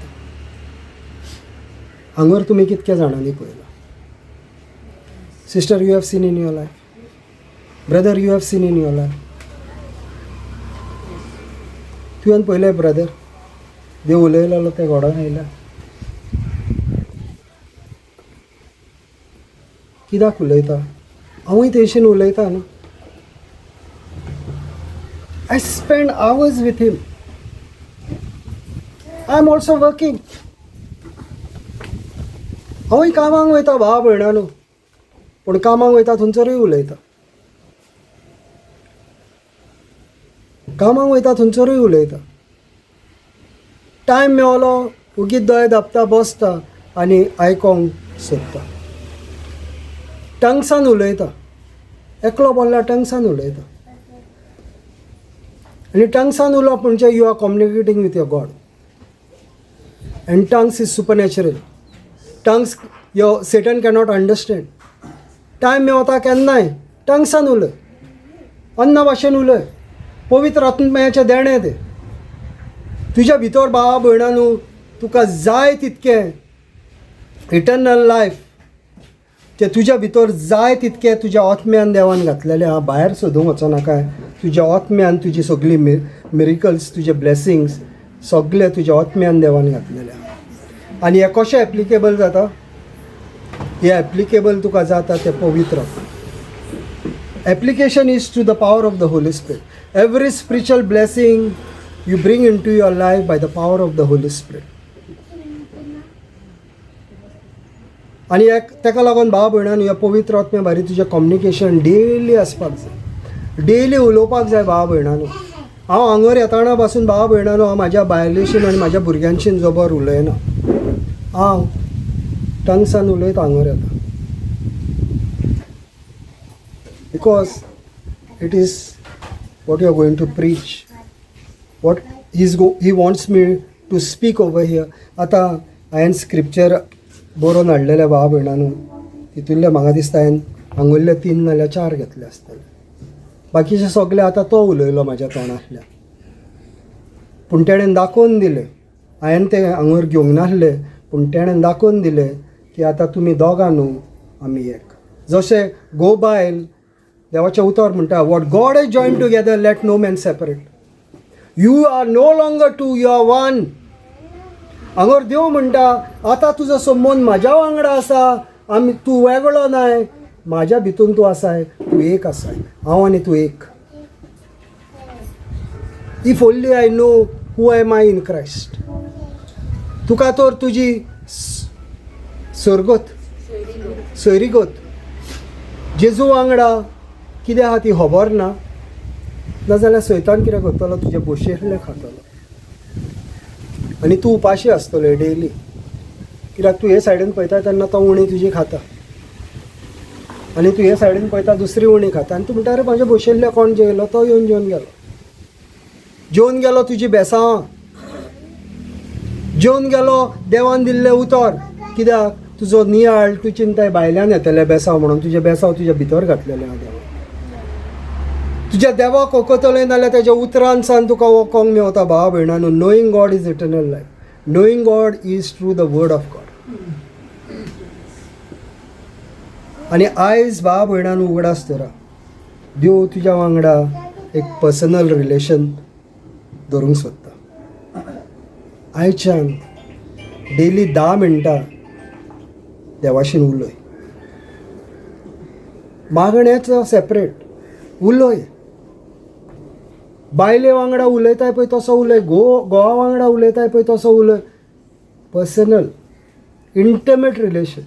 हांगर तुमी कितक्या जाणांनी पळयला? Sister, you have seen in your life. Brother, you have seen in your life. तुवें पळयलें ब्रदर, देव उलयलेलो तें घडोन आयला? कित्याक उलयता? हांवूय तेशीन उलयता न्हू. I spend hours with him. I am also working. हांवूय कामाक वयता भाव भयणानू, पूण कामाक वयता थंयसरूय उलयता, कामाक वयता थंयसरूय उलयता. टायम मेवलो उगीत दोळे धांपता, बसता आनी आयकोंक सोदता. टंग्सान उलयता, एकलो बोल्ला टंग्सान उलयता. आनी टंग्सान उलोवप म्हणजे you are communicating with your God. And tongues is supernatural. Tongues your Satan cannot understand. Time मेवता केन्नाय टंग्सान उलय, अन्ना भाशेन उलय, पवित्र आत्म्याचें देणें तें तुज्या भितर. भावा भयणानू, तुका जाय तितकें इटर्नल लायफ तें तुज्या भितर जाय तितकें तुज्या आत्म्यान देवान घातलेलें आहा. भायर सोदूंक वचनाकाय. तुज्या आत्म्यान तुजी सगळीं मिरिकल्स, तुजे ब्लेसिंग्स सगळे तुज्या आत्म्यान देवान घातलेले आहा. आनी हें कशें एप्लिकेबल जाता? हें एप्लिकेबल तुका जाता तें पवित्र. Application is to the power of the Holy Spirit. Every spiritual blessing you bring into your life by the power of the Holy Spirit. आनी ताका लागून भाव भयणान ह्या पवित्र आत्म्या भारी तुजें कम्युनिकेशन डेली आसपाक जाय, डेली उलोवपाक जाय भाव भयणानो. हांव हांगर येताना पासून भाव भयणानो, हांव म्हाज्या बायलेशीन आनी म्हाज्या भुरग्यांशीन जबर उलयना. हांव टंग्सान उलयत हांगर येता, because it is what you are going to preach, what he wants me to speak over here. आतां हांवें स्क्रिप्चर बरोवन हाडलेलें भाव भयणानू. तितूंतले म्हाका दिसता हांवें हांगुल्ले 3 नाल्यार 4 घेतले आसतले. बाकीचे सगळे आतां तो उलयलो म्हाज्या तोंडांतल्यान, पूण तेणेन दाखोवन दिलें. हांवें तें हांगर घेवंक नासलें, पूण तेणेन दाखोवन दिलें की आतां तुमी दोगां न्हू, आमी एक. जशें घोव बायल देवाचें उतर म्हणटा, what God is join together let no man separate. You are no longer two, you are one. हांगर देव म्हणटा आतां तुजो संबंद म्हाज्या वांगडा आसा, आमी तूं वेगळो नाय, म्हाज्या भितून तूं आसाय, तूं एक आसाय, हांव आनी तूं एक. If only I know who am I in Christ. तुका तर तुजी सोरगत सोयरीगत जेजू वांगडा कितें आहा ती खबर ना, नाजाल्यार सैतान कितें करतलो, तुजें बशिल्लें खातलो आनी तूं उपाशी आसतलो डेली. कित्याक तूं हे सायडीन पळयता तेन्ना तो उणी तुजी खाता आनी तूं हे सायडीन पळयता दुसरी उणी खाता आनी तूं म्हणटा अरे म्हाजें बशिल्लें कोण जेयलो, तो येवन जेवन गेलो. जेवन गेलो तुजी बेसांव, जेवन गेलो देवान दिल्लें उतर. कित्याक तुजो नियाळ तूं चिंताय भायल्यान येतलें बेसांव म्हणून, तुजें बेसांव तुज्या भितर घातलेलें आहा देवान. तुज्या देवाक वखतलें नाल्यार तेज्या उतरान सान तुका वकोंक मेवता. भावा भयणानो, knowing God is eternal life. Knowing God is through the word of God. आनी आयज भावा भयणान उगडास धरा, देव तुज्या वांगडा एक पर्सनल रिलेशन धरूंक सोदता. आयच्यान डेली 10 मिनटां देवाशीन उलय, मागण्याचो सेपरेट उलय. बायले वांगडा उलयताय पळय तसो उलय, घोवा वांगडा उलयताय पळय तसो उलय. Personal intimate relation.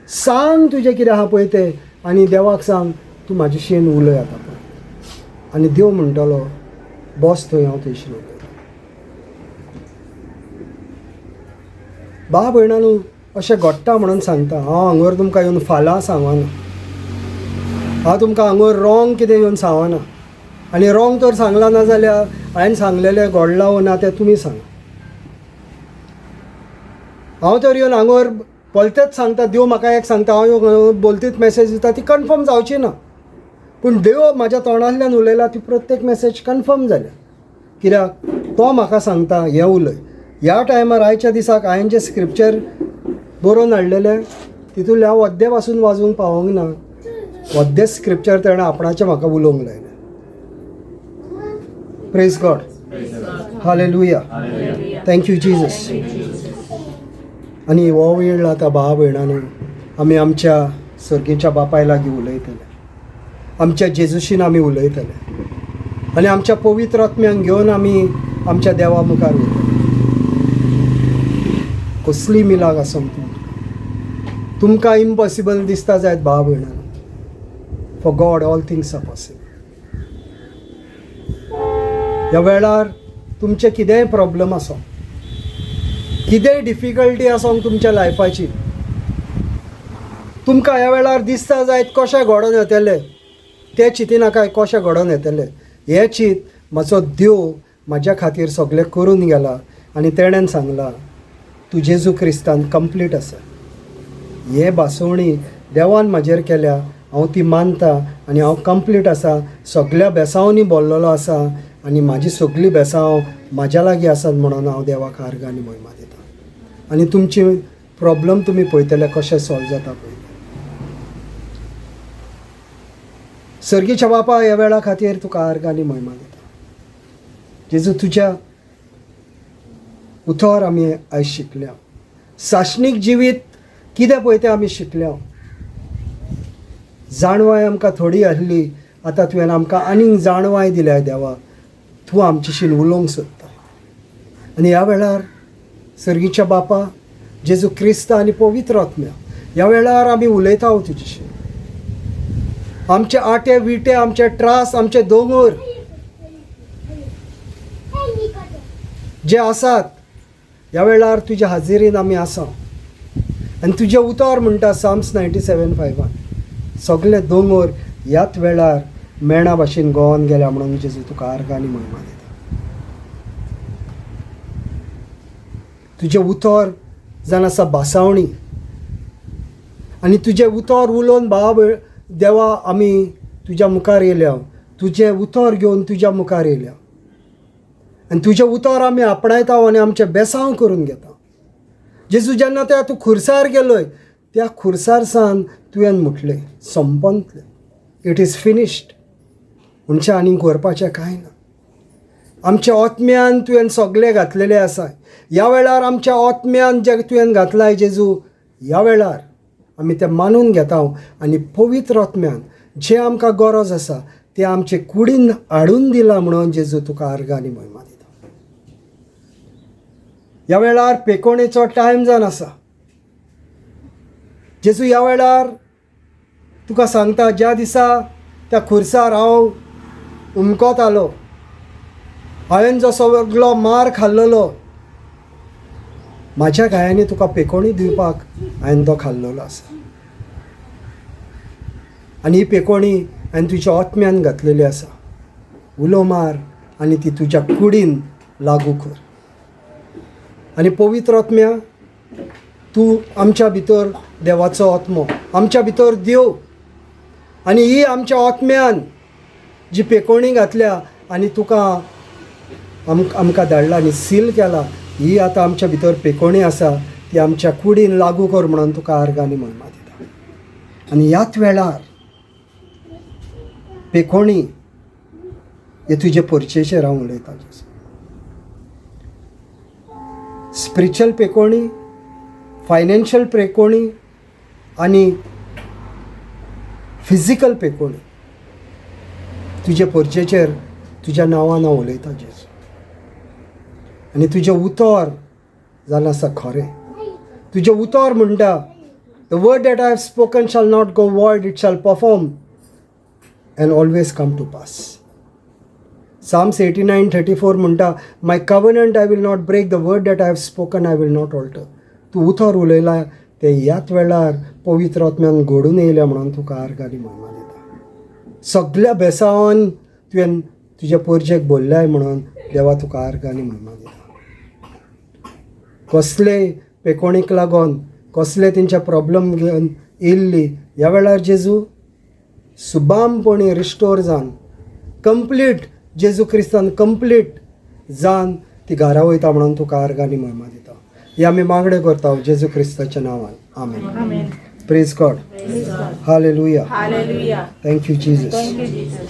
सांग तुजें कितें आहा पळय तें आनी देवाक सांग तूं म्हाजे शेन उलय आतां पळय. आनी देव म्हणटलो बस थंय, हांव थंयशीन उलयतां. बा भयणानू अशें घडटा म्हणून सांगता हांव. हांगर तुमकां येवन फाल्यां सांगना, हांव तुमकां हांगर रॉंग कितें येवन सांगना. आनी रॉंग तर सांगलां ना जाल्यार हांवें सांगलेलें घडलां वो ना तें तुमी सांगा. हांव तर येवन हांगर बोलतेच सांगता, देव म्हाका एक सांगता, हांव येवन बोलतीच मॅसेज दिता, ती कन्फर्म जावची ना. पूण देव म्हाज्या तोंडांतल्यान उलयला ती प्रत्येक मॅसेज कन्फर्म जाल्या. कित्याक तो म्हाका सांगता हें उलय. ह्या टायमार आयच्या दिसाक हांवें जें स्क्रिप्चर बरोवन हाडलेलें तितूंतलें हांव अद्दे पासून वाजूंक पावोंक ना. अद्दे स्क्रिप्चर तेणें आपणाचें म्हाका उलोवंक लायलें. Praise God, hallelujah, thank you Jesus. आनी हो वेळ आतां भाव भयणांनो आमी आमच्या सर्गीच्या बापाय लागीं उलयतले, आमच्या जेजूशीन आमी उलयतले आनी आमच्या पवित्र आत्म्यांक घेवन आमी आमच्या देवा मुखार वयतले. कसली मिलाग आसूं तुमकां, तुमकां इम्पॉसिबल दिसता जायत भाव भयणांनो, for God all things are possible. ह्या वेळार तुमचें कितेंय प्रॉब्लम आसूं, कितेंय डिफिकल्टी आसूं तुमच्या लायफाची, तुमकां ह्या वेळार दिसता जायत कशें घडोवन येतलें तें चिंतिनाकाय, कशें घडोवन येतलें हें चिंत. म्हजो देव म्हाज्या खातीर सगळें करून गेला आनी तेणेन सांगलां तूं जेजू क्रिस्तान कंप्लीट आसा. हे भासोवणी देवान म्हाजेर केल्या, हांव ती मानता आनी हांव कंप्लीट आसा. सगळ्या बेसांवांनी बोल्लेलो आसा आनी म्हाजी सगळीं बेसांव म्हाज्या लागीं आसात म्हणून हांव देवाक आर्गां आनी मोहिमा दिता. आनी तुमची प्रॉब्लम तुमी पळयतले कशें सॉल्व जाता पळयतले. सर्गीच्या बापा, ह्या वेळा खातीर तुका आर्गां आनी मोहिमा दिता. जेजू, तुज्या उतर आमी आयज शिकल्या. सासणीक जिवीत कितें पळय तें आमी शिकल्या. जाणवाय आमकां थोडी आसली, आतां तुवें आमकां आनीक जाणवाय दिल्या देवा. तूं आमच्याशीन उलोवंक सोदता. आनी ह्या वेळार सर्गीच्या बापा, जेजू क्रिस्त आनी पवित्र आत्म्या, ह्या वेळार आमी उलयता तुजेशी. आमचे आटे विटे, आमचे त्रास, आमचे दोंगर जे आसात ह्या वेळार तुज्या हाजेरीन आमी आसा. आनी तुजें उतर म्हणटा साम्स 97:5 सगळे दोंगर ह्याच वेळार मेणा भाशेन गोवन गेल्या म्हणून जेजू तुका आर्गां आनी महिमा दिता. तुजें उतर जावन आसा भासावणी. आनी तुजें उतर उलोवन भाव देवा आमी तुज्या मुखार येयल्या, तुजें उतर घेवन तुज्या मुखार येयल्या आनी तुजें उतर आमी आपणायता आनी आमचें बेसांव करून घेता. जेजू जेन्ना त्या तूं खुर्सार गेलोय त्या खुर्सार सान तुवें म्हटलें संपतलें, it is finished, म्हणचे आनीक करपाचें कांय ना. आमच्या आत्म्यान तुवें सगळें घातलेलें आसा. ह्या वेळार आमच्या आत्म्यान जें तुवें घातलां जेजू, ह्या वेळार आमी तें मानून घेता आनी पवित्र आत्म्यान जें आमकां गरज आसा तें आमचे कुडीन हाडून दिलां म्हणून जेजू तुका आर्गां आनी म्हयमा दिता. ह्या वेळार पेकोणेचो टायम जावन आसा. जेजू ह्या वेळार तुका सांगता, ज्या दिसा त्या खुर्सार हांव उमकोतालो, हांवें जो सगलो मार खाल्लेलो, म्हाज्या घायांनी तुका पेकोणी दिवपाक हांवें तो खाल्लेलो आसा. आनी ही पेकोणी हांवें तुज्या आत्म्यान घातलेली आसा. उलो मार आनी ती तुज्या कुडीन लागू कर. आनी पवित्र आत्म्या, तूं आमच्या भितर देवाचो आत्मो, आमच्या भितर देव, आनी ही आमच्या आत्म्यान जी पेकोणी घातल्या आनी तुका आमकां धाडला आनी सील केला, ही आतां आमच्या भितर पेकोणी आसा ती आमच्या कुडीन लागू कर म्हणून तुका आर्गां आनी म्हयमा दिता. आनी ह्याच वेळार पेकोणी हे तुजे परचेचेर हांव उलयतां. स्पिरिच्युअल पेकोणी, फायनान्शियल पेकोणी आनी फिजिकल पेकोणी तुजे परचेचेर तुज्या नांवान हांव उलयतां जेजू. आनी तुजें उतर जावन आसा खरें. तुजें उतर म्हणटा, the word that I have spoken shall not go void, it shall perform and always come to pass. Psalms 89:34 म्हणटा, my covenant I will not break, the word that I have spoken I will not alter. तूं उतर उलयला तें ह्याच वेळार पवित्र आत्म्यान घडून येयल्या म्हणून तुका आर्गां आनी म्हयमा दिता. सगल्या बेसांवान तुवें तुज्या परजेक बोल्ल्याय म्हणून देवा तुका आर्गां आनी म्हयमा दिता. कसले पेकोणीक लागोन, कसले तेंच्या प्रॉब्लम घेवन येयल्ली, ह्या वेळार जेजू सुबामपणी रिस्टोर जावन कंप्लीट जेजू क्रिस्तान कंप्लीट जावन ती घरा वयता म्हणून तुका आर्गां आनी म्हयमा दिता. ही आमी मागणें करता जेजू क्रिस्ताच्या नांवान. आमेन. Praise God. Hallelujah. Hallelujah. Thank you Jesus. Thank you Jesus.